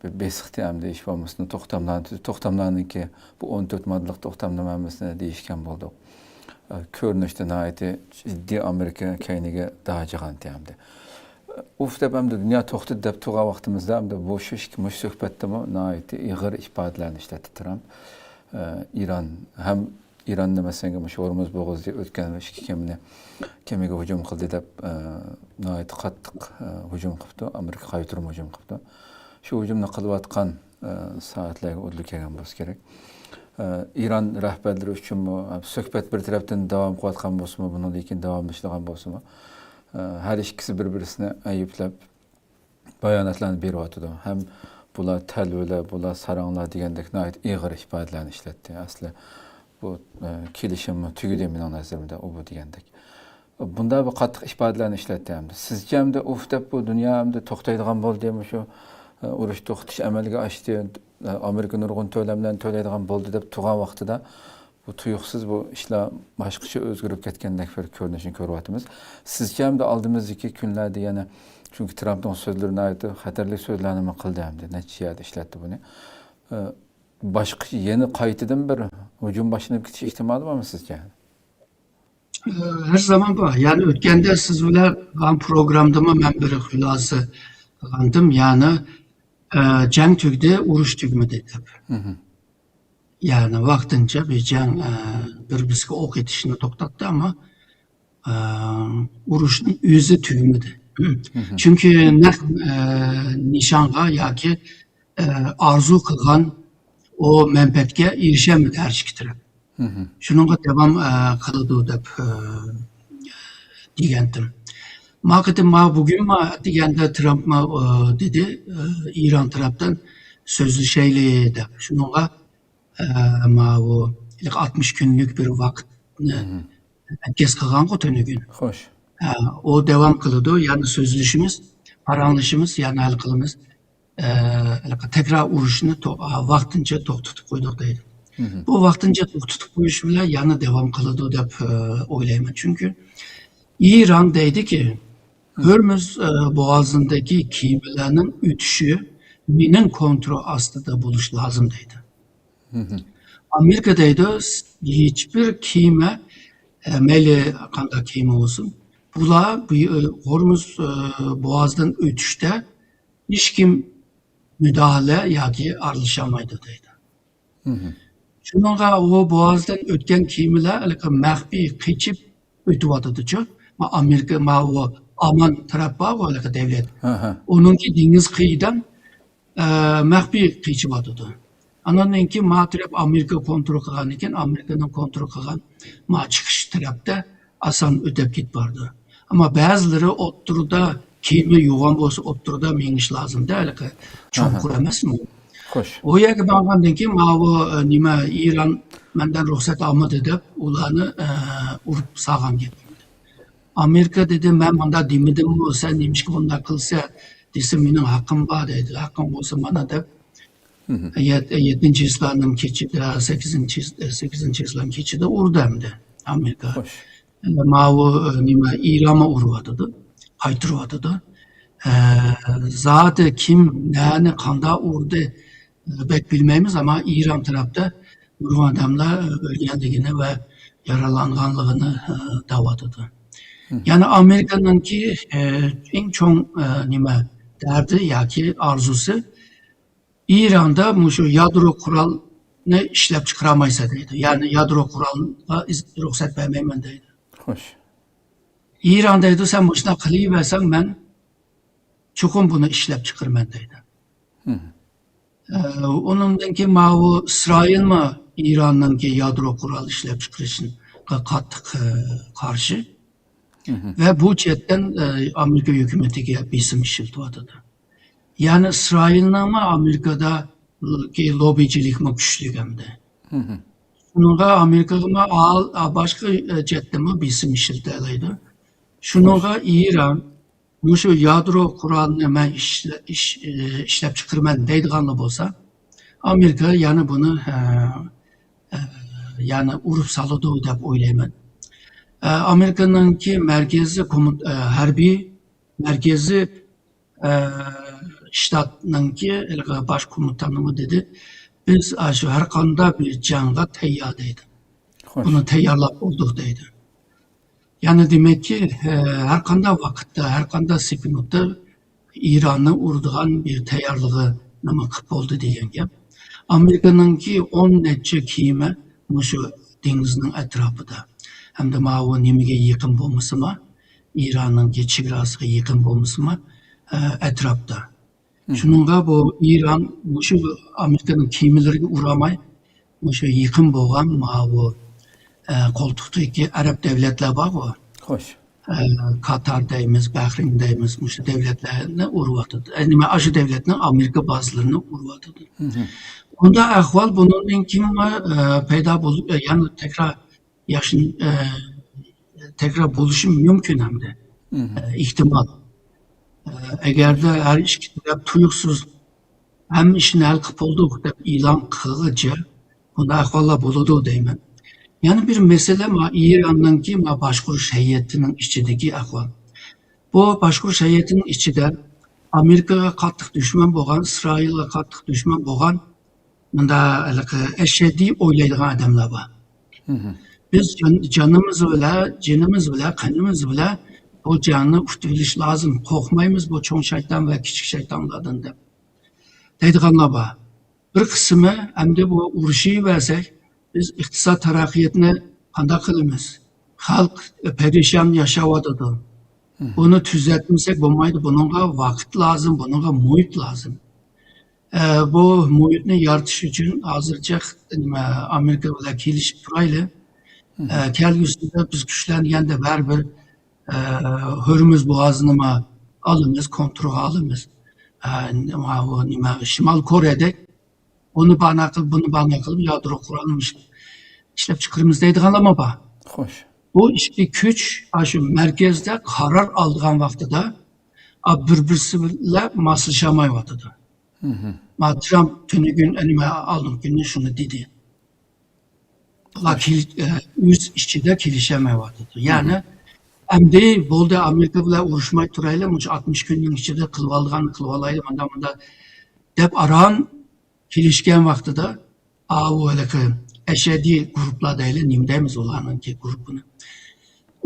بىر بېسىقتى ئەمدى ھېچ بولمىسىدىن توختاملارنى، توختاملارنىڭكى بۇ ئون تۆت ماددىلىق توختامنامىسىنى دېيىشكەن بولدۇق. ئە، كۆرۈنۈشتە ناھايىتى جىددىي ئامېرىكا كەينىگە داجىغانتى ئەمدى. ئۇف دەپ ئەمدى دۇنيا توختىدى دەپ تۇرغان ۋاقتىمىزدا ئەمدى بۇ شۇ ئىككى، مۇشۇ سۆھبەتتىمۇ ناھايىتى ئېغىر ئىپادىلەرنى ئىشلەتتى ترامپ. ئە، ئىران ھەم ئىراننى مەسىلەن مۇشۇ ھورمۇز بوغۇزىدا ئۆتكەن ئىككى كېمىنى، كېمىگە ھۇجۇم قىلدى دەپ، ئە، ناھايىتى قاتتىق، ئە، ھۇجۇم قىپتۇ. ئامېرىكا قايتۇرما ھۇجۇم قىپتۇ. شۇ ھۇجۇمنى قىلىۋاتقان، ئە، سائەتلەرگە ئۇدۇل كەلگەن بولسا كېرەك. ئە، ئىران رەھبەرلىرى ئۈچۈنمۇ، ئە، سۆھبەت بىر تەرەپتىن داۋام قىلىۋاتقان بولسىمۇ، بۇنىڭدىن كېيىن داۋاملىشىدىغان بولسىمۇ، ئە، ھەر ئىككىسى بىر-بىرسىنى ئەيىبلەپ باياناتلارنى بېرىۋاتىدۇ. ھەم بۇلار تەلۋىلەر، بۇلار ساراڭلار دېگەندەك ناھايىتى ئېغىر ئىپادىلەرنى ئىشلەتتى. ئەسلى بۇ، ئە، كېلىشىممۇ تۈگىدى مېنىڭ نەزىرىمدە، ئۇ بۇ دېگەندەك. بۇنداق بىر قاتتىق ئىپادىلەرنى ئىشلەتتى ئەمدى. سىزچە ئەمدى ئۇف دەپ بۇ دۇنيا ئەمدى توختايدىغان بولدى، مۇشۇ، ئە، ئۇرۇش توختىتىش ئەمەلگە ئاشتى، ئە، ئامېرىكا نۇرغۇن تۆلەملەرنى تۆلەيدىغان بولدى دەپ تۇرغان ۋاقتىدا، بۇ تۇيۇقسىز بۇ ئىشلار باشقىچە ئۆزگىرىپ كەتكەندەك بىر كۆرۈنۈشنى كۆرۈۋاتىمىز. سىزچە ئەمدى ئالدىمىزدىكى كۈنلەردە يەنە، چۈنكى ترامپنىڭ سۆزلىرى ناھايىتى خەتەرلىك سۆزلەرنىمۇ قىلدى ئەمدى، نەچچە يەردە ئىشلەتتى بۇنى. ئە، باشقىچە يەنە قايتىدىن بىر ھۇجۇم باشلىنىپ كېتىش ئېھتىمالى بارمۇ سىزچە؟ ئە، ھەر زامان بار. يەنى ئۆتكەندە سىز بىلەن قىلغان پروگرامدىمۇ مەن بىر خۇلاسە قىلغانتىم. يەنى، ئە، جەڭ تۈگىدى، ئۇرۇش تۈگىمىدى دەپ. يەنى ۋاقتىنچە بىر جەڭ، ئە، بىر-بىرسىگە ئوق ئېتىشنى توختاتتى، ئەمما، ئە، ئۇرۇشنىڭ ئۆزى تۈگىمىدى. چۈنكى نەق، ئە، نىشانغا ياكى، ئە، ئارزۇ قىلغان ئۇ مەنپەئەتكە ئېرىشەلمىدى ھەر ئىككى تەرەپ. شۇنىڭغا داۋام، ئە، قىلىدۇ دەپ، ئە، دېگەنتىم. ما قېتىم ما بۈگۈن ما دېگەندە ترامپ ما، ئە، دېدى، ئە، ئىران تەرەپتىن سۆزلىشەيلى دەپ. شۇنىڭغا ئە، ماۋۇ ئاتمىش كۈنلۈك بىر ۋاقىتنى ئەتكەس قىلغانغۇ تۈنۈگۈن. خوش. ئە، ئۇ داۋام قىلىدۇ، يەنى سۆزلىشىمىز، پاراڭلىشىمىز، يەنى ھەل قىلىمىز. ئە، تەكرار ئۇرۇشنى تو-، ۋاقتىنچە توختىتىپ قويدۇق دەيدۇ. بۇ ۋاقتىنچە توختىتىپ قويۇش بىلەن يەنە داۋام قىلىدۇ دەپ، ئە، ئويلايمەن. چۈنكى ئىران دەيدىكى، ھۆرمۇز، ئە، بوغازىدىكى كېمىلەرنىڭ ئۆتۈشى مېنىڭ كونترول ئاستىدا بولۇشى لازىم دەيدۇ. ئامېرىكا دەيدۇ، ھېچبىر كېمە، ئە، مەيلى قانداق كېمە بولسۇن، بۇلار بۇ، ئە، ھورمۇز، ئە، بوغازىدىن ئۆتۈشتە ھېچكىم مۇداخىلە ياكى ئارىلىشالمايدۇ دەيدۇ. شۇنىڭغا ئۇ بوغازدىن ئۆتكەن كېمىلەر ھېلىقى مەخپىي قېچىپ ئۆتۈۋاتىدۇچۇ. ما ئامېرىكا، ما ئۇ ئامان تەرەپ بارغۇ ھېلىقى دۆلەت. ئۇنىڭكى دېڭىز قىيىدىن، ئە، مەخپىي قېچىۋاتىدۇ. ئاناندىن كېيىن ما تەرەپ ئامېرىكا كونترول قىلغاندىن كېيىن، ئامېرىكىنىڭ كونترول قىلغان ما چىقىش تەرەپتە ئاسان ئۆتۈپ كېتىپ بارىدۇ. ئەمما بەزىلىرى ئوتتۇرىدا كېمە يوغان بولسا، ئوتتۇرىدا مېڭىش لازىمدا، ھېلىقى چوڭقۇر ئەمەسمۇ؟ خوش. ئۇ يەرگە بارغاندىن كېيىن، ماۋۇ، ئە، نېمە، ئىران مەندىن رۇخسەت ئالمىدى دەپ، ئۇلارنى، ئە، ئۇرۇپ سالغان گەپ. ئامېرىكا دېدى، مەن مۇنداق دېمىدىممۇ، سەن نېمىشقا بۇنداق قىلىسەن دېسە، مېنىڭ ھەققىم بار دەيدۇ. ھەققىڭ بولسا مانا دەپ، يەت-، يەتتىنچى چىسلانىڭ كېچىدە، سەككىزىنچى، سەككىزىنچى چىسلانىڭ كېچىدە ئۇردى ئەمدى ئامېرىكا. خوش. ماۋۇ، نېمە، ئىرانمۇ ئۇرۇۋاتىدۇ، قايتۇرۇۋاتىدۇ. ئە، زادى كىم، نەنى، قانداق ئۇردى، بەك بىلمەيمىز، ئەمما ئىران تەرەپتە نۇرغۇن ئادەملەر ئۆلگەنلىكىنى ۋە يارالانغانلىقىنى، ئە، دەۋاتىدۇ. يەنى ئامېرىكىنىڭكى، ئە، ئەڭ چوڭ، ئە، نېمە، دەردى ياكى ئارزۇسى، ئىراندا مۇشۇ يادرو قورالنى ئىشلەپ چىقىرالمايسەن دەيدۇ. يەنى يادرو قورالغا ئىز-، رۇخسەت بەرمەيمەن دەيدۇ. خوش. ئىران دەيدۇ، سەن مۇشۇنداق قىلىۋەرسەڭ، مەن چوقۇم بۇنى ئىشلەپ چىقىرىمەن دەيدۇ. ئە، ئۇنىڭدىن كېيىن ماۋۇ ئىسرائىلمۇ ئىراننىڭكى يادرو قورال ئىشلەپ چىقىرىشىغا قاتتىق، ئە، قارشى. ۋە بۇ جەھەتتىن، ئە، ئامېرىكا ھۆكۈمىتىگە بېسىم ئىشلىتىۋاتىدۇ. يەنى ئىسرائىلنىڭمۇ ئامېرىكادىكى لوببىچىلىكمۇ كۈچلۈك ئەمدى. شۇنىڭغا ئامېرىكىغىمۇ ئال-، ئا، باشقا، ئە، جەھەتتىنمۇ بېسىم ئىشلىتەلەيدۇ. شۇنىڭغا ئىران مۇشۇ يادرو قورالىنى مەن ئىشلە-، ئىش-، ئە، ئىشلەپ چىقىرىمەن دەيدىغانلا بولسا، ئامېرىكا يەنە بۇنى، ئە، ئە، يەنە ئۇرۇپ سالىدۇ دەپ ئويلايمەن. ئە، ئامېرىكىنىڭكى مەركىزىي كومىت-، ئە، ھەربىي مەركىزىي، ئە، شتابنىڭكى ھېلىقى باش كوماندانىمۇ دېدى، بىز ئاشۇ ھەر قانداق بىر جەڭگە تەييار دەيدۇ. خوش. بۇنى تەييارلاپ بولدۇق دەيدۇ. يەنى دېمەككى، ئە، ھەر قانداق ۋاقىتتا، ھەر قانداق سېكۇنتتا ئىراننى ئۇرىدىغان بىر تەييارلىقى نېمە قىلىپ بولدى دېگەن گەپ. ئامېرىكىنىڭكى ئون نەچچە كېمە مۇشۇ دېڭىزنىڭ ئەتراپىدا. ھەمدە ماۋۇ نېمىگە يېقىن بولمىسىمۇ، ئىراننىڭكى چېگراسىغا يېقىن بولمىسىمۇ، ئە، ئەتراپتا. شۇنىڭغا بۇ ئىران مۇشۇ ئامېرىكىنىڭ كېمىلىرىگە ئۇرالماي، مۇشۇ يېقىن بولغان ماۋۇ، ئە، قولتۇقتىكى ئەرەب دەۋلەتلەر بارغۇ. خوش. ئە، قاتار دەيمىز، بەھرەين دەيمىز، مۇشۇ دەۋلەتلەرنى ئۇرۇۋاتىدۇ. ئە، نېمە، ئاشۇ دەۋلەتنىڭ ئامېرىكا بازىلىرىنى ئۇرۇۋاتىدۇ. بۇنداق ئەھۋال بۇنىڭدىن كېيىنمۇ، ئە، پەيدا بولۇپ، ئە، يەنە تەكرار ياشن-، ئە، تەكرار بولۇشى مۇمكىن ھەمدە، ئە، ئېھتىمال. ئە، ئەگەردە ھەر ئىككى تەرەپ تۇيۇقسىز ھەممە ئىشنى ھەل قىلىپ بولدۇق دەپ ئېلان قىلغىچە بۇنداق ئەھۋاللار بولىدۇ دەيمەن. يەنە بىر مەسىلە، ما، ئىراننىڭكى، ما، باشقۇرۇش ھەيئىتىنىڭ ئىچىدىكى ئەھۋال. بۇ باشقۇرۇش ھەيئىتىنىڭ ئىچىدە ئامېرىكىغا قاتتىق دۈشمەن بولغان، ئىسرائىلغا قاتتىق دۈشمەن بولغان، مۇنداق ھېلىقى ئەشەددىي ئويلايدىغان ئادەملەر بار. بىز جان-، جانىمىز بىلەن، جېنىمىز بىلەن، قېنىمىز بىلەن بۇ جەڭنى ئۇتۇۋېلىش لازىم. قورقمايمىز بۇ چوڭ شەيتان ۋە كىچىك شەيتانلاردىن دەپ دەيدىغانلار بار. بىر قىسمى ئەمدى بۇ ئۇرۇشۇۋەرسەك، بىز ئىقتىساد تەرەققىياتنى قانداق قىلىمىز؟ خەلق پەرىشان ياشاۋاتىدۇ. بۇنى تۈزەتمىسەك بولمايدۇ. بۇنىڭغا ۋاقىت لازىم، بۇنىڭغا مۇھىت لازىم. ئە، بۇ مۇھىتنى يارىتىش ئۈچۈن ھازىرچە، نېمە، ئامېرىكا بىلەن كېلىشىپ تۇرايلى. ئە، كەلگۈسىدە بىز كۈچلەنگەندە بەرىبىر، ئە، ھۆرمۇز بوغازىنىمۇ ئالىمىز، كونترولغا ئالىمىز. ئە، نېمە، بۇ نېمە، شىمال كورېيەدەك ئۇنى بانا قىلىپ، بۇنى بانا قىلىپ، يادرو قورالنى ئىشلەپ چىقىرىمىز دەيدىغانلارمۇ بار. خوش. بۇ ئىككى كۈچ ئاشۇ مەركەزدە قارار ئالىدىغان ۋاقتىدا، ئا، بىر-بىرسى بىلەن ماسلىشالمايۋاتىدۇ. ما ترامپ تۈنۈگۈن، نېمە، ئالدىنقى كۈنى شۇنى دېدى. بۇلار كېلىش-، ئە، ئۆز ئىچىدە كېلىشەلمەيۋاتىدۇ. يەنى، ئەمدى بولدى، ئامېرىكا بىلەن ئۇرۇشماي تۇرايلى، مۇشۇ ئاتمىش كۈننىڭ ئىچىدە قىلىۋالىدىغاننى قىلىۋالايلى، مۇنداق، مۇنداق دەپ ئاران كېلىشكەن ۋاقتىدا، ئاۋۇ ھېلىقى ئەشەددىي گۇرۇپپىلار دەيلى، نېمە دەيمىز ئۇلارنىڭكى گۇرۇپپىنى.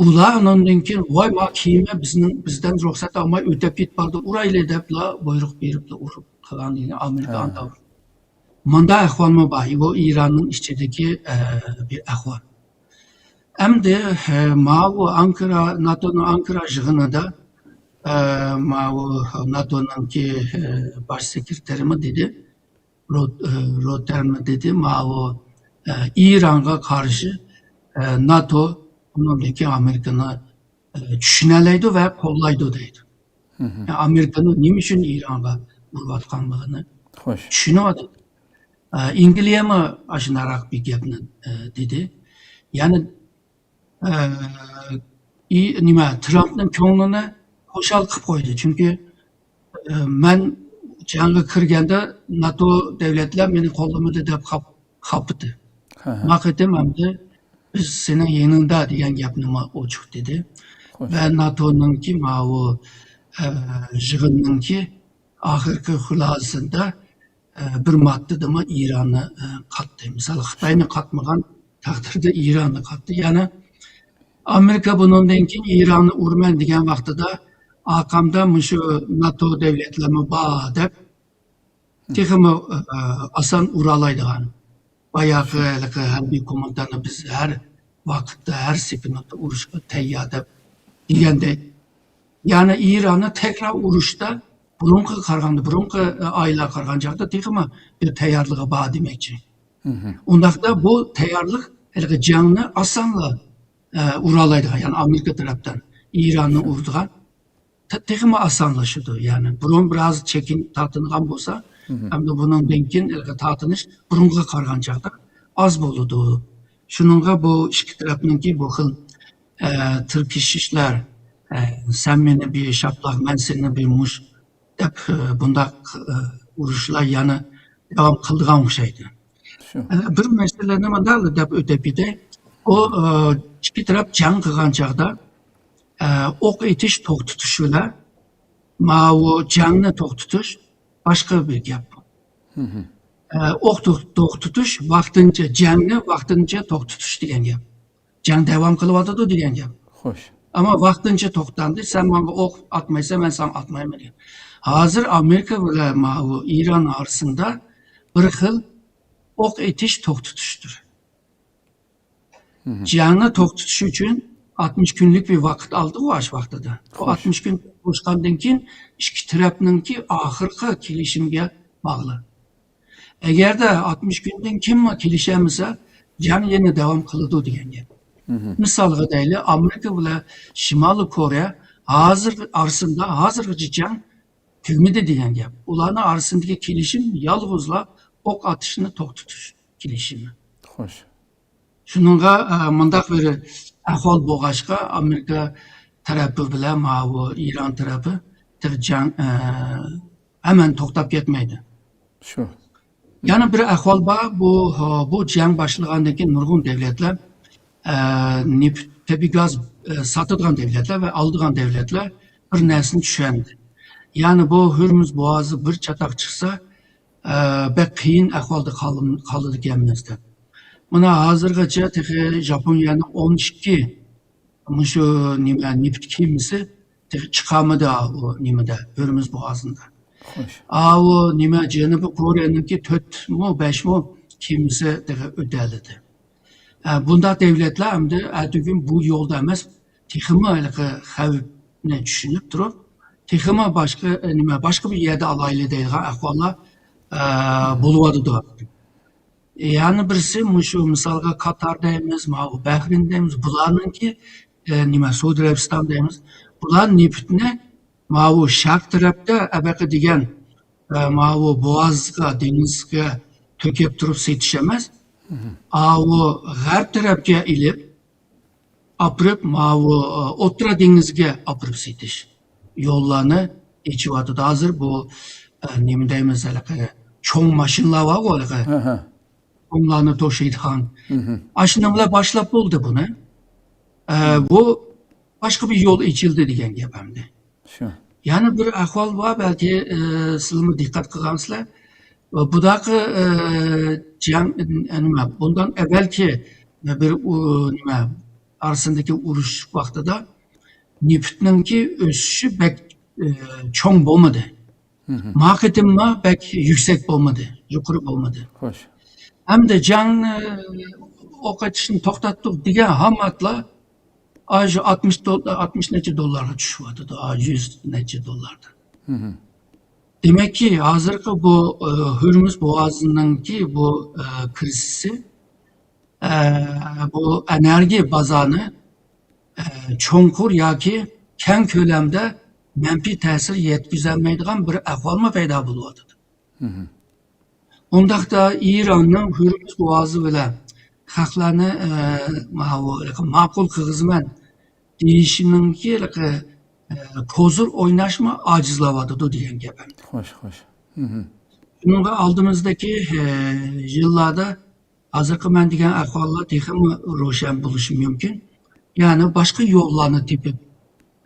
ئۇلار ئۇنىڭدىن كېيىن، ۋاي، ما كېمە بىزنىڭ، بىزدىن رۇخسەت ئالماي ئۆتۈپ كېتىپ بارىدۇ، ئۇرايلى دەپلا بۇيرۇق بېرىپلا ئۇرۇپ قالغان ئامېرىكا ئانداق. مۇنداق ئەھۋالمۇ بار. بۇ ئىراننىڭ ئىچىدىكى، ئە، بىر ئەھۋال. ئەمدى، ئە، ماۋۇ ئانكارا، ناتونىڭ ئانكارا يىغىنىدا، ئە، ماۋۇ ناتونىڭكى، ئە، باش سېكرېتارىمۇ دېدى، روت-، ئە، روتەرمۇ دېدى، ماۋۇ، ئە، ئىرانغا قارشى، ئە، ناتو ئۇنىڭدىن كېيىن ئامېرىكىنى، ئە، چۈشىنەلەيدۇ ۋە قوللايدۇ دەيدۇ. يەنى ئامېرىكىنىڭ نېمە ئۈچۈن ئىرانغا ئۇرۇۋاتقانلىقىنى خوش. چۈشىنىۋاتىدۇ. ئە، ئەنگلىيەمۇ ئاشۇنداقراق بىر گەپنى، ئە، دېدى. يەنى، ئە، ئى-، نېمە، ترامپنىڭ كۆڭلىنى خۇشال قىلىپ قويدى. چۈنكى، ئە، مەن جەڭگە كىرگەندە ناتو دەۋلەتلەر مېنى قوللىمىدى دەپ خاپ-، خاپىدى. ما قېتىم ئەمدى بىز سېنىڭ يېنىڭدا دېگەن گەپنىمۇ ئوچۇق دېدى. خوش. ۋە ناتونىڭكى ماۋۇ، ئە، يىغىننىڭكى ئاخىرقى خۇلاسىسىدا ئە، بىر ماددىدىمۇ ئىراننى، ئە، قاتتى. مىسال، خىتاينى قاتمىغان تەقدىردە ئىراننى قاتتى. يەنى ئامېرىكا بۇنىڭدىن كېيىن ئىراننى ئۇرىمەن دېگەن ۋاقتىدا، ئارقامدا مۇشۇ ناتو دۆلەتلەرمۇ بار دەپ، تېخىمۇ، ئە، ئاسان ئۇرالايدىغان. باياقى ھېلىقى ھەربىي كوماندانى بىز ھەر ۋاقىتتا، ھەر سېكۇنتتا ئۇرۇشقا تەييار دەپ دېگەندەك. يەنى ئىراننى تەكرار ئۇرۇشتا بۇرۇنقىغا قارىغاندا، بۇرۇنقى، ئە، ئايلارغا قارىغان چاغدا تېخىمۇ بىر تەييارلىقى بار دېمەكچى. ئۇنداقتا بۇ تەييارلىق ھېلىقى جەڭنى ئاسانلا، ئە، ئۇرالايدىغان، يەنى ئامېرىكا تەرەپتىن ئىراننى ئۇرىدىغان ت-، تېخىمۇ ئاسانلىشىدۇ. يەنى بۇرۇن بىراز چېكىن تارتىنغان بولسا، ئەمدى بۇنىڭدىن كېيىن ئىلغا تارتىنىش بۇرۇنقىغا قارىغان چاغدا ئاز بولىدۇ. شۇنىڭغا بۇ ئىككى تەرەپنىڭكى بۇ خىل، ئە، تىركىشىشلار، ئە، سەن مېنى بىر شاپلاق، مەن سېنى بىر مۇش دەپ، ئە، بۇنداق، ئە، ئۇرۇشلار يەنە داۋام قىلىدىغان ئوخشايدۇ. ئە، بىر مەسىلىنى مۇنداق دەپ ئۆتۈپ كېتەي. ئۇ، ئە، ئىككى تەرەپ جەڭ قىلغان چاغدا، ئە، ئوق ئېتىش توختىتىش بىلەن ماۋۇ جەڭنى توختىتىش باشقا بىر گەپ. ئە، ئوق تو-، توختىتىش ۋاقتىنچە، جەڭنى ۋاقتىنچە توختىتىش دېگەن گەپ. جەڭ داۋام قىلىۋاتىدۇ دېگەن گەپ. ئەمما ۋاقتىنچە توختاندى، سەن ماڭا ئوق ئاتمايسەن، مەن ساڭا ئاتمايمەن دېگەن. ھازىر ئامېرىكا بىلەن ماۋۇ ئىران ئارىسىندا بىر خىل ئوق ئېتىش توختىتىشتۇر. جەڭنى توختىتىش ئۈچۈن ئاتمىش كۈنلۈك بىر ۋاقىت ئالدىغۇ ئاشۇ ۋاقتىدا. بۇ ئاتمىش كۈن توشقاندىن كېيىن ئىككى تەرەپنىڭكى ئاخىرقى كېلىشىمگە باغلىق. ئەگەردە ئاتمىش كۈندىن كېيىنمۇ كېلىشەلمىسە، جەڭ يەنە داۋام قىلىدۇ دېگەن گەپ. مىسالغا دەيلى، ئامېرىكا بىلەن شىمالىي كورېيە ھازىر ئارىسىندا ھازىرغىچە جەڭ تۈگىمىدى دېگەن گەپ. ئۇلارنىڭ ئارىسىندىكى كېلىشىم يالغۇزلا ئوق ئاتىشنى توختىتىش كېلىشىمى. شۇنىڭغا، ئە، مۇنداق بىر ئەھۋال بولغاچقا، ئامېرىكا تەرەپى بىلەن ماۋۇ ئىران تەرەپى تېخى جەڭ، ئە، ھەمەن توختاپ كەتمەيدۇ. يەنە بىر ئەھۋال بار، بۇ، بۇ جەڭ باشلىغاندىن كېيىن نۇرغۇن دۆلەتلەر، ئە، نېفىت، تەبىئىي گاز، ئە، ساتىدىغان دۆلەتلەر ۋە ئالىدىغان دۆلەتلەر بىر نەرسىنى چۈشەندى. يەنى بۇ ھۆرمۇز بوغازى بىر چاتاق چىقسا، ئە، بەك قىيىن ئەھۋالدا قالىم-، قالىدىكەنمىز دەپ. مانا ھازىرغىچە تېخى ژاپونىيەنىڭ ئون ئىككى مۇشۇ نېمە، نېفىت كېمىسى تېخى چىقالمىدى، ئا، ئۇ نېمىدە، ھۆرمۇز بوغازىندا. ئاۋۇ نېمە، جەنۇبىي كورېيەنىڭكى تۆتمۇ، بەشمۇ كېمىسى تېخى ئۆتەلىدى. ئە، بۇنداق دۆلەتلەر ئەمدى ئەتىگۈن بۇ يولدا ئەمەس، تېخىمۇ ھېلىقى خەۋپنى چۈشىنىپ تۇرۇپ، تېخىمۇ باشقا، ئە، نېمە، باشقا بىر يەردە ئالايلى دەيدىغان ئەھۋاللار، ئە، بولۇۋاتىدۇ. يەنە بىرسى مۇشۇ مىسالغا قاتار دەيمىز، ماۋۇ بەھرىن دەيمىز، بۇلارنىڭكى، ئە، نېمە، سەئۇدى ئەرەبىستان دەيمىز. بۇلار نېفىتنى ماۋۇ شەرق تەرەپتە ئەبەقە دېگەن، ئە، ماۋۇ بوغازغا، دېڭىزغا تۆكۈپ تۇرۇپ سېتىش ئەمەس. ئاۋۇ غەرب تەرەپكە ئېلىپ، ئاپىرىپ، ماۋۇ، ئوتتۇرا دېڭىزگە ئاپىرىپ سېتىش يوللارنى ئېچىۋاتىدۇ. ھازىر بۇ، ئە، نېمە دەيمىز، ھېلىقى چوڭ ماشىنىلار بارغۇ، ھېلىقى چوڭلارنى توشۇيدىغان. ئاشۇنىڭ بىلەن باشلاپ بولدى بۇنى. ئە، بۇ باشقا بىر يول ئېچىلدى دېگەن گەپ ئەمدى. يەنە بىر ئەھۋال بار، بەلكى، ئە، سىلىمۇ دىققەت قىلغانسىلەر. بۇداقى، ئە، جەڭ، ئە، نېمە، بۇندىن ئەۋۋەلكى بىر ئۇ، نېمە، ئارىسىندىكى ئۇرۇش ۋاقتىدا نېفىتنىڭكى ئۆسۈشى بەك، ئە، چوڭ بولمىدى. ما قېتىمما بەك يۈكسەك بولمىدى، يۇقىرى بولمىدى. ئەمدى جەڭ، ئە، ئوق ئېتىشنى توختاتتۇق دېگەن ھاماتلا، ئاشۇ ئاتمىش دول-، ئاتمىش نەچچە دوللارغا چۈشۈۋاتىدۇ، ئاشۇ يۈز نەچچە دوللاردىن. دېمەككى، ھازىرقى بۇ، ئە، ھۆرمۇز بوغازىنىڭكى بۇ، ئە، كىرىزىسى، ئە، بۇ ئېنېرگىيە بازارنى، ئە، چوڭقۇر ياكى كەڭ كۆلەمدە مەنپىي تەسىر يەتكۈزەلمەيدىغان بىر ئەھۋالمۇ پەيدا بولۇۋاتىدۇ. ئۇنداقتا ئىراننىڭ ھۆرمۇز بوغازى بىلەن خەقلەرنى، ئە، ماۋۇ ماقۇل قىلغۇزىمەن دېيىشىنىڭكى، ئە، كوزۇر ئويناشمۇ ئاجىزلاۋاتىدۇ دېگەن گەپ. شۇنىڭغا ئالدىمىزدىكى، ئە، يىللاردا ھازىرقى مەن دېگەن ئەھۋاللار تېخىمۇ روشەن بولۇشى مۇمكىن. يەنى باشقا يوللارنى تېپىپ،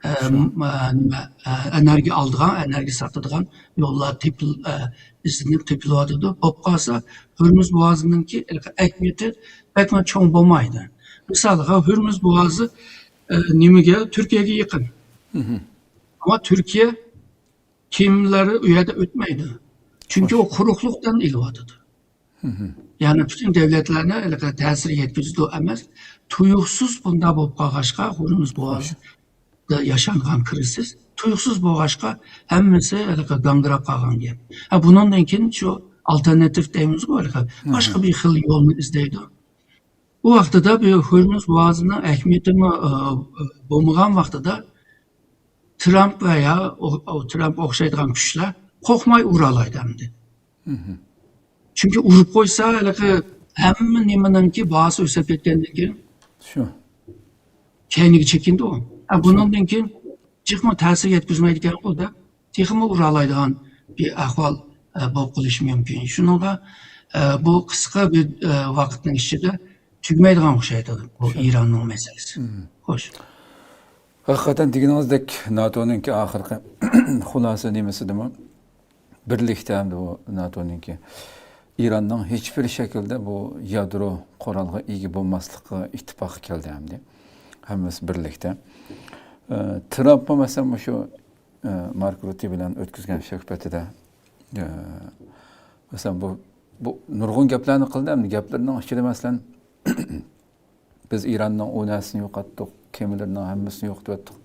ئە، م-، ئە، نېمە، ئە، ئېنېرگىيە ئالىدىغان، ئېنېرگىيە ساتىدىغان يوللار تېپىل-، ئە، ئىزدىنىپ تېپىلىۋاتىدۇ. بولۇپ قالسا، ھۆرمۇز بوغازىنىڭكى ئەھمىيىتى بەكمۇ چوڭ بولمايدۇ. مىسالغا، ھۆرمۇز بوغازى، ئە، نېمىگە؟ تۈركىيەگە يېقىن. ئەمما تۈركىيە كېمىلىرى ئۇ يەردە ئۆتمەيدۇ. چۈنكى ئۇ قۇرۇقلۇقتىن ئېلىۋاتىدۇ. يەنى پۈتۈن دۆلەتلەرنى ھېلىقى تەسىر يەتكۈزىدۇ ئەمەس، تۇيۇقسىز بۇنداق بولۇپ قالغاچقا، ھورمۇز بوغازىدا ياشانغان كرىزىس تۇيۇقسىز بولغاچقا، ھەممىسى ھېلىقى گاڭگىراپ قالغان گەپ. ھە، بۇنىڭدىن كېيىن شۇ ئالتېرناتىپ دەيمىزغۇ، ھېلىقى باشقا بىر خىل يولنى ئىزدەيدۇ. ئۇ ۋاقتىدا بۇ ھورمۇز بوغازىنىڭ ئەھمىيىتىمۇ، ئى، بولمىغان ۋاقتىدا ترامپ ۋە يا ئو-، ئو-، ترامپ ئوخشايدىغان كۈچلەر قورقماي ئۇرالايدۇ ئەمدى. چۈنكى ئۇرۇپ قويسا، ھېلىقى ھەممە نېمىنىڭكى باھاسى ئۆسۈپ كەتكەندىن كېيىن شۇ. كەينىگە چېكىندى ئۇ. ھە، بۇنىڭدىن كېيىن جىقمۇ تەسىر يەتكۈزمەيدىكەنغۇ دەپ، تېخىمۇ ئۇرالايدىغان بىر ئەھۋال، ئە، بولۇپ قېلىشى مۇمكىن. شۇنىڭغا، ئە، بۇ قىسقا بىر، ئە، ۋاقىتنىڭ ئىچىدە تۈگىمەيدىغان ئوخشايدۇ بۇ ئىراننىڭ مەسىلىسى. خوش. ھەقىقەتەن دېگىنىڭىزدەك، ناتونىڭكى ئاخىرقى خۇلاسە نېمىسىدىمۇ، بىرلىكتە ئەمدى بۇ ناتونىڭكى ئىراننىڭ ھېچبىر شەكىلدە بۇ يادرو قورالغا ئىگە بولماسلىقىغا ئىتتىپاققا كەلدى ئەمدى. ھەممىسى بىرلىكتە. ئە، ترامپمۇ، مەسىلەن، مۇشۇ، ئە، مارك رۇتتې بىلەن ئۆتكۈزگەن سۆھبىتىدە، ئە، مەسىلەن، بۇ، بۇ نۇرغۇن گەپلەرنى قىلدى. ئەمدى گەپلىرىنىڭ ئىچىدە، مەسىلەن، بىز ئىراننىڭ ئۇ نەرسىنى يوقاتتۇق، كېمىلىرىنىڭ ھەممىسىنى يوقىتىۋەتتۇق،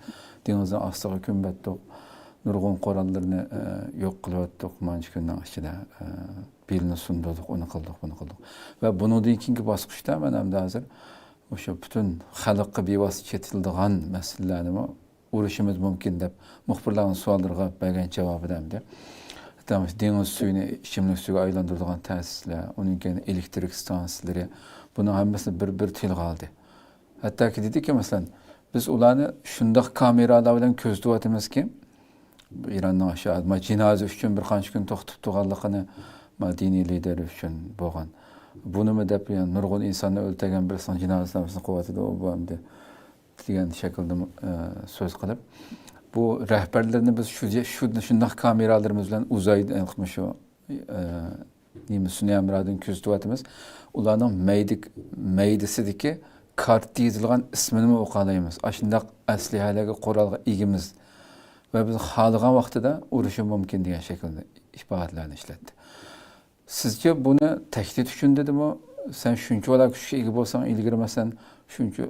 دېڭىزنىڭ ئاستىغا كۆمۈۋەتتۇق، نۇرغۇن قوراللىرىنى، ئە، يوق قىلىۋەتتۇق، مانچە كۈننىڭ ئىچىدە، ئە، بېلىنى سۇندۇردۇق، ئۇنى قىلدۇق، بۇنى قىلدۇق. ۋە بۇنىڭدىن كېيىنكى باسقۇچتا مەن ئەمدى ھازىر مۇشۇ پۈتۈن خەلققە بىۋاسىتە چېتىلىدىغان مەسىلىلەرنىمۇ ئۇرۇشىمىز مۇمكىن دەپ مۇخبىرلارنىڭ سوئاللىرىغا بەرگەن جاۋابىدا ئەمدى، ھەتتا مۇشۇ دېڭىز سۈيىنى ئىچىملىك سۈيىگە ئايلاندۇرىدىغان تەسىسلەر، ئۇنىڭ كېيىن ئېلېكتىرىك ئىستانسىلىرى، بۇنىڭ ھەممىسىنى بىر-بىر تىلغا ئالدى. ھەتتاكى دېدىكى، مەسىلەن، بىز ئۇلارنى شۇنداق كامېرالار بىلەن كۆزىتىۋاتىمىزكى، ئىراننىڭ ئاشۇ جىنازا ئۈچۈن بىر قانچە كۈن توختىتىپ تۇرغانلىقىنى، ما، دىنىي لىدېر ئۈچۈن بولغان. بۇنىمۇ دەپ، يەنە نۇرغۇن ئىنساننى ئۆلتۈرگەن بىرسىنىڭ جىنازىسىنى قويۇۋاتىدۇ، بۇ ئەمدى دېگەن شەكىلدىمۇ، ئە، سۆز قىلىپ، بۇ رەھبەرلىرىنى بىز شۇ، شۇ، شۇنداق كامېرالىرىمىز بىلەن ئۇزايدىن، شۇ، ئە، نېمە، سۈنئىي ھەمراھدىن كۆزىتىۋاتىمىز. ئۇلارنىڭ مەيدە-، مەيدىسىدىكى كارتا يېزىلغان ئىسمىنىمۇ ئوقۇيالايمىز. ئاشۇنداق ئەسلىھەلەرگە، قورالغا ئىگىمىز. ۋە بىز خالىغان ۋاقتىدا ئۇرۇشى مۇمكىن دېگەن شەكىلدە ئىپادىلەرنى ئىشلەتتى. سىزچە بۇنى تەھدىت ئۈچۈن دېدىمۇ؟ سەن شۇنچىۋالا كۈچكە ئىگە بولساڭ، ئىلگىرى، مەسىلەن، شۇنچە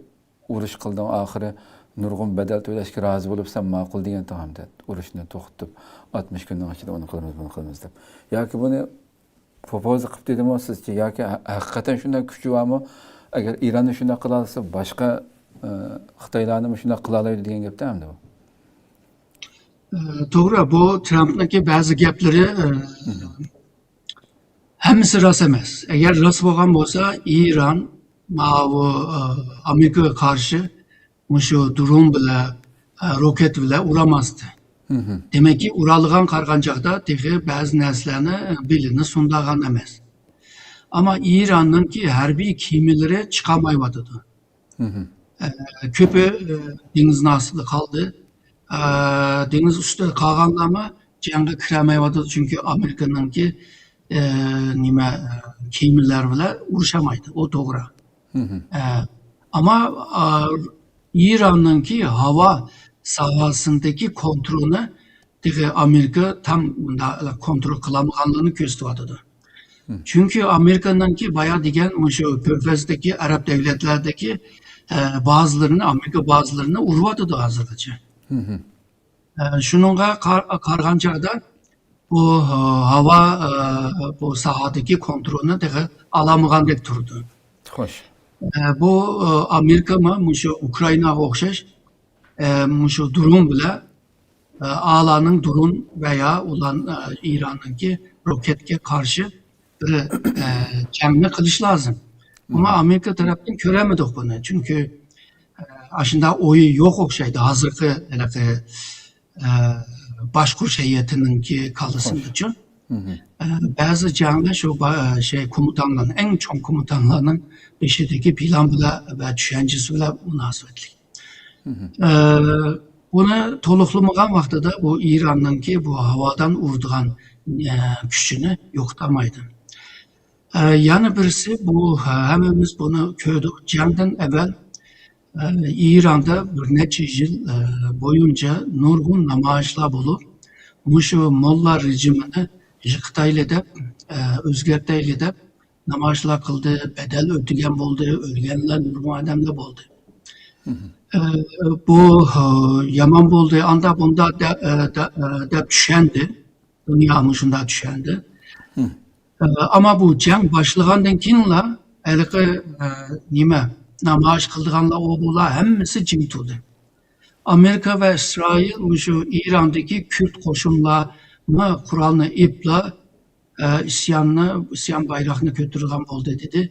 ئۇرۇش قىلدىڭ، ئاخىرى نۇرغۇن بەدەل تۆلەشكە رازى بولۇپ، سەن ماقۇل دېگەنتىڭ ئەمدى، ئۇرۇشنى توختىتىپ، ئاتمىش كۈننىڭ ئىچىدە ئۇنى قىلىمىز، بۇنى قىلىمىز دەپ. ياكى بۇنى پوپوزا قىلىپ دېدىمۇ سىزچە؟ ياكى ھە-، ھەقىقەتەن شۇنداق كۈچى بارمۇ؟ ئەگەر ئىراننى شۇنداق قىلالىسا، باشقا، ئە، خىتايلارنىمۇ شۇنداق قىلالايدۇ دېگەن گەپتە ئەمدى بۇ. ئە، توغرا، بۇ ترامپنىڭكى بەزى گەپلىرى، ئە، ھەممىسى راست ئەمەس. ئەگەر راست بولغان بولسا، ئىران ماۋۇ، ئە، ئامېرىكىغا قارشى مۇشۇ درون بىلەن، ئە، روكېت بىلەن ئۇرالماستى. دېمەككى، ئۇرالىغان قارىغان چاغدا تېخى بەزى نەرسىلەرنى، ئە، بېلىنى سۇندۇرغان ئەمەس. ئەمما ئىراننىڭكى ھەربىي كېمىلىرى چىقالمايۋاتىدۇ. ئە، كۆپى، ئە، دېڭىزنىڭ ئاستىدا قالدى. ئە، دېڭىز ئۈستىدە قالغانلارمۇ جەڭگە كىرەلمەيۋاتىدۇ، چۈنكى ئامېرىكىنىڭكى، ئە، نېمە، ئە، كېمىلەر بىلەن ئۇرۇشالمايدۇ، ئۇ توغرا. ئە، ئەمما، ئە، ئىراننىڭكى ھاۋا ساھەسىندىكى كونترولنى تېخى ئامېرىكا تام مۇنداق كونترول قىلالمىغانلىقىنى كۆرسىتىۋاتىدۇ. چۈنكى ئامېرىكانىڭكى بايا دېگەن مۇشۇ كۆرپەزدىكى ئەرەب دۆلەتلەردىكى، ئە، بازىلىرىنى، ئامېرىكا بازىلىرىنى ئۇرۇۋاتىدۇ ھازىرغىچە. ئە، شۇنىڭغا قار-، قارىغان چاغدا بۇ، ئە، ھاۋا، ئە، بۇ ساھەدىكى كونترولنى تېخى ئالالمىغاندەك تۇرىدۇ. خوش. ئە، بۇ، ئە، ئامېرىكىمۇ مۇشۇ ئۇكرائىناغا ئوخشاش، ئە، مۇشۇ درون بىلەن، ئە، ئالانىڭ درون ۋە يا ئۇلان، ئە، ئىراننىڭكى روكېتكە قارشى بىر، ئە، جەڭنى قىلىش لازىم. ئەمما ئامېرىكا تەرەپتىن كۆرەلمىدۇق بۇنى. چۈنكى، ئە، ئاشۇنداق ئويى يوق ئوخشايدۇ ھازىرقى ھېلىقى، ئە، باشقۇرۇش ھەيئىتىنىڭكى كاللىسىندىچۇ. ئە، بەزى جەڭلەر شۇ با-، شەي، كومېندانلارنىڭ، ئەڭ چوڭ كومېندانلارنىڭ بېشىدىكى پىلان بىلەن ۋە چۈشەنچىسى بىلەن مۇناسىۋەتلىك. ئە، بۇنى تولۇقلىمىغان ۋاقتىدا بۇ ئىراننىڭكى بۇ ھاۋادىن ئۇرىدىغان، ئە، كۈچىنى يوقىتالمايدۇ. ئە، يەنە بىرسى بۇ، ھە، ھەممىمىز بۇنى كۆردۇق. جەڭدىن ئەۋۋەل، ئە، ئىراندا بىر نەچچە يىل، ئە، بويۇنچە نۇرغۇن نامايىشلار بولۇپ، مۇشۇ موللا رېجىمىنى يىقىتايلى دەپ، ئە، ئۆزگەرتەيلى دەپ نامايىشلار قىلدى، بەدەل ئۆتىگەن بولدى، ئۆلگەنلەر نۇرغۇن ئادەملەر بولدى. ئە، بۇ، ئە، يامان بولدى، ئاندا بۇندا دە-، ئە، دە-، ئە، دەپ چۈشەندى. دۇنيا مۇشۇنداق چۈشەندى. ئە، ئەمما بۇ جەڭ باشلىغاندىن كېيىنلا ھېلىقى، ئە، نېمە، نامايىش قىلىدىغانلار، ئۇ بۇلار ھەممىسى جىم تۇردى. ئامېرىكا ۋە ئىسرائىل مۇشۇ ئىراندىكى كۈرد قوشۇنلارنى قورالنى ئېپلا، ئە، ئىسياننى، ئىسيان بايراقنى كۆتۈرىدىغان بولدى دېدى.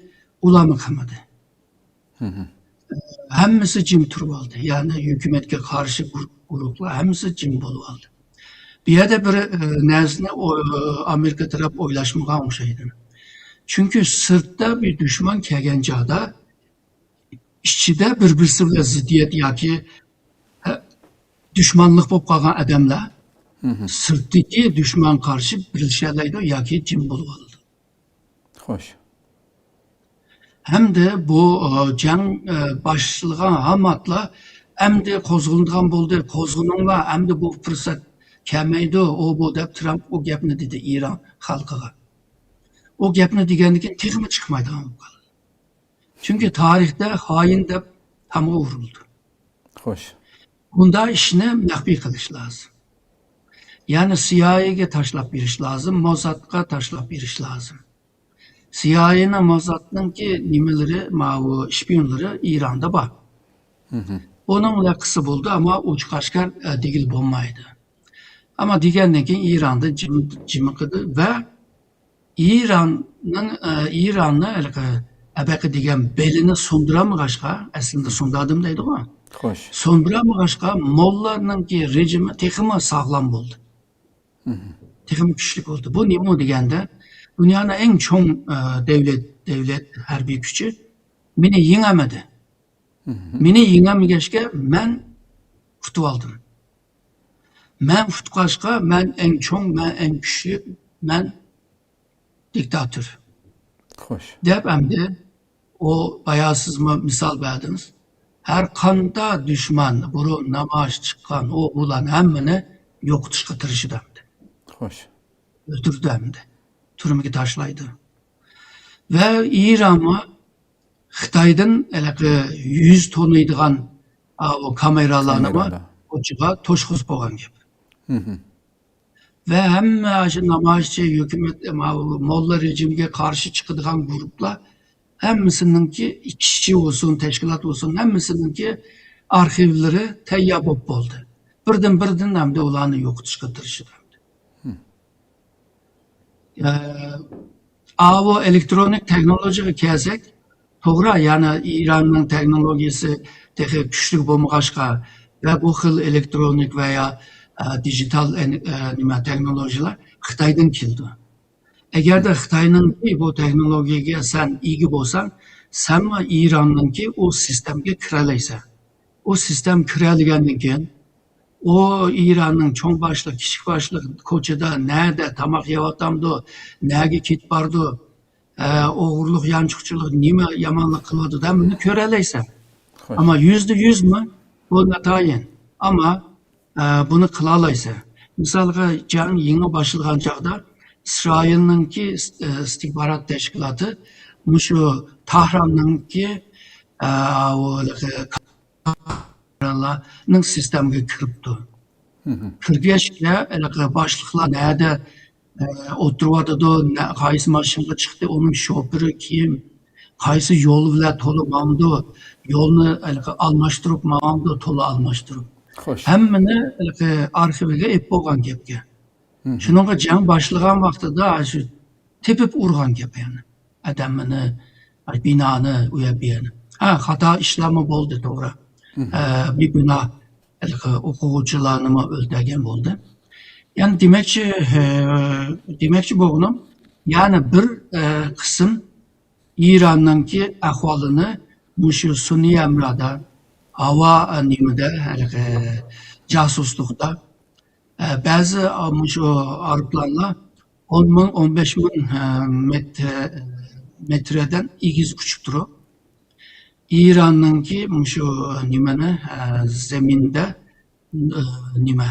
ئۇلارمۇ قىلمىدى. ھەممىسى جىم تۇرۇۋالدى. يەنى ھۆكۈمەتكە قارشى گۇ-، گۇرۇھلار ھەممىسى جىم بولۇۋالدى. بۇ يەردە بىر، ئە، نەرسىنى ئو-، ئامېرىكا تەرەپ ئويلاشمىغان ئوخشايدۇ. چۈنكى سىرتتا بىر دۈشمەن كەلگەن چاغدا ئىچىدە بىر-بىرسى بىلەن زىددىيەت ياكى، ئە، دۈشمەنلىك بولۇپ قالغان ئادەملەر سىرتتىكى دۈشمەنگە قارشى بىرلىشەلەيدۇ ياكى جىم بولۇۋالىدۇ. خوش. ھەمدە بۇ، ئە، جەڭ، ئە، باشلىغان ھاماتلا ئەمدى قوزغىلىدىغان بولدى، قوزغىلىڭلار، ئەمدى بۇ پۇرسەت كەلمەيدۇ، ئۇ بۇ دەپ ترامپ ئۇ گەپنى دېدى ئىران خەلقىگە. ئۇ گەپنى دېگەندىن كېيىن تېخىمۇ چىقمايدىغان بولۇپ قالدى. چۈنكى تارىختا خائىن دەپ تامغا ئۇرۇلىدۇ. خوش. بۇنداق ئىشنى مەخپىي قىلىش لازىم. يەنى سىيائىيگە تاشلاپ بېرىش لازىم، موسادقا تاشلاپ بېرىش لازىم. سىيائىينىڭ، موسادنىڭكى نېمىلىرى، ماۋۇ شپىيونلىرى ئىراندا بار. ئۇنىڭ بىلەن قىلسا بولدى، ئەمما ئوچۇق ئاشكار، ئە، دېگىلى بولمايدۇ. ئەمما دېگەندىن كېيىن ئىراندا جىم-، جىمىقىدى ۋە ئىراننىڭ، ئە، ئىراننى ھېلىقى ئەبەقە دېگەن بېلىنى سۇندۇرالمىغاچقا، ئەسلىدە سۇندۇردۇم دەيدىغۇ. خوش. سۇندۇرالمىغاچقا، موللانىڭكى رېجىمى تېخىمۇ ساغلام بولدى. تېخىمۇ كۈچلۈك بولدى. بۇ نېمە دېگەندە، دۇنيانىڭ ئەڭ چوڭ، ئە، دەۋلەت، دەۋلەت ھەربىي كۈچى مېنى يېڭەلمىدى. مېنى يېڭەلمىگەچكە، مەن ئۇتۇۋالدىم. مەن ئۇتقاچقا، مەن ئەڭ چوڭ، مەن ئەڭ كۈچلۈك، مەن دىكتاتور. خوش. دەپ ئەمدى ئۇ بايا سىزمۇ مىسال بەردىڭىز. ھەر قانداق دۈشمەن، بۇرۇن نامايىش چىققان ئۇ بۇلارنى ھەممىنى يوقىتىشقا تىرىشىدۇ ئەمدى. خوش. ئۆلتۈرىدۇ ئەمدى. تۈرمىگە تاشلايدۇ. ۋە ئىرانمۇ خىتايدىن ھېلىقى يۈز تونۇيدىغان، ئاۋۇ كامېرالارنىمۇ كامېرالار. ئوچىغا توشقۇزۇپ بولغان گەپ. ۋە ھەممە شۇ نامايىشچى، ھۆكۈمەت، ماۋۇ موللا رېجىمگە قارشى چىقىدىغان گۇرۇپلار ھەممىسىنىڭكى، ئىشچى بولسۇن، تەشكىلات بولسۇن، ھەممىسىنىڭكى ئارخىۋلىرى تەييار بولۇپ بولدى. بىردىن، بىردىن ئەمدى ئۇلارنى يوقىتىشقا تىرىشىدۇ. ئە، ئاۋۇ ئېلېكترونىك تېخنولوگىيەگە كەلسەك، توغرا، يەنى ئىراننىڭ تېخنولوگىيەسى تېخى كۈچلۈك بولمىغاچقا ۋە بۇ خىل ئېلېكترونىك ۋە يا، ئە، دىجىتال ئېن-، ئە، نېمە، تېخنولوگىيەلەر خىتايدىن كېلىدۇ. ئەگەردە خىتاينىڭكى بۇ تېخنولوگىيەگە سەن ئىگە بولساڭ، سەنمۇ ئىراننىڭكى ئۇ سىستېمىگە كىرەلەيسەن. ئۇ سىستېمىگە كىرەلىگەندىن كېيىن، ئۇ ئىراننىڭ چوڭ باشلىق، كىچىك باشلىق، كوچىدا، نەدە تاماق يەۋاتامدۇ، نەگە كېتىپ بارىدۇ، ئە، ئوغرىلىق، يانچۇقچىلىق، نېمە يامانلىق قىلىۋاتىدۇ، ھەممىنى كۆرەلەيسەن. خوش. ئەمما يۈزدە يۈزمۇ؟ بۇ ناتايىن. ئەمما، ئە، بۇنى قىلالايسەن. مىسالغا، جەڭ يېڭى باشلىغان چاغدا ئىسرائىلنىڭكى ئىس-، ئە، ئىستىخبارات تەشكىلاتى مۇشۇ تاھراننىڭكى، ئە، ئۇ ھېلىقى كامېرالارنىڭ سىستېمىگە كىرىپتۇ. كىرگەچكە، ھېلىقى باشلىقلار نەدە، ئە، ئولتۇرۇۋاتىدۇ، نە-، قايسى ماشىنىغا چىقتى، ئۇنىڭ شوپۇرى كىم، قايسى يول بىلەن تولا ماڭىدۇ، يولنى ھېلىقى ئالماشتۇرۇپ ماڭامدۇ، تولا ئالماشتۇرۇپ. خوش. ھەممىنى ھېلىقى ئارخىۋىگە ئېلىپ بولغان گەپكە. شۇنىڭغا جەڭ باشلىغان ۋاقتىدا شۇ تېپىپ ئۇرغان گەپ يەنى. ئادەمنى، بىنانى، ئۇ يەر بۇ يەرنى. ھە، خاتا ئىشلارمۇ بولدى، توغرا. ئە، بىگۇناھ ھېلىقى ئوقۇغۇچىلارنىمۇ ئۆلتۈرگەن بولدى. يەنى دېمەكچى، ئە، دېمەكچى بولغىنىم، يەنى بىر، ئە، قىسىم ئىراننىڭكى ئەھۋالىنى مۇشۇ سۈنئىي ھەمرادا، ھاۋا، ئە، نېمىدە، ھېلىقى جاسۇسلۇقتا، ئە، بەزى، ئا، مۇشۇ ئايروپىلانلار ئون مىڭ، ئون بەش مىڭ، ئە، مېتىر، مېتىردىن ئېگىز ئۇچۇپ تۇرۇپ، ئىراننىڭكى مۇشۇ نېمىنى، ئە، زېمىندا، ئە، نېمە،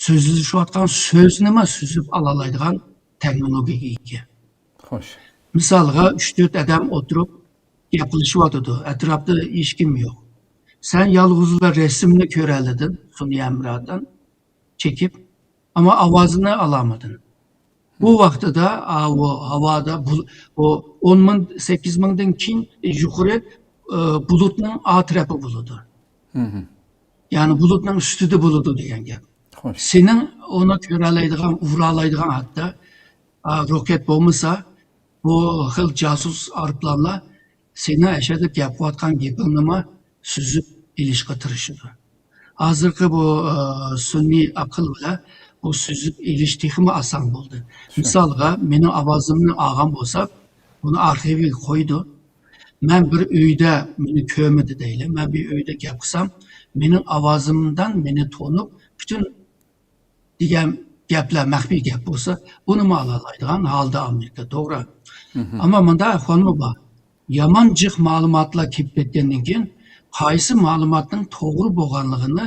سۆزلىشىۋاتقان سۆزنىمۇ سۈزۈپ ئالالايدىغان تېخنولوگىيەگە ئىگە. خوش. مىسالغا، ئۈچ تۆت ئادەم ئولتۇرۇپ گەپ قىلىشىۋاتىدۇ. ئەتراپتا ھېچكىم يوق. سەن يالغۇزلا رەسىمنى كۆرەلىدىڭ، سۈنئىي ھەمراھتىن چېكىپ، ئەمما ئاۋازىنى ئالالمىدىڭ. بۇ ۋاقتىدا، ئا، ئۇ ھاۋادا بۇ، ئۇ ئون مىڭ، سەككىز مىڭدىن كېيىن يۇقىرى، ئە، بۇلۇتنىڭ ئا تەرىپى بولىدۇ. مھم. يەنى بۇلۇتنىڭ ئۈستىدە بولىدۇ دېگەن گەپ. خوش. سېنىڭ ئۇنى كۆرەلەيدىغان، ئۇرالايدىغان ھەتتا، ئا، روكېت بولمىسا، بۇ خىل جاسۇس ئايروپىلانلار سېنىڭ ئەشەدە گەپ قىلىۋاتقان گېپىڭنىمۇ سۈزۈپ ئېلىشقا تىرىشىدۇ. ھازىرقى بۇ، ئا، سۈنئىي ئەقىل بىلەن بۇ سۈزۈپ ئېلىش تېخىمۇ ئاسان بولدى. شۇ. مىسالغا، مېنىڭ ئاۋازىمنى ئالغان بولسا، بۇنى ئارخىۋغا قويىدۇ. مەن بىر ئۆيدە، مېنى كۆرمىدى دەيلى، مەن بىر ئۆيدە گەپ قىلسام، مېنىڭ ئاۋازىمدىن مېنى تونۇپ، پۈتۈن دېگەن گەپلەر مەخپىي گەپ بولسا، ئۇنىمۇ ئالالايدىغان ھالدا ئامېرىكا، توغرا. مھم. ئەمما مۇنداق ئەھۋالمۇ بار. يامان جىق مەلۇماتلار كېلىپ كەتكەندىن كېيىن، قايسى مەلۇماتنىڭ توغرا بولغانلىقىنى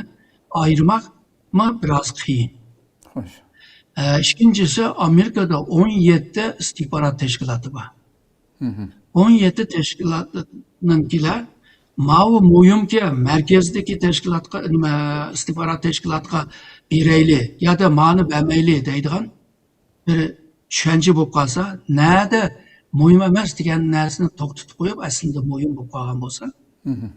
ئايرىماقمۇ بىراز قىيىن. خوش. ئە، ئىككىنچىسى، ئامېرىكىدا ئون يەتتە ئىستىخبارات تەشكىلاتى بار. مھم. ئون يەتتە تەشكىلاتنىڭكىلەر ماۋۇ مۇھىمكى مەركەزدىكى تەشكىلاتقا، نېمە، ئىستىخبارات تەشكىلاتقا بېرەيلى يادا مانى بەرمەيلى دەيدىغان بىر چۈشەنچە بولۇپ قالسا، نەدە مۇھىم ئەمەس دېگەن نەرسىنى توختىتىپ قويۇپ، ئەسلىدە مۇھىم بولۇپ قالغان بولسا، مھم.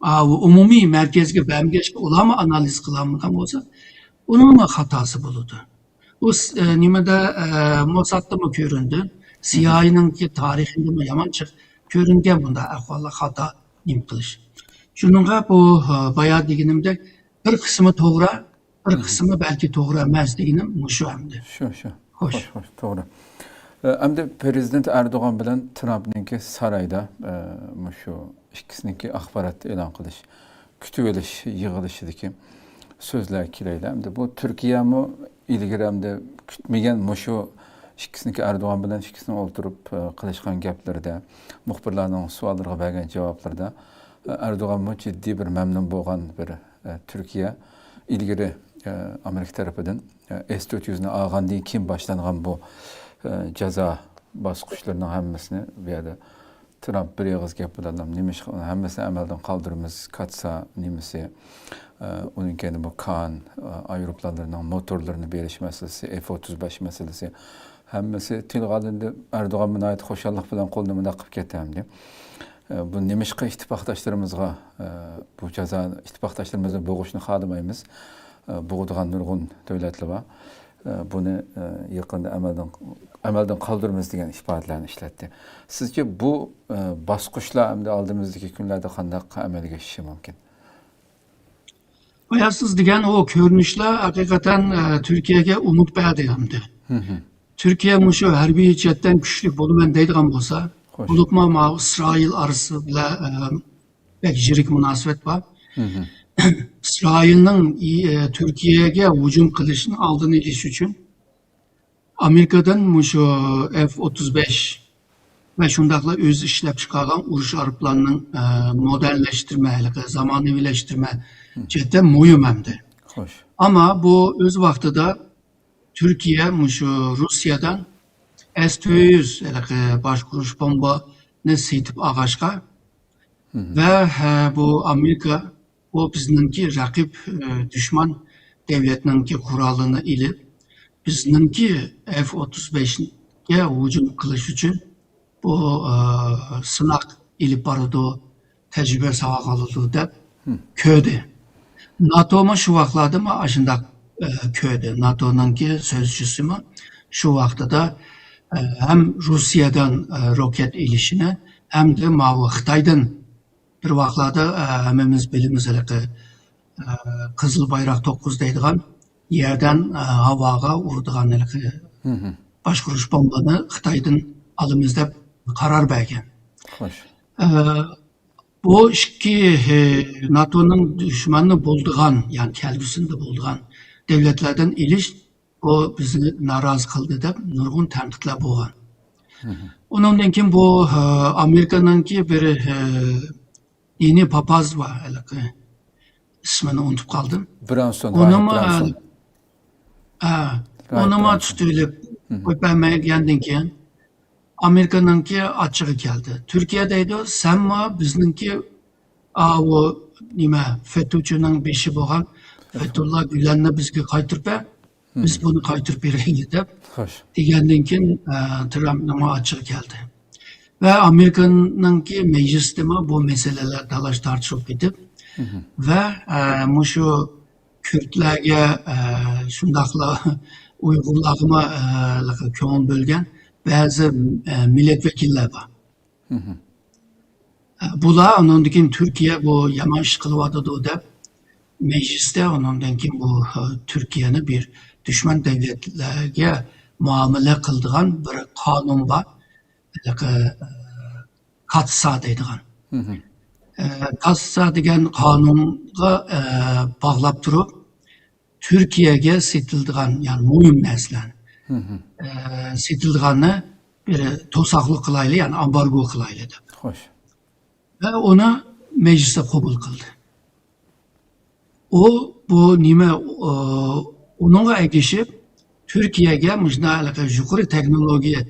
ئا، ئۇ ئومۇمىي مەركەزگە بەرمىگەچكە، ئۇلارمۇ ئانالىز قىلالمىغان بولسا، ئۇنىڭمۇ خاتاسى بولىدۇ. ئۇ س-، ئە، نېمىدە، ئە، موسادتىمۇ كۆرۈندى، سىئايېنىڭكى تارىخىدىمۇ يامان جىق كۆرۈنگەن بۇنداق ئەھۋاللار، خاتا نېمە قىلىش. شۇنىڭغا بۇ، ئە، بايا دېگىنىمدەك، بىر قىسمى توغرا، بىر قىسمى بەلكى توغرا ئەمەس دېگىنىم مۇشۇ ئەمدى. شۇ، شۇ. خوش. خوش، خوش، توغرا. ئە، ئەمدى پىرېزىدېنت ئەردوغان بىلەن ترامپنىڭكى سارايدا، ئە، مۇشۇ ئىككىسىنىڭكى ئاخبارات ئېلان قىلىش، كۈتۈۋېلىش يىغىلىشىدىكى سۆزلەرگە كېلەيلى. ئەمدى بۇ تۈركىيەمۇ ئىلگىرى ئەمدى كۈتمىگەن مۇشۇ ئىككىسىنىڭكى، ئەردوغان بىلەن ئىككىسىنىڭ ئولتۇرۇپ، ئە، قىلىشقان گەپلىرىدە، مۇخبىرلارنىڭ سوئاللىرىغا بەرگەن جاۋابلىرىدا، ئە، ئەردوغانمۇ جىددىي بىر مەمنۇن بولغان بىر ئە، تۈركىيە ئىلگىرى، ئە، ئامېرىكا تەرىپىدىن، ئە، ئېس تۆت يۈزنى ئالغاندىن كېيىن باشلانغان بۇ، ئە، جازا باسقۇچلىرىنىڭ ھەممىسىنى بۇ يەردە ترامپ بىر ئېغىز گەپ بىلەن نېمىشقا ھەممىسىنى ئەمەلدىن قالدۇرىمىز، كاتسا نېمىسى، ئە، ئۇنىڭ كەينىدىن بۇ كان، ئە، ئايروپىلانلىرىنىڭ موتورلىرىنى بېرىش مەسىلىسى، ئېف ئوتتۇز بەش مەسىلىسى، ھەممىسى تىلغا ئالىندى. ئەردوغان ناھايىتى خۇشاللىق بىلەن قولىنى مۇنداق قىلىپ كەتتى ئەمدى. ئە، بۇ نېمىشقا ئىتتىپاقداشلىرىمىزغا، ئە، بۇ جازا، ئىتتىپاقداشلىرىمىزنى بوغۇشنى خالىمايمىز. ئە، بوغىدىغان نۇرغۇن دۆلەتلەر بار. ئە، بۇنى، ئە، يېقىندا ئەمەلدىن، ئەمەلدىن قالدۇرىمىز دېگەن ئىپادىلەرنى ئىشلەتتى. سىزچە بۇ، ئە، باسقۇچلار ئەمدى ئالدىمىزدىكى كۈنلەردە قانداق ئەمەلگە ئېشىشى مۇمكىن؟ بايا سىز دېگەن ئۇ كۆرۈنۈشلەر ھەقىقەتەن، ئە، تۈركىيەگە ئۈمىد بەردى ئەمدى. مھم. تۈركىيە مۇشۇ ھەربىي جەھەتتىن كۈچلۈك بولىمەن دەيدىغان بولسا، خوش. بولۇپمۇ ماۋۇ ئىسرائىل ئارىسى بىلەن، ئە، بەك يىرىك مۇناسىۋەت بار. مھم. ئىسرائىلنىڭ ئى-، ئە، تۈركىيەگە ھۇجۇم قىلىشنىڭ ئالدىنى ئېلىش ئۈچۈن ئامېرىكادىن مۇشۇ ئېف ئوتتۇز بەش ۋە شۇنداقلا ئۆزى ئىشلەپ چىقارغان ئۇرۇش ئايروپىلانىنىڭ، ئە، مودېللەشتۈرمە، ھېلىقى زامانىۋىلەشتۈرمە جەھەتتە مۇھىم ئەمدى. خوش. ئەمما بۇ ئۆز ۋاقتىدا تۈركىيە مۇشۇ روسىيەدىن ئېس تۆت يۈز ھېلىقى باشقۇرۇش بومبىنى سېتىپ ئالغاچقا، مھم. ۋە، ھە، بۇ ئامېرىكا، بۇ بىزنىڭكى رەقىب، ئە، دۈشمەن دەۋلەتنىڭكى قورالىنى ئېلىپ، بىزنىڭكى ئېف ئوتتۇز بەشكە ھۇجۇم قىلىش ئۈچۈن بۇ، ئە، سىناق ئېلىپ بارىدۇ، تەجرىبە ساۋاق ئالىدۇ دەپ كۆردى. ناتومۇ شۇ ۋاقىتلاردا مانا ئاشۇنداق، ئە، كۆردى. ناتونىڭكى سۆزچىسىمۇ شۇ ۋاقتىدا، ئە، ھەم روسىيەدىن، ئە، روكېت ئېلىشىنى، ھەمدە ماۋۇ خىتايدىن بىر ۋاقىتلاردا، ئە، ھەممىمىز بىلىمىز ھېلىقى، ئە، قىزىل بايراق توققۇز دەيدىغان يەردىن، ئە، ھاۋاغا ئۇرىدىغان ھېلىقى باشقۇرۇش بومبىنى خىتايدىن ئالىمىز دەپ قارار بەرگەن. خوش. ئە، بۇ ئىككى، ئە، ناتونىڭ دۈشمەننى بولىدىغان، يەنى كەلگۈسىدە بولىدىغان دۆلەتلەردىن ئېلىش، بۇ بىزنى نارازى قىلدى دەپ نۇرغۇن تەنقىدلەر بولغان. ئۇنىڭدىن كېيىن بۇ، ئە، ئامېرىكىنىڭكى بىر، ئە، دىنىي پاپاز بار، ھېلىقى ئىسمىنى ئۇنتۇپ قالدىم. برانسون، ئۇنىمۇ، راھىب برانسون. ئە، راھىب ئۇنىمۇ برانسون. تۇتۇۋېلىپ قويۇپ بەرمەيگەندىن كېيىن، ئامېرىكىنىڭكى ئاچچىقى كەلدى. تۈركىيە دەيدۇ، سەنمۇ بىزنىڭكى ئاۋۇ نېمە، فېتوچىنىڭ بېشى بولغان فېتۇللا گۈلەننى بىزگە قايتۇرۇپ بەر، بىز بۇنى قايتۇرۇپ بېرەيلى دەپ خوش. دېگەندىن كېيىن، ئە، ترامپنىڭمۇ ئاچچىقى كەلدى. ۋە ئامېرىكىنىڭكى مەجلىسىدىمۇ بۇ مەسىلىلەر تالاش-تارتىش بولۇپ كېتىپ، ۋە، ئە، مۇشۇ كۈردلەرگە، ئە، شۇنداقلا ئۇيغۇرلارغىمۇ، ئە، كۆڭۈل بۆلگەن بەزى، ئە، مىللەت ۋەكىللەر بار. بۇلار ئۇنىڭدىن كېيىن تۈركىيە بۇ يامان ئىش قىلىۋاتىدۇ دەپ، مەجلىستە ئۇنىڭدىن كېيىن بۇ، تۈركىيەنى بىر دۈشمەن دۆلەتلەرگە مۇئامىلە قىلىدىغان بىر قانۇن بار. ھېلىقى، ئە، كاتسا دەيدىغان. ئە، كاتسا دېگەن قانۇنغا، ئە، باغلاپ تۇرۇپ، تۈركىيەگە سېتىلىدىغان، يەنى مۇھىم نەرسىلەرنى، ئە، سېتىلىدىغاننى بىر توساقلىق قىلايلى، يەنى ئامبارگو قىلايلى دەپ. خوش. ۋە ئۇنى مەجلىستە قوبۇل قىلدى. ئۇ، بۇ نېمە، ئۇ، ئۇنىڭغا ئەگىشىپ، تۈركىيەگە مۇشۇنداق ھېلىقى يۇقىرى تېخنولوگىيە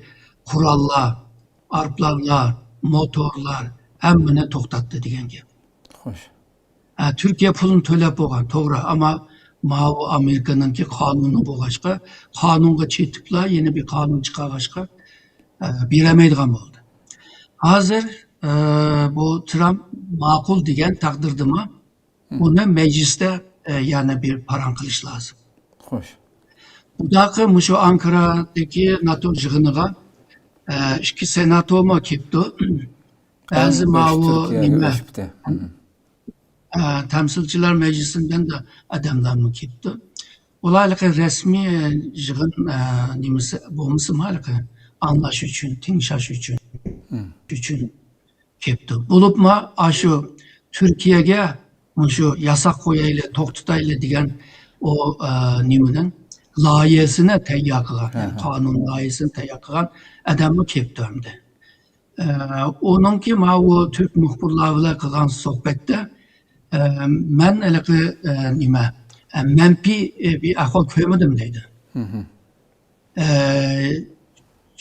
قوراللار، ئايروپىلانلار، موتورلار، ھەممىنى توختاتتى دېگەن گەپ. خوش. ئە، تۈركىيە پۇلنى تۆلەپ بولغان، توغرا، ئەمما ماۋۇ ئامېرىكىنىڭكى قانۇنى بولغاچقا، قانۇنغا چېتىپلا يەنە بىر قانۇن چىقارغاچقا، ئە، بېرەلمەيدىغان بولدى. ھازىر، ئە، بۇ ترامپ ماقۇل دېگەن تەقدىردىمۇ، ئۇنى مەجلىستە، ئە، يەنە بىر پاراڭ قىلىش لازىم. خوش. بۇداقى مۇشۇ ئانكارادىكى ناتو يىغىنىغا، ئە، ئىككى سېناتورمۇ كېپتۇ. بەزى ماۋۇ نېمە، ئە، تەمسىلچىلەر مەجلىسىدىن دە ئادەملەرمۇ كېپتۇ. ئۇلار ھېلىقى رەسمىي يىغىن، ئە، نېمىسى بولمىسىمۇ، ھېلىقى ئاڭلاش ئۈچۈن، تىڭشاش ئۈچۈن، ئۈچۈن كېپتۇ. بولۇپمۇ ئاشۇ تۈركىيەگە مۇشۇ ياساق قويايلى، توختىتايلى دېگەن ئۇ، ئە، نېمىنىڭ لايىھەسىنى تەييار قىلغان، يەنى قانۇن لايىھەسىنى تەييار قىلغان ئادەممۇ كېپتۇ ئەمدى. ئە، ئۇنىڭكى ماۋۇ تۈرك مۇخبىرلار بىلەن قىلغان سۆھبەتتە، ئە، مەن ھېلىقى، ئە، نېمە، ئە، مەنپىي، ئە، بىر ئەھۋال كۆرمىدىم دەيدۇ. ئە،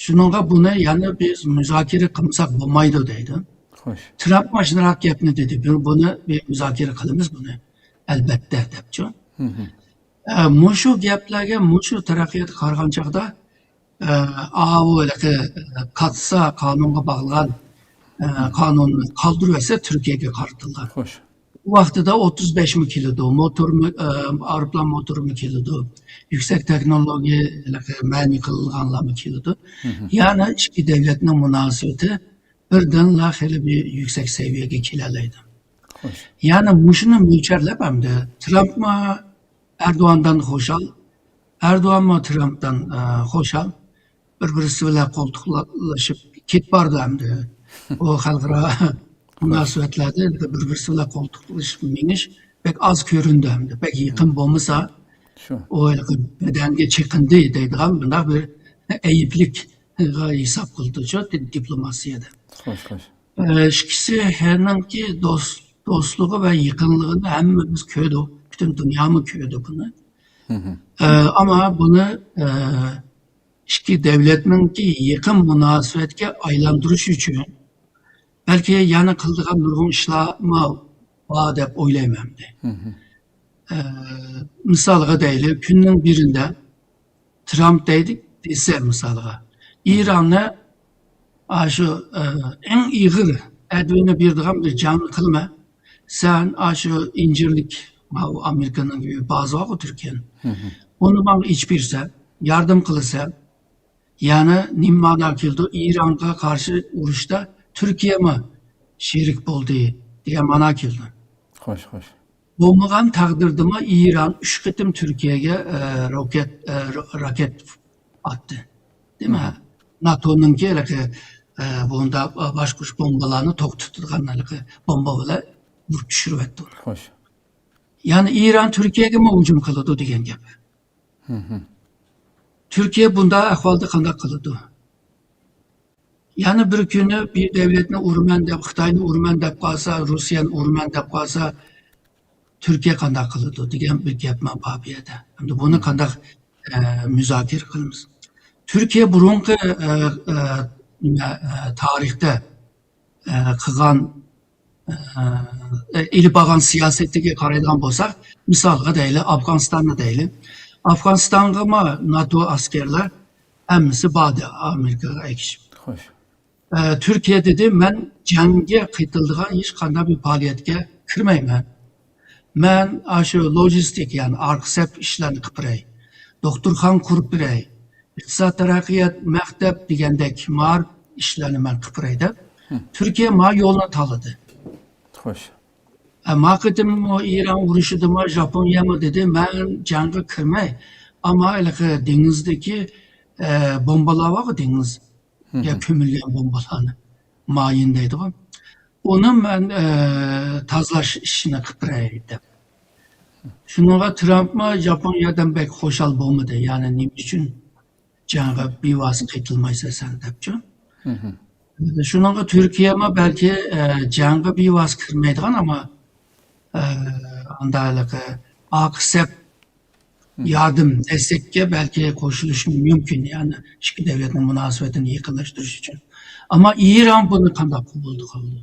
شۇنىڭغا بۇنى يەنە بىز مۇزاكىرە قىلمىساق بولمايدۇ دەيدۇ. خوش. ترامپ ماشۇنداق گەپنى دېدى، بۇ-، بۇنى بىر مۇزاكىرە قىلىمىز بۇنى، ئەلبەتتە، دەپچۇ. ئە، مۇشۇ گەپلەرگە، مۇشۇ تەرەققىياتقا قارىغان چاغدا، ئە، ئاۋۇ ھېلىقى، ئە، كاتسا قانۇنغا باغلىغان، ئە، قانۇننى قالدۇرۇۋەتسە تۈركىيەگە قارىتىلغان. خوش. ئۇ ۋاقتىدا ئوتتۇز بەشمۇ كېلىدۇ، موتورمۇ، ئە، ئايروپىلان موتورىمۇ كېلىدۇ، يۈكسەك تېخنولوگىيە ھېلىقى مەنئى قىلىنغانلارمۇ كېلىدۇ. يەنى ئىككى دۆلەتنىڭ مۇناسىۋىتى بىردىنلا خېلى بىر يۈكسەك سەۋىيەگە كېلەلەيدۇ. خوش. يەنى مۇشۇنى مۆلچەرلەپ ئەمدى ترامپمۇ ئەردوغاندىن خۇشال، ئەردوغانمۇ ترامپتىن، ئە، خۇشال. بىر-بىرسى بىلەن قولتۇقلىشىپ كېتىپ بارىدۇ ئەمدى. ئۇ خەلقئارا مۇناسىۋەتلەردە بىر-بىرسى بىلەن قولتۇقلىشىپ مېڭىش بەك ئاز كۆرۈندى ئەمدى. بەك يېقىن بولمىسا، شۇ. ئۇ ھېلىقى بەدەنگە چېقىندى دەيدىغان بۇنداق بىر ئەيىبلىك ھېساب قىلىدۇ شۇ دىپلوماتىيەدە. خوش، خوش. ئە، ئىككىسى ھەرنىڭكى دوست-، دوستلۇقى ۋە يېقىنلىقىنى ھەممىمىز كۆردۇق. پۈتۈن دۇنيامۇ كۆردى بۇنى. ئە، ئەمما بۇنى، ئە، ئىككى دۆلەتنىڭكى يېقىن مۇناسىۋەتكە ئايلاندۇرۇش ئۈچۈن بەلكى يەنە قىلىدىغان نۇرغۇن ئىشلارمۇ بار دەپ ئويلايمەن ئەمدى. ئە، مىسالغا دەيلى، كۈننىڭ بىرىدە ترامپ دەيدۇ، دېسە مىسالغا، ئىراننى ئاشۇ، ئە، ئەڭ ئېغىر ئەدۋىنى بېرىدىغان بىر جەڭنى قىلىمەن. سەن ئاشۇ ئىنجىرلىك، ماۋۇ ئامېرىكىنىڭ بازىسى بارغۇ تۈركىيەنىڭ. ئۇنى ماڭا ئېچىپ بېرىسەن، ياردەم قىلىسەن. يەنى نېمە مانا كېلىدۇ؟ ئىرانغا قارشى ئۇرۇشتا تۈركىيەمۇ شېرىك بولدى دېگەن مانا كېلىدۇ. خوش، خوش. بولمىغان تەقدىردىمۇ ئىران ئۈچ قېتىم تۈركىيەگە، ئە، روكەت، ئە، را-، راكېت ئاتتى. دېمە، ناتونىڭكى ھېلىقى، ئە، بۇنداق باشقۇرۇش بومبىلارنى توختىتىدىغان ھېلىقى بومبا بىلەن ئۇرۇپ چۈشۈرۈۋەتتى ئۇنى. خوش. يەنى ئىران تۈركىيەگىمۇ ھۇجۇم قىلىدۇ دېگەن گەپ. تۈركىيە بۇنداق ئەھۋالدا قانداق قىلىدۇ؟ يەنە بىر كۈنى بىر دۆلەتنى ئۇرىمەن دەپ، خىتاينى ئۇرىمەن دەپ قالسا، روسىيەنى ئۇرىمەن دەپ قالسا، تۈركىيە قانداق قىلىدۇ دېگەن بىر گەپمۇ بار بۇ يەردە. ئەمدى بۇنى قانداق، ئە، مۇزاكىرە قىلىمىز؟ تۈركىيە بۇرۇنقى، ئە، ئە، نېمە، ئە، تارىختا، ئە، قىلغان، ئە، ئېلىپ بارغان سىياسىتىگە قارايدىغان بولساق، مىسالغا دەيلى، ئافغانىستاننى دەيلى. ئافغانىستانغىمۇ ناتو ئەسكەرلەر ھەممىسى باردى، ئامېرىكىغا ئەگىشىپ. خوش. ئە، تۈركىيە دېدى، مەن جەڭگە قېتىلىدىغان ھېچقانداق بىر پائالىيەتكە كىرمەيمەن. مەن ئاشۇ لوجىستىك، يەنى ئارقا سەپ ئىشلارنى قىلىپ بېرەي. دوختۇرخانا قۇرۇپ بېرەي. ئىقتىساد تەرەققىيات مەكتەپ دېگەندەك مائارىپ ئىشلارنى مەن قىلىپ بېرەي دەپ، تۈركىيە ما يولنى تاللىدى. خوش. ئە، ما قېتىممۇ ئىران ئۇرۇشىدىمۇ، ژاپونىيەمۇ دېدى، مەن جەڭگە كىرمەي، ئەمما ھېلىقى دېڭىزدىكى، ئە، بومبىلار بارغۇ، دېڭىزگە كۆمۈلگەن بومبىلارنى، مايىن دەيدىغۇ. ئۇنى مەن، ئە، تازىلاش ئىشىنى قىلىپ بېرەي دەپ. شۇنىڭغا ترامپمۇ ژاپونىيەدىن بەك خۇشال بولمىدى. يەنى نېمە ئۈچۈن جەڭگە بىۋاسىتە قېتىلمايسەن سەن دەپچۇ. شۇنىڭغا تۈركىيەمۇ بەلكى، ئە، جەڭگە بىۋاسىتە كىرمەيدىغان، ئەمما، ئە، ئاندا ھېلىقى ئارقا سەپ ياردەم، دەستەككە بەلكى قوشۇلۇشى مۇمكىن، يەنى ئىككى دۆلەتنىڭ مۇناسىۋىتىنى يېقىنلاشتۇرۇش ئۈچۈن. ئەمما ئىران بۇنى قانداق قوبۇل قىلىدۇ؟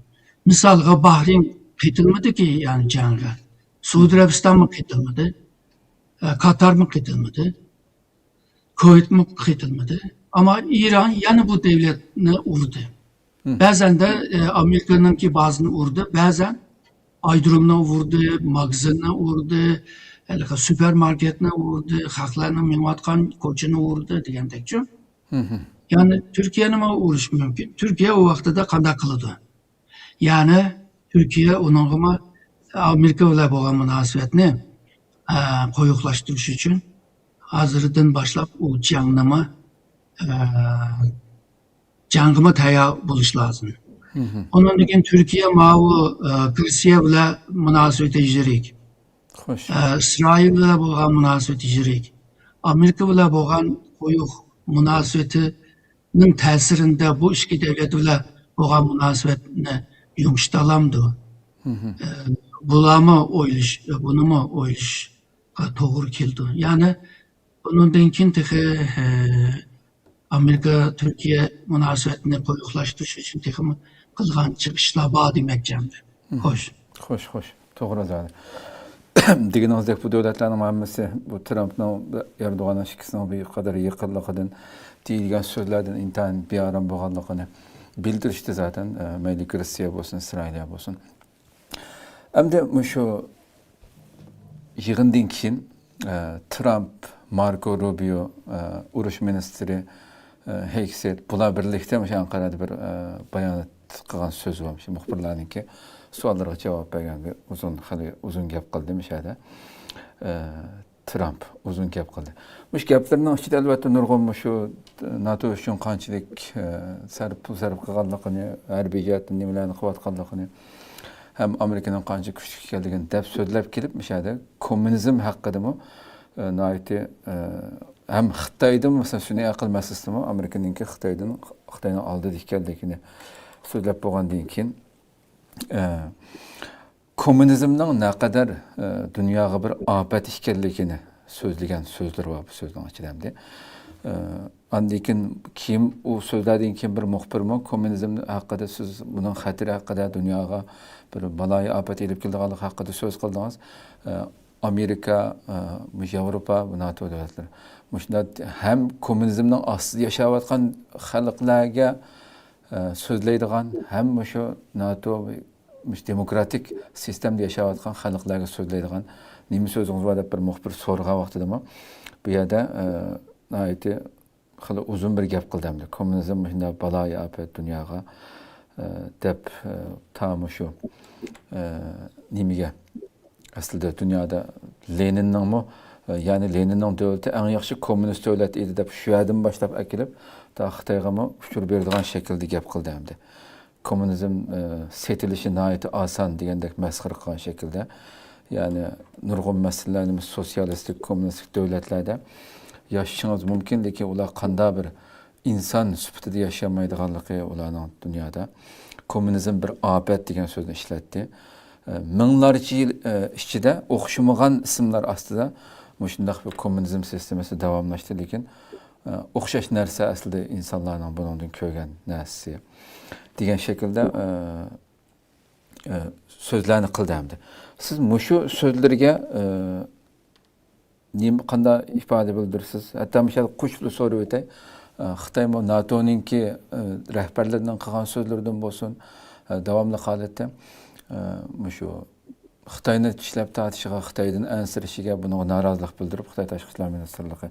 مىسالغا، باھرېين قېتىلمىدىكى، يەنى جەڭگە. سئۇدى ئەرەبىستانمۇ قېتىلمىدى. ئە، قاتارمۇ قېتىلمىدى. كۇۋەيتمۇ قېتىلمىدى. ئەمما ئىران يەنە بۇ دۆلەتنى ئۇردى. بەزەندە، ئە، ئامېرىكىنىڭكى بازىنى ئۇردى، بەزەن ئايرودرومنى ئۇردى، ماگىزىننى ئۇردى، ھېلىقى سۇپېرماركېتنى ئۇردى، خەقلەرنىڭ مېڭىۋاتقان كوچىنى ئۇردى دېگەندەكچۇ. يەنى تۈركىيەنىمۇ ئۇرۇشى مۇمكىن. تۈركىيە ئۇ ۋاقتىدا قانداق قىلىدۇ؟ يەنى تۈركىيە ئۇنىڭغىمۇ ئامېرىكا بىلەن بولغان مۇناسىۋەتنى، ئە، قويۇقلاشتۇرۇش ئۈچۈن ھازىردىن باشلاپ ئۇ جەڭنىمۇ، ئە، جەڭگىمۇ تەييار بولۇش لازىم. ئۇنىڭدىن كېيىن تۈركىيە ماۋۇ، ئە، گرېتسىيە بىلەن مۇناسىۋىتى يىرىك. خوش. ئە، ئىسرائىل بىلەن بولغان مۇناسىۋىتى يىرىك. ئامېرىكا بىلەن بولغان قويۇق مۇناسىۋىتىنىڭ تەسىرىندە بۇ ئىككى دۆلەت بىلەن بولغان مۇناسىۋەتنى يۇمشىتالامدۇ؟ ئە، بۇلارمۇ ئويلىشىش، بۇنىمۇ ئويلىشىشقا توغرا كېلىدۇ. يەنى بۇنىڭدىن كېيىن تېخى، ئە، ئامېرىكا تۈركىيە مۇناسىۋەتنى قويۇقلاشتۇرۇش ئۈچۈن تېخىمۇ قىلغان چىقىشلار بار دېمەكچى ئەمدى. خوش. خوش، خوش. توغرا زادى. دېگىنىڭىزدەك بۇ دۆلەتلەرنىڭ ھەممىسى بۇ ترامپنىڭ، ئەردوغان ئىككىسىنىڭ بىر قەدەر يېقىنلىقىدىن، دېيىلگەن سۆزلەردىن ئىنتايىن بىئارام بولغانلىقىنى بىلدۈرۈشتى زاتەن، ئە، مەيلى گرېتسىيە بولسۇن، ئىسرائىلىيە بولسۇن. ئەمدى مۇشۇ يىغىندىن كېيىن، ئە، ترامپ، ماركو روبىيو، ئە، ئۇرۇش مىنىستىرى، ئە، ھېگسېت، بۇلار بىرلىكتە مۇشۇ ئەنقەرەدە بىر، ئە، بايانات قىلغان سۆزى بار. مۇشۇ مۇخبىرلارنىڭكى سوئاللىرىغا جاۋاب بەرگەندە ئۇزۇن، خېلى ئۇزۇن گەپ قىلدى مۇشۇ يەردە. ئە، ترامپ ئۇزۇن گەپ قىلدى. مۇشۇ گەپلىرىنىڭ ئىچىدە ئەلۋەتتە نۇرغۇن مۇشۇ ناتو ئۈچۈن قانچىلىك، ئە، سەرپ، پۇل سەرپ قىلغانلىقىنى، ھەربىي جەھەتتىن نېمىلەرنى قىلىۋاتقانلىقىنى، ھەم ئامېرىكىنىڭ قانچە كۈچلۈك ئىكەنلىكىنى دەپ سۆزلەپ كېلىپ، مۇشۇ يەردە كوممۇنىزم ھەققىدىمۇ، ئە، ناھايىتى، ئە، ھەم خىتايدىن، مەسىلەن، سۈنئىي ئەقىل مەسىلىسىدىمۇ ئامېرىكىنىڭكى خىتايدىن، خىتاينىڭ ئالدىدا ئىكەنلىكىنى سۆزلەپ بولغاندىن كېيىن، ئە، كوممۇنىزمنىڭ نەقەدەر، ئە، دۇنياغا بىر ئاپەت ئىكەنلىكىنى سۆزلىگەن سۆزلىرى بار بۇ سۆزنىڭ ئىچىدە ئەمدى. ئە، ئاندىن كېيىن، كېيىن ئۇ سۆزلەردىن كېيىن بىر مۇخبىرمۇ كوممۇنىزم ھەققىدە سىز بۇنىڭ خەتىرى ھەققىدە، دۇنياغا بىر بالايىئاپەت ئېلىپ كېلىدىغانلىقى ھەققىدە سۆز قىلدىڭىز. ئە، ئامېرىكا، ئە، ياۋروپا، ناتو دۆلەتلىرى مۇشۇنداق ھەم كوممۇنىزمنىڭ ئاستىدا ياشاۋاتقان خەلقلەرگە، ئە، سۆزلەيدىغان، ھەم مۇشۇ ناتو، مۇشۇ دېموكراتىك سىستېمىدا ياشاۋاتقان خەلقلەرگە سۆزلەيدىغان نېمە سۆزىڭىز بار دەپ بىر مۇخبىر سورىغان ۋاقتىدىمۇ، بۇ يەردە، ئە، ناھايىتى خېلى ئۇزۇن بىر گەپ قىلدى ئەمدى. كوممۇنىزم مۇشۇنداق بالايىئاپەت دۇنياغا، ئە، دەپ، ئە، تا مۇشۇ، ئە، نېمىگە، ئەسلىدە دۇنيادا لېنىننىڭمۇ، يەنى لېنىننىڭ دۆلىتى ئەڭ ياخشى كوممۇنىست دۆلەت ئىدى دەپ شۇ يەردىن باشلاپ ئەكېلىپ، تا خىتايغىمۇ ئۇچۇر بېرىدىغان شەكىلدە گەپ قىلدى ئەمدى. كوممۇنىزم، ئە، سېتىلىشى ناھايىتى ئاسان دېگەندەك مەسخىرە قىلغان شەكىلدە. يەنى نۇرغۇن مەسىلىلەرنى سوتسىيالىستىك، كوممۇنىستىك دۆلەتلەردە ياشىشىڭىز مۇمكىن، لېكىن ئۇلار قانداق بىر ئىنسان سۈپىتىدە ياشىيالمايدىغانلىقى ئۇلارنىڭ دۇنيادا. كوممۇنىزم بىر ئاپەت دېگەن سۆزنى ئىشلەتتى. ئە، مىڭلارچە يىل، ئە، ئىچىدە ئوخشىمىغان ئىسىملار ئاستىدا مۇشۇنداق بىر كوممۇنىزم سىستېمىسى داۋاملاشتى، لېكىن، ئە، ئوخشاش نەرسە ئەسلىدە ئىنسانلارنىڭ بۇنىڭدىن كۆرگەن نەرسىسى دېگەن شەكىلدە، ئە، ئە، سۆزلەرنى قىلدى ئەمدى. سىز مۇشۇ سۆزلىرىگە، ئە، نېمە، قانداق ئىپادە بىلدۈرىسىز؟ ھەتتا مۇشۇ يەردە قوشۇپلا سوراپ ئۆتەي. ئە، خىتايمۇ ناتونىڭكى، ئە، رەھبەرلىرىنىڭ قىلغان سۆزلىرىدىن بولسۇن، ئە، داۋاملىق ھالەتتە، ئە، مۇشۇ خىتاينى چىشلەپ تارتىشىغا، خىتايدىن ئەنسىرىشىگە، بۇنىڭغا نارازىلىق بىلدۈرۈپ، خىتاي تاشقى ئىشلار مىنىستىرلىقى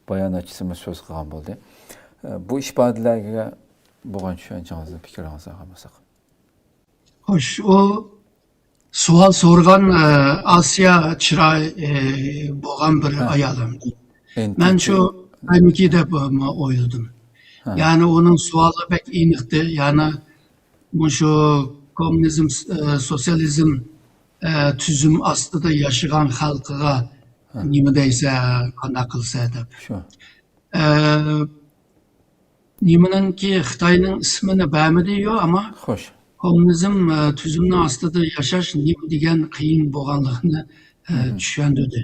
باياناتچىسىمۇ سۆز قىلغان بولدى. ئە، بۇ ئىپادىلەرگە بولغان چۈشەنچىڭىزنى، پىكرىڭىزنى ئاڭلىساق. خوش، ئۇ سوئال سورىغان، ئە، ئاسىيا چىراي، ئە، بولغان بىر ھە. ئايال ئەمدى. ئېن تى تى. مەن شۇ خىتاينىڭكى دەپ، ئە، ئويلىدىم. ھە. يەنى ئۇنىڭ سوئالى بەك ئېنىقتى. يەنى مۇشۇ كوممۇنىزم، ئە، سوتسىيالىزم، ئە، تۈزۈم ئاستىدا ياشىغان خەلقىگە ھە. نېمە دەيسە، قانداق قىلسا دەپ. شۇ. ئە، نېمىنىڭكى خىتاينىڭ ئىسمىنى بەرمىدى، يو، ئەمما خوش. كوممۇنىزم، ئە، تۈزۈمنىڭ ئاستىدا ياشاش نېمە دېگەن قىيىن بولغانلىقىنى، ئە، مم. چۈشەندۈردى.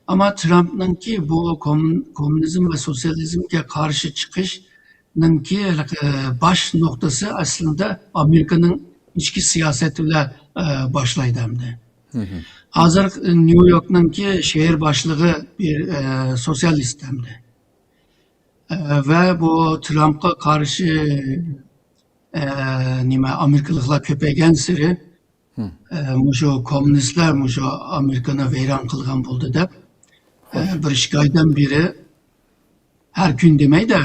ئەمما ترامپنىڭكى بۇ كوممۇن-، كوممۇنىزم ۋە سوتسىيالىزمگە قارشى چىقىشنىڭكى، ئە، باش نۇقتىسى ئەسلىدە ئامېرىكىنىڭ ئىچكى سىياسىتى بىلەن، ئە، باشلايدۇ ئەمدى. مم. ھازىر نيۇ يوركنىڭكى شەھەر باشلىقى بىر، ئە، سوتسىيالىست ئەمدى. ئە، ۋە بۇ ترامپقا قارشى، ئە، نېمە، ئامېرىكىلىقلار كۆپەيگەنسېرى، مم. ئە، مۇشۇ كوممۇنىستلار مۇشۇ ئامېرىكىنى ۋەيران قىلغان بولدى دەپ، ئە، خوش. بىر ئىككى ئايدىن بېرى ھەر كۈن دېمەيدە،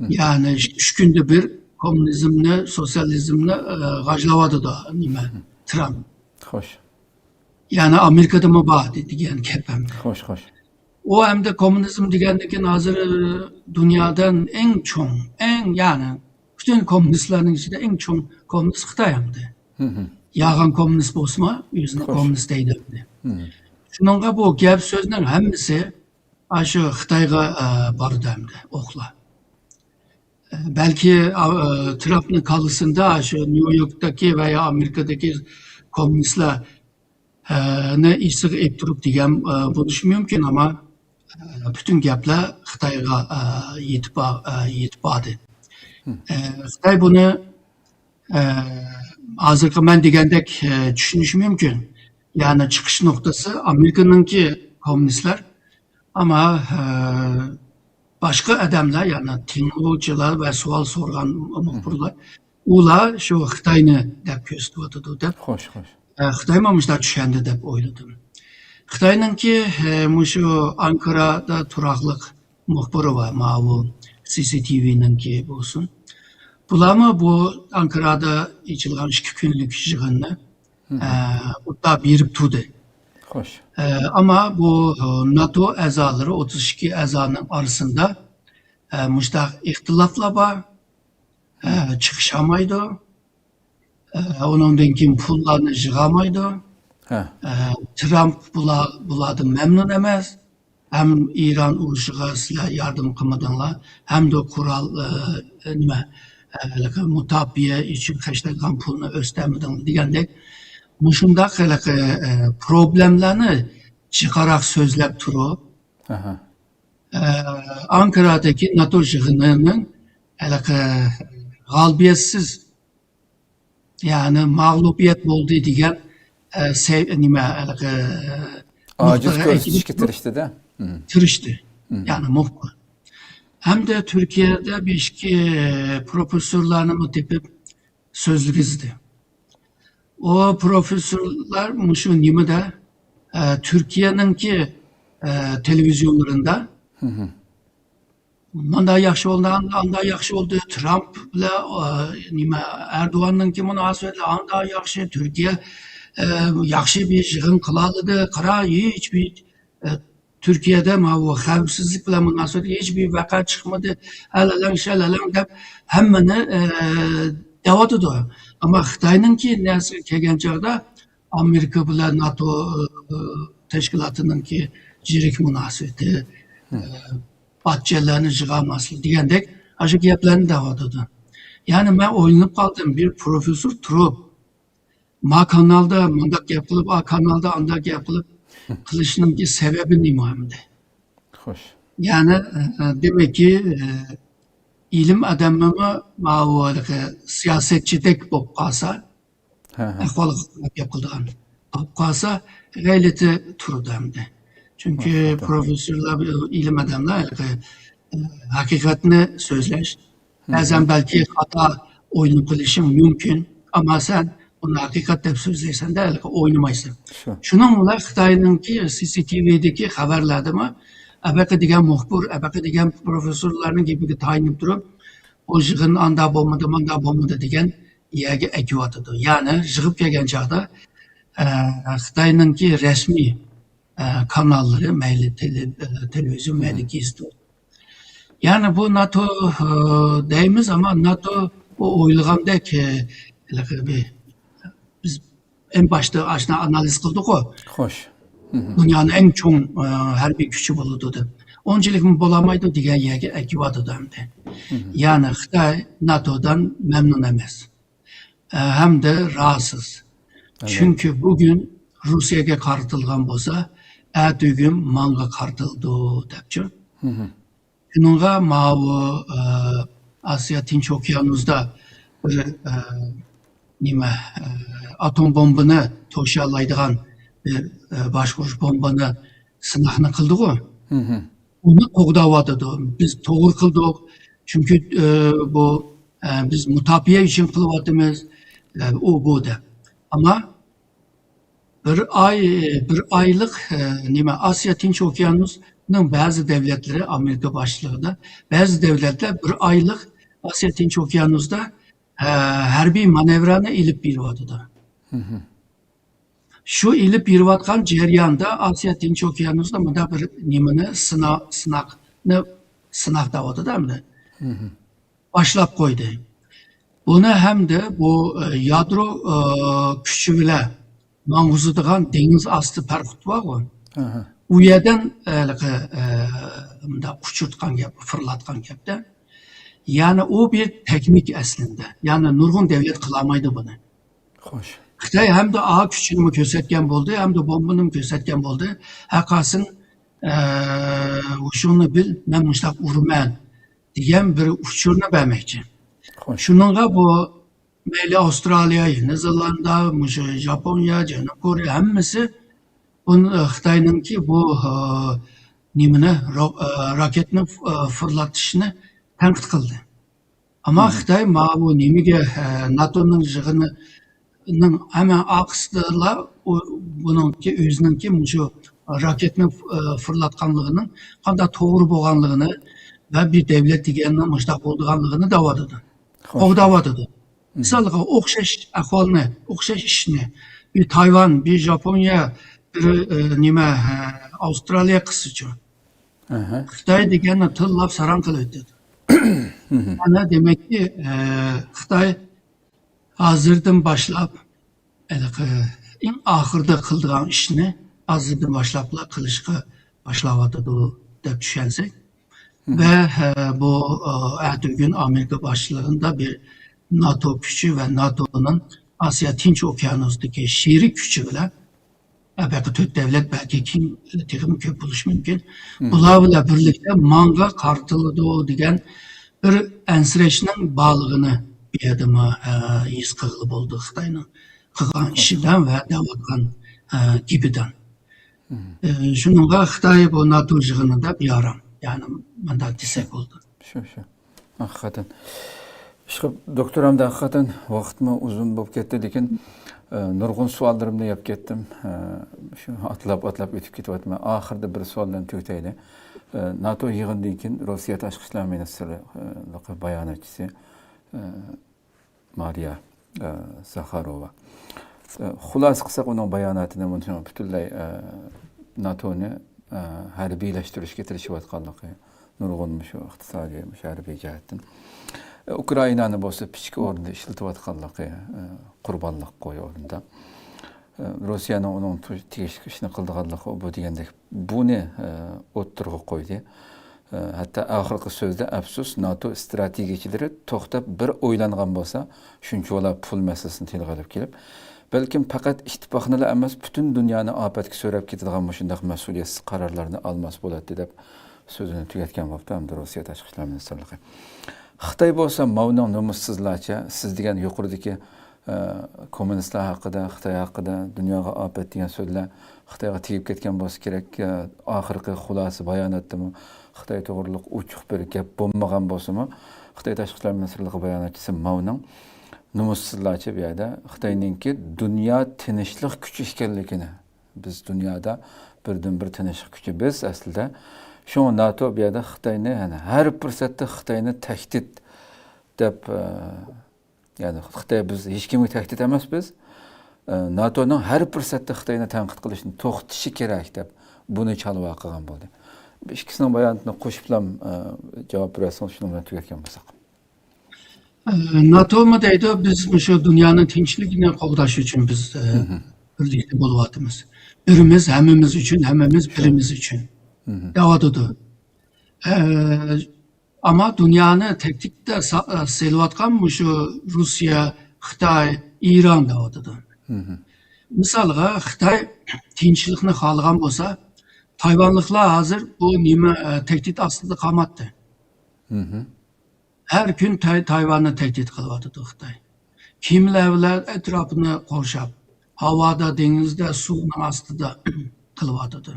مم. يەنى ئۈچ كۈندە بىر كوممۇنىزمنى، سوتسىيالىزمنى، ئە، غاجلاۋاتىدۇ نېمە، مم. ترامپ. خوش. يەنى ئامېرىكىدىمۇ بار دېگەن گەپ ھەم. خوش، خوش. ئۇ ئەمدى كوممۇنىزم دېگەندىكىن ھازىر دۇنيادا ئەڭ چوڭ، ئەڭ، يەنى پۈتۈن كوممۇنىستلارنىڭ ئىچىدە ئەڭ چوڭ كوممۇنىست خىتاي ئەمدى. مم. يالغان كوممۇنىست بولسىمۇ، ئۆزىنى خوش. كوممۇنىست دەيدۇ ئەمدى. مم. شۇنىڭغا بۇ گەپ سۆزنىڭ ھەممىسى ئاشۇ خىتايغا، ئە، بارىدۇ ئەمدى ئوقلار. ئە، بەلكى، ئا، ئە، ترامپنىڭ كاللىسىندا شۇ نيۇ يوركتىكى ۋە يا ئامېرىكىدىكى كوممۇنىستلار، ئە، نى ئېسىگە ئېلىپ تۇرۇپ دېگەن، ئە، بولۇشى مۇمكىن، ئەمما، ئە، پۈتۈن گەپلەر خىتايغا، ئە، يېتىپ با-، ئە، يېتىپ باردى. مم. ئە، خىتاي بۇنى، ئە، ھازىرقى مەن دېگەندەك، ئە، چۈشىنىشى مۇمكىن. يەنى چىقىش نۇقتىسى ئامېرىكىنىڭكى كوممۇنىستلار، ئەمما، ئە، باشقا ئادەملەر، يەنى تىڭلىغۇچىلار ۋە سوئال سورىغان مۇخبىرلار، ئۇلار شۇ خىتاينى دەپ كۆرسىتىۋاتىدۇ دەپ، خوش، خوش. ئە، خىتايمۇ مۇشۇنداق چۈشەندى دەپ ئويلىدىم. خىتاينىڭكى، ئە، مۇشۇ ئانكارادا تۇراقلىق مۇخبىرى بار، ماۋۇ سى سى تى ۋىنىڭكى بولسۇن. بۇلارمۇ بۇ ئانكارادا ئېچىلغان ئىككى كۈنلۈك يىغىننى، مم. ئە، ئوتتۇرىغا بېرىپ تۇردى. خوش. ئە، ئەمما بۇ، ئە، ناتو ئەزالىرى، ئوتتۇز ئىككى ئەزانىڭ ئارىسىدا، ئە، مۇشۇنداق ئىختىلاپلار بار. ئە، چىقىشالمايدۇ. ئە، ئۇنىڭدىن كېيىن پۇللارنى يىغالمايدۇ. ھە. ئە، ترامپ بۇلار، بۇلاردىن مەمنۇن ئەمەس. ھەم ئىران ئۇرۇشىغا سىلەر ياردەم قىلمىدىڭلار، ھەمدە قورال، ئە، نېمە، ئە، مۇداپىئە ئۈچۈن خەجلەيدىغان پۇلنى ئۆستۈرمىدىڭلار دېگەندەك، مۇشۇنداق ھېلىقى، ئە، پروبلېمىلارنى جىقراق سۆزلەپ تۇرۇپ، ئاھا. ئە، ئانكارادىكى ناتو يىغىنىنىڭ ھېلىقى غالىبىيەتسىز، يەنى مەغلۇبىيەت بولدى دېگەن، ئە، سەي-، نېمە، ھېلىقى، ئاجىز نۇقتىغا كۆرسىتىشكە ئەكېلىپ تىرىشتى-دە. مم. تىرىشتى. مم. يەنى مۇخبىر. ھەمدە تۈركىيەدە بىر ئىككى پروفېسسورلارنىمۇ تېپىپ سۆزلىگۈزدى. ئۇ پروفېسسورلار مۇشۇ نېمىدە، ئە، تۈركىيەنىڭكى، ئە، تېلېۋىزىيونلىرىدا مم. مانداق ياخشى بولدى، ئاندا-، ئانداق ياخشى بولدى، ترامپ بىلەن، ئە، نېمە، ئەردوغاننىڭكى مۇناسىۋەتلىرى ئانداق ياخشى، تۈركىيە، ئە، ياخشى بىر يىغىن قىلالىدى، قارا، ھېچ بىر، ئە، تۈركىيەدە ماۋۇ خەۋپسىزلىك بىلەن مۇناسىۋەتلىك ھېچبىر ۋەقە چىقمىدى، ھەلەلەڭ شەلەلەڭ دەپ ھەممىنى، ئە، دەۋاتىدۇ. ئەمما خىتاينىڭكى نەرسىگە كەلگەن چاغدا ئامېرىكا بىلەن ناتو، ئە، تەشكىلاتىنىڭكى يىرىك مۇناسىۋىتى، ئە، پارتىيەلەرنى يىغالماسلىق دېگەندەك ئاشۇ گەپلەرنى دەۋاتىدۇ. يەنى مەن ئويلىنىپ قالدىم، بىر پروفېسسور تۇرۇپ، ما كانالدا مۇنداق گەپ قىلىپ، ئا كانالدا ئانداق گەپ قىلىپ قىلىشنىڭكى سەۋەبى نېمە ئەمدى؟ خوش. يەنى، ئە، دېمەككى، ئە، ئىلىم ئادەممۇ ماۋۇ ھېلىقى سىياسەتچىدەك بولۇپ قالسا، ھە، ھە. ئەھۋالغا قاراپ گەپ قىلىدىغان بولۇپ قالسا، غەيرىتى تۇرىدۇ ئەمدى. چۈنكى ھەقىقەتەن. پروفېسسورلار، ئىلىم ئادەملەر ھېلىقى، ئە، ھەقىقەتنى سۆزلەش، بەزەن بەلكى خاتا ئويلىنىپ قېلىشىڭ مۇمكىن، ئەمما سەن ئۇنى ھەقىقەت دەپ سۆزلەيسەن-دە، ھېلىقى ئوينىمايسەن. شۇ. شۇنىڭ بىلەن خىتاينىڭكى سى سى تى ۋىدىكى خەۋەرلەردىمۇ ئەبەقە دېگەن مۇخبىر، ئەبەقە دېگەن پروفېسسورلارنىڭ گېپىگە تايىنىپ تۇرۇپ، بۇ يىغىن ئاندا بولمىدى، ماندا بولمىدى دېگەن يەرگە ئەكىۋاتىدۇ. يەنى يىغىپ كەلگەن چاغدا، ئە، خىتاينىڭكى رەسمىي، ئە، كاناللىرى، مەيلى تېلې-، ئە، تېلېۋىزىيە، مەيلى گېزىت. يەنى بۇ ناتو، ئە، دەيمىز، ئەمما ناتو ئۇ ئويلىغاندەك، ئە، ھېلىقى بىر، بىز ئەڭ باشتا ئاشۇنى ئانالىز قىلدۇققۇ. خوش. دۇنيانىڭ ئەڭ چوڭ، ئە، ھەربىي كۈچى بولىدۇ دەپ. ئۇنچىلىكمۇ بولالمايدۇ دېگەن يەرگە ئەكىۋاتىدۇ ئەمدى. يەنى خىتاي ناتودىن مەمنۇن ئەمەس. ئە، ھەمدە راھەتسىز. ئەلۋەتتە. چۈنكى بۈگۈن روسىيەگە قارىتىلغان بولسا، ئەتىگۈن ماڭا قارىتىلىدۇ دەپچۇ. شۇنىڭغا ماۋۇ، ئە، ئاسىيا تىنچ ئوكيانۇسدا بىر، ئە، نېمە، ئە، ئاتوم بومبىنى توشۇيالايدىغان بىر، ئە، باشقۇرۇش بومبىنى سىناقنى قىلدىغۇ. ئۇنى قوغداۋاتىدۇ. بىز توغرا قىلدۇق. چۈنكى، ئە، بۇ، ئە، بىز مۇداپىئە ئۈچۈن قىلىۋاتىمىز. ئە، ئۇ بۇ دەپ. ئەمما بىر ئاي، بىر ئايلىق، ئە، نېمە، ئاسىيا تىنچ ئوكيانۇسنىڭ بەزى دۆلەتلىرى، ئامېرىكا باشچىلىقىدا بەزى دۆلەتلەر بىر ئايلىق ئاسىيا تىنچ ئوكيانۇستا، ئە، ھەربىي مانېۋىرنى ئېلىپ بېرىۋاتىدۇ. شۇ ئېلىپ بېرىۋاتقان جەرياندا ئاسىيا تىنچ ئوكيانۇستا مۇنداق بىر نېمىنى سىنا-، سىناقنى، سىناق دەۋاتىدۇ ئەمدى. باشلاپ قويدى. بۇنى ھەمدە بۇ، ئە، يادرو، ئە، كۈچى بىلەن ماڭغۇزىدىغان دېڭىز ئاستى پەرخوت بارغۇ. ئۇ يەردىن، ئە، ھېلىقى، ئە، مۇنداق ئۇچۇرتقان گەپ، فىرلاتقان گەپتە. يەنى ئۇ بىر تېخنىك ئەسلىندە. يەنى نۇرغۇن دۆلەت قىلالمايدۇ بۇنى. خوش. خىتاي ھەمدە ئا كۈچىنىمۇ كۆرسەتكەن بولدى، ھەمدە بومبىنىمۇ كۆرسەتكەن بولدى. ھەرقايسىن، ئە، ھوشۇڭنى بىل، مەن مۇشۇنداق ئۇرىمەن دېگەن بىر ئۇچۇرنى بەرمەكچى. خوش. شۇنىڭغا بۇ مەيلى ئاۋسترالىيە، يېڭى زېلاندىيە، مۇشۇ ياپونىيە، جەنۇبىي كورېيە ھەممىسى بۇ، ئە، خىتاينىڭكى بۇ، ئە، نېمىنى، را-، ئە، راكېتنى، ئە، فىرلاتىشىنى تەنقىد قىلدى. ئەمما خىتاي ماۋۇ نېمىگە، ئە، ناتونىڭ يىغىنىنىڭ ھەممە ئارقىسىدىلا ئۇ، بۇنىڭكى ئۆزىنىڭكى مۇشۇ راكېتنى، ئە، فىرلاتقانلىقىنىڭ قانداق توغرا بولغانلىقىنى ۋە بىر دۆلەت دېگەننىڭ مۇشۇنداق بولىدىغانلىقىنى دەۋاتىدۇ. خوش. قوغداۋاتىدۇ. مىسالغا ئوخشاش ئەھۋالنى، ئوخشاش ئىشنى بىر تايۋان، بىر ياپونىيە، بىر، ئە، نېمە، ئە، ئاۋسترالىيە قىلسىچۇ. خىتاي دېگەننى تىللاپ ساراڭ قىلىۋېتىدۇ. يەنى دېمەككى، ئە، خىتاي ھازىردىن باشلاپ، ھېلىقى ئەڭ ئاخىرىدا قىلىدىغان ئىشنى ھازىردىن باشلاپلا قىلىشقا باشلاۋاتىدۇ دەپ چۈشەنسەك. ۋە، ئە، بۇ، ئە، ئەتىگۈن ئامېرىكا باشچىلىقىدا بىر ناتو كۈچى ۋە ناتونىڭ ئاسىيا تىنچ ئوكيانۇسىدىكى شېرىك كۈچى بىلەن، ئە، بەلكى تۆت دۆلەت، بەلكى كېيىن تېخىمۇ كۆپ بولۇشى مۇمكىن. بۇلار بىلەن بىرلىكتە ماڭا قارىتىلىدۇ دېگەن بىر ئەنسىرەشنىڭ بارلىقىنى بۇ يەردىمۇ، ئە، ھېس قىلغىلى بولىدۇ خىتاينىڭ قىلغان ئىشىدىن ۋە دەۋاتقان، ئە، گېپىدىن. ئە، شۇنىڭغا خىتاي بۇ ناتو يىغىنىدا بىئارام. يەنى مۇنداق دېسەك بولىدۇ. شۇ، شۇ. ھەقىقەتەن. ئىشقىلىپ، دوكتور، ئەمدى ھەقىقەتەن ۋاقىتمۇ ئۇزۇن بولۇپ كەتتى، لېكىن، ئە، نۇرغۇن سوئاللىرىمنى يەپ كەتتىم. ئە، شۇ ئاتلاپ، ئاتلاپ ئۆتۈپ كېتىۋاتىمەن. ئاخىرىدا بىر سوئال بىلەن تۈگىتەيلى. ئە، ناتو يىغىنىدىن كېيىن روسىيە تاشقى ئىشلار مىنىستىرلىقى باياناتچىسى، ئە، مارىيا، ئە، زاخاروۋا. ئە، خۇلاسە قىلساق ئۇنىڭ باياناتىنى، مۇنچە پۈتۈنلەي، ئە، ناتونى ئە، ھەربىيلەشتۈرۈشكە تىرىشىۋاتقانلىقى، نۇرغۇن مۇشۇ ئىقتىسادىي، مۇشۇ ھەربىي جەھەتتىن، ئە، ئۇكرائىنانى بولسا پىچىك ئورنىدا ئىشلىتىۋاتقانلىقى، ئە، قۇربانلىق قوي ئورنىدا. ئە، روسىيەنىڭ ئۇنىڭ تۇ-، تېگىشلىك ئىشنى قىلىدىغانلىقى بۇ دېگەندەك بۇنى، ئە، ئوتتۇرىغا قويدى. ئە، ھەتتا ئاخىرقى سۆزدە، ئەپسۇس، ناتو ئىستراتېگىيەچىلىرى توختاپ بىر ئويلانغان بولسا، شۇنچىۋالا پۇل مەسىلىسىنى تىلغا ئېلىپ كېلىپ، بەلكىم پەقەت ئىتتىپاقنىلا ئەمەس، پۈتۈن دۇنيانى ئاپەتكە سۆرەپ كېتىدىغان مۇشۇنداق مەسئۇلىيەتسىز قارارلارنى ئالماس بولاتتى، دەپ سۆزىنى تۈگەتكەن بوپتۇ ھەمدە روسىيە تاشقى ئىشلار مىنىستىرلىقى. خىتاي بولسا ماۋنىڭ نومۇسسىزلارچە، سىز دېگەن يۇقىرىدىكى، ئە، كوممۇنىستلار ھەققىدە، خىتاي ھەققىدە، دۇنياغا ئاپەت دېگەن سۆزلەر خىتايغا تېگىپ كەتكەن بولسا كېرەك، ئە، ئاخىرقى خۇلاسە باياناتتىمۇ خىتاي توغرۇلۇق ئوچۇق بىر گەپ بولمىغان بولسىمۇ، خىتاي تاشقى ئىشلار مىنىستىرلىقى باياناتچىسى ماۋنىڭ نومۇسسىزلارچە بۇ يەردە خىتاينىڭكى دۇنيا تىنچلىق كۈچى ئىكەنلىكىنى، بىز دۇنيادا بىردىنبىر تىنچلىق كۈچى بىز ئەسلىدە. شۇڭا ناتو بۇ يەردە خىتاينى، يەنى ھەر پۇرسەتتە خىتاينى تەھدىت دەپ، ئە، يەنى خىتاي، بىز ھېچكىمگە تەھدىت ئەمەس بىز. ئە، ناتونىڭ ھەر پۇرسەتتە خىتاينى تەنقىد قىلىشنى توختىتىشى كېرەك دەپ بۇنى چالۋا قىلغان بولدى. بۇ ئىككىسىنىڭ بايانىتىنى قوشۇپلا، ئە، جاۋاب بېرەرسىڭىز، شۇنىڭ بىلەن تۈگەتكەن بولساق. ئە، ناتومۇ دەيدۇ، بىز مۇشۇ دۇنيانىڭ تىنچلىقىنى قوغداش ئۈچۈن بىز، ئە، بىرلىكتە بولۇۋاتىمىز. بىرىمىز ھەممىمىز ئۈچۈن، ھەممىمىز بىرىمىز ئۈچۈن دەۋاتىدۇ. ئە، ئەمما دۇنيانى تەھدىتتە سا-، ئە، سېلىۋاتقان مۇشۇ روسىيە، خىتاي، ئىران دەۋاتىدۇ. مىسالغا، خىتاي تىنچلىقنى خالىغان بولسا، تايۋانلىقلار ھازىر بۇ نېمە، ئە، تەھدىت ئاستىدا قالماتتى. ھەر كۈن تاي-، تايۋاننى تەھدىت قىلىۋاتىدۇ خىتاي. كېمىلەر بىلەن ئەتراپنى قورشاپ، ھاۋادا، دېڭىزدا، سۇنىڭ ئاستىدا قىلىۋاتىدۇ.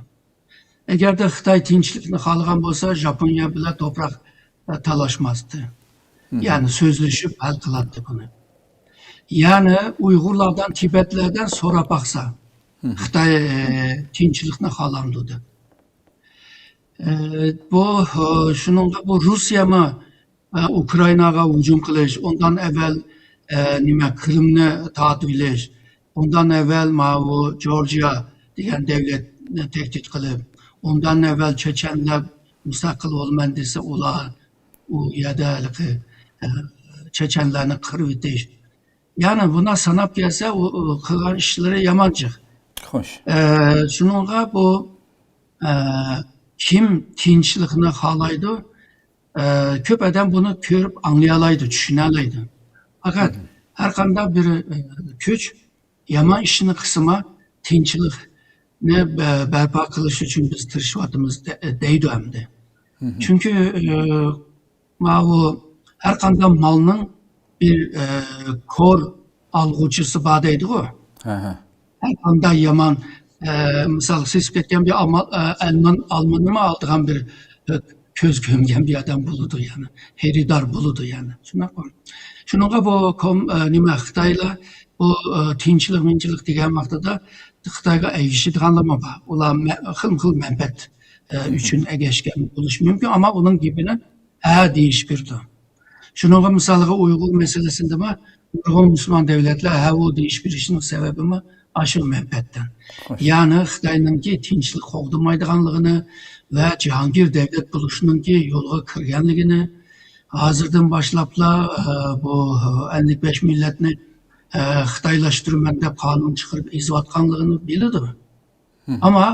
ئەگەردە خىتاي تىنچلىقنى خالىغان بولسا، ژاپونىيە بىلەن توپراق، ئە، تالاشماستى. يەنى سۆزلىشىپ ھەل قىلاتتى بۇنى. يەنى ئۇيغۇرلاردىن، تىبەتلەردىن سوراپ باقسا، خىتاي، ئە، تىنچلىقنى خالامدۇ دەپ. ئە، بۇ، ئە، شۇنىڭغا بۇ روسىيەمۇ، ئە، ئۇكرائىناغا ھۇجۇم قىلىش، ئۇندان ئەۋۋەل، ئە، نېمە، قىرىمنى تارتىۋېلىش، ئۇندان ئەۋۋەل ماۋۇ جورجىيا دېگەن دەۋلەتنى تەھدىت قىلىپ، ئۇندان ئەۋۋەل چېچەنلەر مۇستەقىل بولىمەن دېسە، ئۇلار ئۇ يەردە ھېلىقى، ئە، چېچەنلەرنى قىرىۋېتىش. يەنى بۇنداق ساناپ كەلسە، ئۇ، ئۇ قىلغان ئىشلىرى يامان جىق. خوش. ئە، شۇنىڭغا بۇ، ئە، كىم تىنچلىقنى خالايدۇ، ئە، كۆپ ئادەم بۇنى كۆرۈپ ئاڭلىيالايدۇ، چۈشىنەلەيدۇ. پەقەت ھەر قانداق بىر، ئە، كۈچ يامان ئىشنى قىلسىمۇ، تىنچلىقنى بە-، بەرپا قىلىش ئۈچۈن بىز تىرىشىۋاتىمىز دە-، دەيدۇ ئەمدى. چۈنكى، ئە، ماۋۇ ھەر قانداق مالنىڭ بىر، ئە، كور ئالغۇچىسى بار دەيدىغۇ. ھە، ھە. ھەر قانداق يامان، ئە، مىسال، سېسىپ كەتكەن بىر ئالما، ئە، ئالما، ئالمىنىمۇ ئالىدىغان بىر، ئە، كۆز كۆرمىگەن بىر ئادەم بولىدۇ، يەنى خېرىدار بولىدۇ، يەنى. شۇنداقمۇ؟ شۇنىڭغا بۇ كوم-، ئە، نېمە، خىتايلار بۇ، ئە، تىنچلىق، مىنچلىق دېگەن ۋاقتىدا خىتايغا ئەگىشىدىغانلارمۇ بار. ئۇلار مە-، خىلمۇ خىل مەنپەئەت، ئە، ئۈچۈن ئەگەشكەن بولۇشى مۇمكىن، ئەمما ئۇنىڭ گېپىنى ھە دېيىش بېرىدۇ. شۇنىڭغا مىسالغا ئۇيغۇر مەسىلىسىندىمۇ نۇرغۇن مۇسۇلمان دەۋلەتلەر ھە، ئۇ دېيىش بېرىشنىڭ سەۋەبىمۇ ئاشۇ مەنپەئەتتىن. خوش. يەنى خىتاينىڭكى تىنچلىق قوغدىمايدىغانلىقىنى ۋە جاھانگىر دەۋلەت بولۇشنىڭكى يولغا كىرگەنلىكىنى، ھازىردىن باشلاپلا، ئە، بۇ، ئە، ئەللىك بەش مىللەتنى، ئە، خىتايلاشتۇرىمەن دەپ قانۇن چىقىرىپ ئېزىۋاتقانلىقىنى بىلىدۇ. ئەمما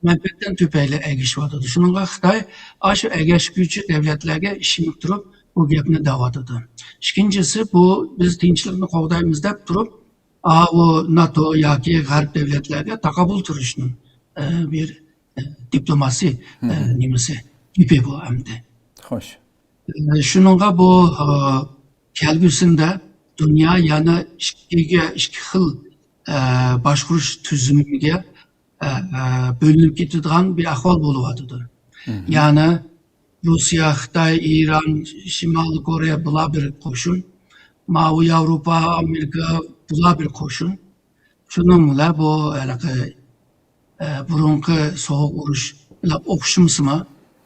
مەنپەئەتتىن تۈپەيلى ئەگىشىۋاتىدۇ. شۇنىڭغا خىتاي ئاشۇ ئەگەشكۈچى دەۋلەتلەرگە ئىشىنىپ تۇرۇپ، بۇ گەپنى دەۋاتىدۇ. ئىككىنچىسى، بۇ بىز تىنچلىقنى قوغدايمىز دەپ تۇرۇپ، ئاۋۇ ناتو ياكى غەرب دەۋلەتلەرگە تاقابىل تۇرۇشنىڭ، ئە، بىر، ئە، دىپلوماسىي، ئە، نېمىسى، گېپى بۇ ئەمدى. خوش. ئە، شۇنىڭغا بۇ، ئە، كەلگۈسىندە دۇنيا يەنە ئىككىگە، ئىككى خىل، ئە، باشقۇرۇش تۈزۈمىگە، ئە، ئە، بۆلۈنۈپ كېتىدىغان بىر ئەھۋال بولۇۋاتىدۇ. يەنى روسىيە، خىتاي، ئىران، شىمالىي كورېيە، بۇلار بىر قوشۇن. ماۋۇ ياۋروپا، ئامېرىكا، بۇلار بىر قوشۇن. شۇنىڭ بىلەن بۇ ھېلىقى، ئە، بۇرۇنقى سوغۇق ئۇرۇش بىلەن ئوخشىمىسىمۇ،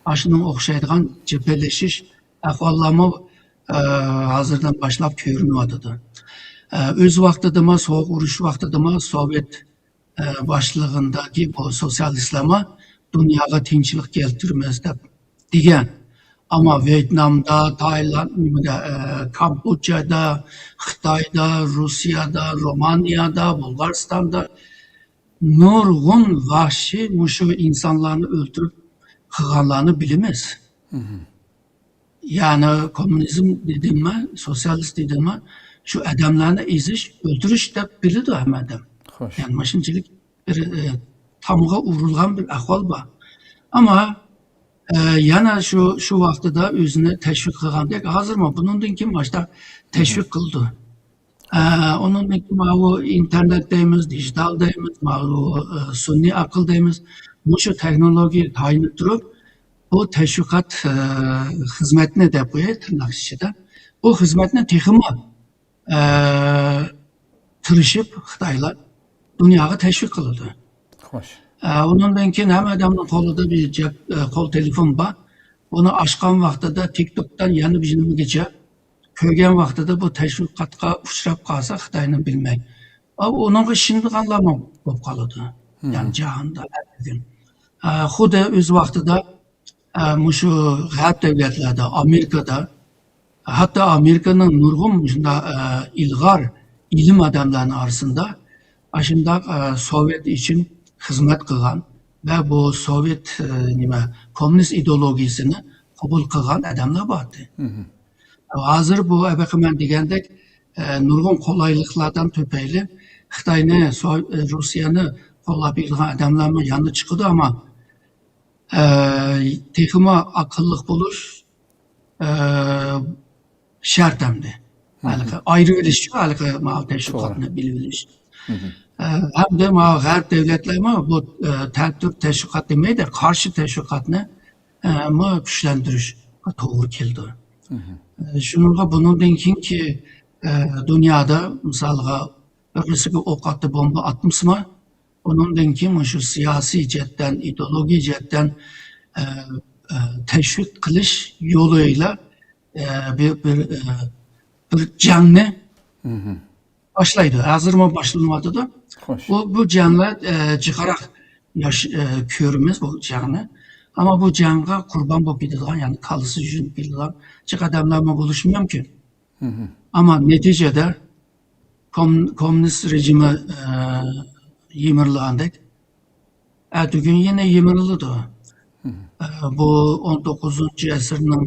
ئاشۇنىڭغا ئوخشايدىغان جەبھەلىشىش ئەھۋاللارمۇ، ئە، ھازىردىن باشلاپ كۆرۈنۈۋاتىدۇ. ئە، ئۆز ۋاقتىدىمۇ، سوغۇق ئۇرۇش ۋاقتىدىمۇ سوۋېت، ئە، باشلىقىدىكى بۇ سوتسىيالىستلارمۇ دۇنياغا تىنچلىق كەلتۈرىمىز دەپ دېگەن. ئەمما ۋيېتنامدا، تايلاند، نېمىدە، ئە، كامبودژادا، خىتايدا، روسىيەدا، رومانىيەدا، بۇلغارىستاندا نۇرغۇن ۋەھشىي مۇشۇ ئىنسانلارنى ئۆلتۈرۈپ قىلغانلارنى بىلىمىز. يەنى كوممۇنىزم دېدىممۇ، سوتسىيالىست دېدىممۇ، شۇ ئادەملەرنى ئېزىش، ئۆلتۈرۈش دەپ بىلىدۇ ھەممە ئادەم. خوش. يەنى مۇشۇنچىلىك بىر، ئە، تامغا ئۇرۇلغان بىر ئەھۋال بار. ئەمما، ئە، يەنە شۇ، شۇ ۋاقتىدا ئۆزىنى تەشۋىق قىلغاندەك، ھازىرمۇ بۇنىڭدىن كېيىن باشتا تەشۋىق قىلىدۇ. ئە، ئۇنىڭدىن كېيىن ماۋۇ ئىنتېرنېت دەيمىز، دىجىتال دەيمىز، ماۋۇ، ئە، سۈنئىي ئەقىل دەيمىز. مۇشۇ تېخنولوگىيەگە تايىنىپ تۇرۇپ، بۇ تەشۋىقات، ئە، خىزمەتنى دەپ قوياي تىرناق ئىچىدە. بۇ خىزمەتنى تېخىمۇ، ئە، تىرىشىپ خىتايلار دۇنياغا تەشۋىق قىلىدۇ. خوش. ئە، ئۇنىڭدىن كېيىن ھەممە ئادەمنىڭ قولىدا بىر جەپ-، ئە، قول تېلېفون بار. بۇنى ئاچقان ۋاقتىدا تىك توكتان يەنە بىر نېمىگىچە كۆرگەن ۋاقتىدا بۇ تەشۋىقاتقا ئۇچراپ قالسا خىتاينى بىلمەي، ئا، ئۇنىڭغا ئىشىنىدىغانلارمۇ بولۇپ قالىدۇ. يەنى جاھاندا ھەر بۈگۈن. ئە، خۇددى ئۆز ۋاقتىدا، ئە، مۇشۇ غەرب دۆلەتلەردە، ئامېرىكىدا، ھەتتا ئامېرىكىنىڭ نۇرغۇن مۇشۇنداق، ئە، ئىلغار ئىلىم ئادەملەرنىڭ ئارىسىدا ئاشۇنداق، ئە، سوۋېت ئۈچۈن خىزمەت قىلغان ۋە بۇ سوۋېت، ئە، نېمە، كوممۇنىست ئىدېئولوگىيىسىنى قوبۇل قىلغان ئادەملەر بار ئىدى. ھازىر بۇ ئەبەقى مەن دېگەندەك، ئە، نۇرغۇن قولايلىقلاردىن تۈپەيلى خىتاينى، سو-، ئە، روسىيەنى قوللاپ بېرىدىغان ئادەملەرمۇ يەنە چىقىدۇ، ئەمما، ئە، تېخىمۇ ئاقىللىق بولۇش، ئە، شەرت ئەمدى. ھەلقى ئايرىۋېلىشچۇ، ھەلقى ماۋۇ تەشۋىقاتنى بىلىۋېلىش. ئە، ھەمدە ماۋۇ غەرب دۆلەتلەرمۇ بۇ، ئە، تەتۈر تەشۋىقات دېمەيدۇ، قارشى تەشۋىقاتنى، ئە، مۇ كۈچلەندۈرۈشكە توغرا كېلىدۇ. ئە، شۇنىڭغا بۇنىڭدىن كېيىنكى، ئە، دۇنيادا مىسالغا بىرسىگە ئوق ئاتتى، بومبا ئاتمىسىمۇ، ئۇنىڭدىن كېيىن مۇشۇ سىياسىي جەھەتتىن، ئىدېئولوگىيە جەھەتتىن، ئە، ئە، تەشۋىق قىلىش يولى بىلەن، ئە، بىر، بىر، ئە، بىر جەڭنى باشلايدۇ. ھازىرمۇ باشلىنىۋاتىدۇ. خوش. بۇ، بۇ جەڭلەر، ئە، جىقراق ياش-، ئە، كۆرىمىز بۇ جەڭنى. ئەمما بۇ جەڭگە قۇربان بولۇپ كېتىدىغان، يەنى كاللىسى يۈزۈلۈپ كېتىدىغان جىق ئادەملەرمۇ بولۇشى مۇمكىن. ئەمما نەتىجىدە كوم-، كوممۇنىست رېجىمى، ئە، يىمىرىلغاندەك، ئەتىگۈن يەنە يىمىرىلىدۇ. ئە، بۇ ئون توققۇزىنچى ئەسىرنىڭ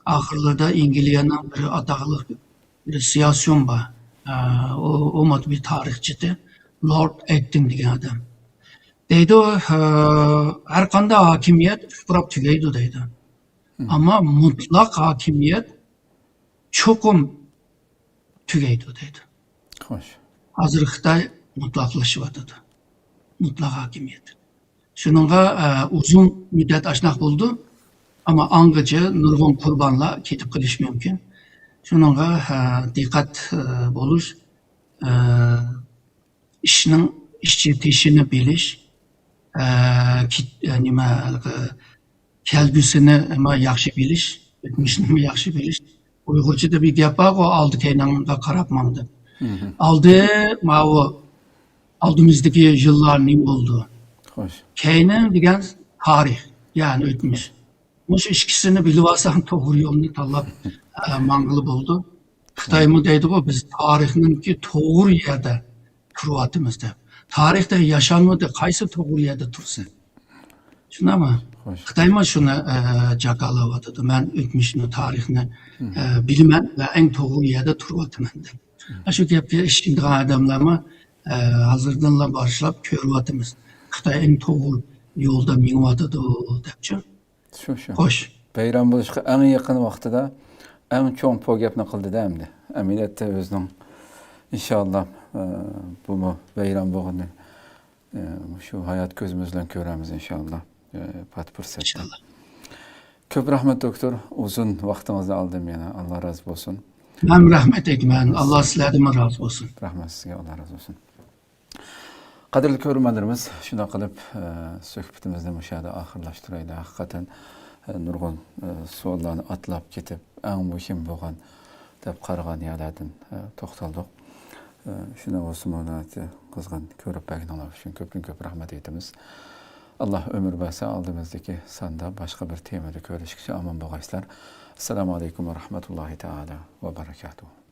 ئاخىرلىرىدا ئەنگلىيەنىڭ بىر ئاتاقلىق بىر سىياسىيون بار. ئە، ئۇ، ئۇمۇ بىر تارىخچى، لورد ئەكتىن دېگەن ئادەم. دەيدۇ، ئە، ھەر قانداق ھاكىمىيەت ئۇپراپ تۈگەيدۇ دەيدۇ. ئەمما مۇتلەق ھاكىمىيەت چوقۇم تۈگەيدۇ دەيدۇ. خوش. ھازىر خىتاي مۇتلەقلىشىۋاتىدۇ. مۇتلەق ھاكىمىيەت. شۇنىڭغا، ئە، ئۇزۇن مۇددەت ئاشۇنداق بولىدۇ. ئەمما ئاڭغىچە نۇرغۇن قۇربانلار كېتىپ قېلىشى مۇمكىن. شۇنىڭغا، ئە، دىققەت، ئە، بولۇش، ئە، ئىشنىڭ ئىچى تېشىنى بىلىش، ئە، كېت-، ئە، نېمە، ھېلىقى كەلگۈسىنى ياخشى بىلىش، ئۆتمۈشنى ياخشى بىلىش. ئۇيغۇرچىدا بىر گەپ بارغۇ، «ئالدى كەينىڭگە قاراپ ماڭ» دەپ. ئالدى ماۋۇ ئالدىمىزدىكى يىللار نېمە بولدى؟ خوش. كەينىڭ دېگەن تارىخ، يەنى ئۆتمۈش. مۇشۇ ئىككىسىنى بىلىۋالساڭ، توغرا يولنى تاللاپ، ئە، ماڭغىلى بولىدۇ. خىتايمۇ دەيدىغۇ، «بىز تارىخنىڭكى توغرا يەردە تۇرۇۋاتىمىز» دەپ. تارىختا ياشانمىدى، قايسى توغرا يەردە تۇرسۇن؟ شۇنداقمۇ؟ خوش. خىتايمۇ شۇنى، ئە، جاكارلاۋاتىدۇ. «مەن ئۆتمۈشنى، تارىخنى، ئە، بىلىمەن ۋە ئەڭ توغرا يەردە تۇرۇۋاتىمەن» دەپ. ئاشۇ گەپكە ئىشىنىدىغان ئادەملەرمۇ، ئە، ھازىردىنلا باشلاپ كۆرۈۋاتىمىز. خىتاي ئەڭ توغرا يولدا مېڭىۋاتىدۇ دەپچۇ. شۇ، شۇ. خوش. بايرام بولۇشقا ئەڭ يېقىن ۋاقتىدا ئەڭ چوڭ پو گەپنى قىلدىدە ئەمدى. ئەمەلىيەتتە ئۆزىنىڭ، ئىنشاللا، ئە، بۇمۇ بايرام بولغىنى، ئە، شۇ ھايات كۆزىمىز بىلەن كۆرەرمىز، ئىنشاللا. ئە، پات پۇرسەتتە. ئىنشاللا. كۆپ رەھمەت، دوكتور. ئۇزۇن ۋاقتىڭىزنى ئالدىم يەنە. ئاللا رازى بولسۇن. مەن رەھمەت ئېيتىمەن. ئاللا سىلەردىنمۇ رازى بولسۇن. رەھمەت سىزگە، ئاللا رازى بولسۇن. قەدىرلىك كۆرۈرمەنلىرىمىز، شۇنداق قىلىپ، ئە، سۆھبىتىمىزنى مۇشۇ يەردە ئاخىرلاشتۇرايلى. ھەقىقەتەن، ئە، نۇرغۇن، ئە، سوئاللارنى ئاتلاپ كېتىپ، ئەڭ مۇھىم بولغان دەپ قارىغان يەرلەردىن، ئە، توختالدۇق. ئە، شۇنداق بولسىمۇ، ناھايىتى قىزغىن كۆرۈپ بەرگىنىڭلار ئۈچۈن كۆپتىن كۆپ رەھمەت ئېيتىمىز. ئاللا ئۆمۈر بەرسە، ئالدىمىزدىكى ساندا باشقا بىر تېمىدا كۆرۈشكىچە ئامان بولغايسىلەر. ئەسسالامۇ ئەلەيكۇم ۋە رەھمەتۇللاھى تائالا ۋە بەرىكاتۇھ.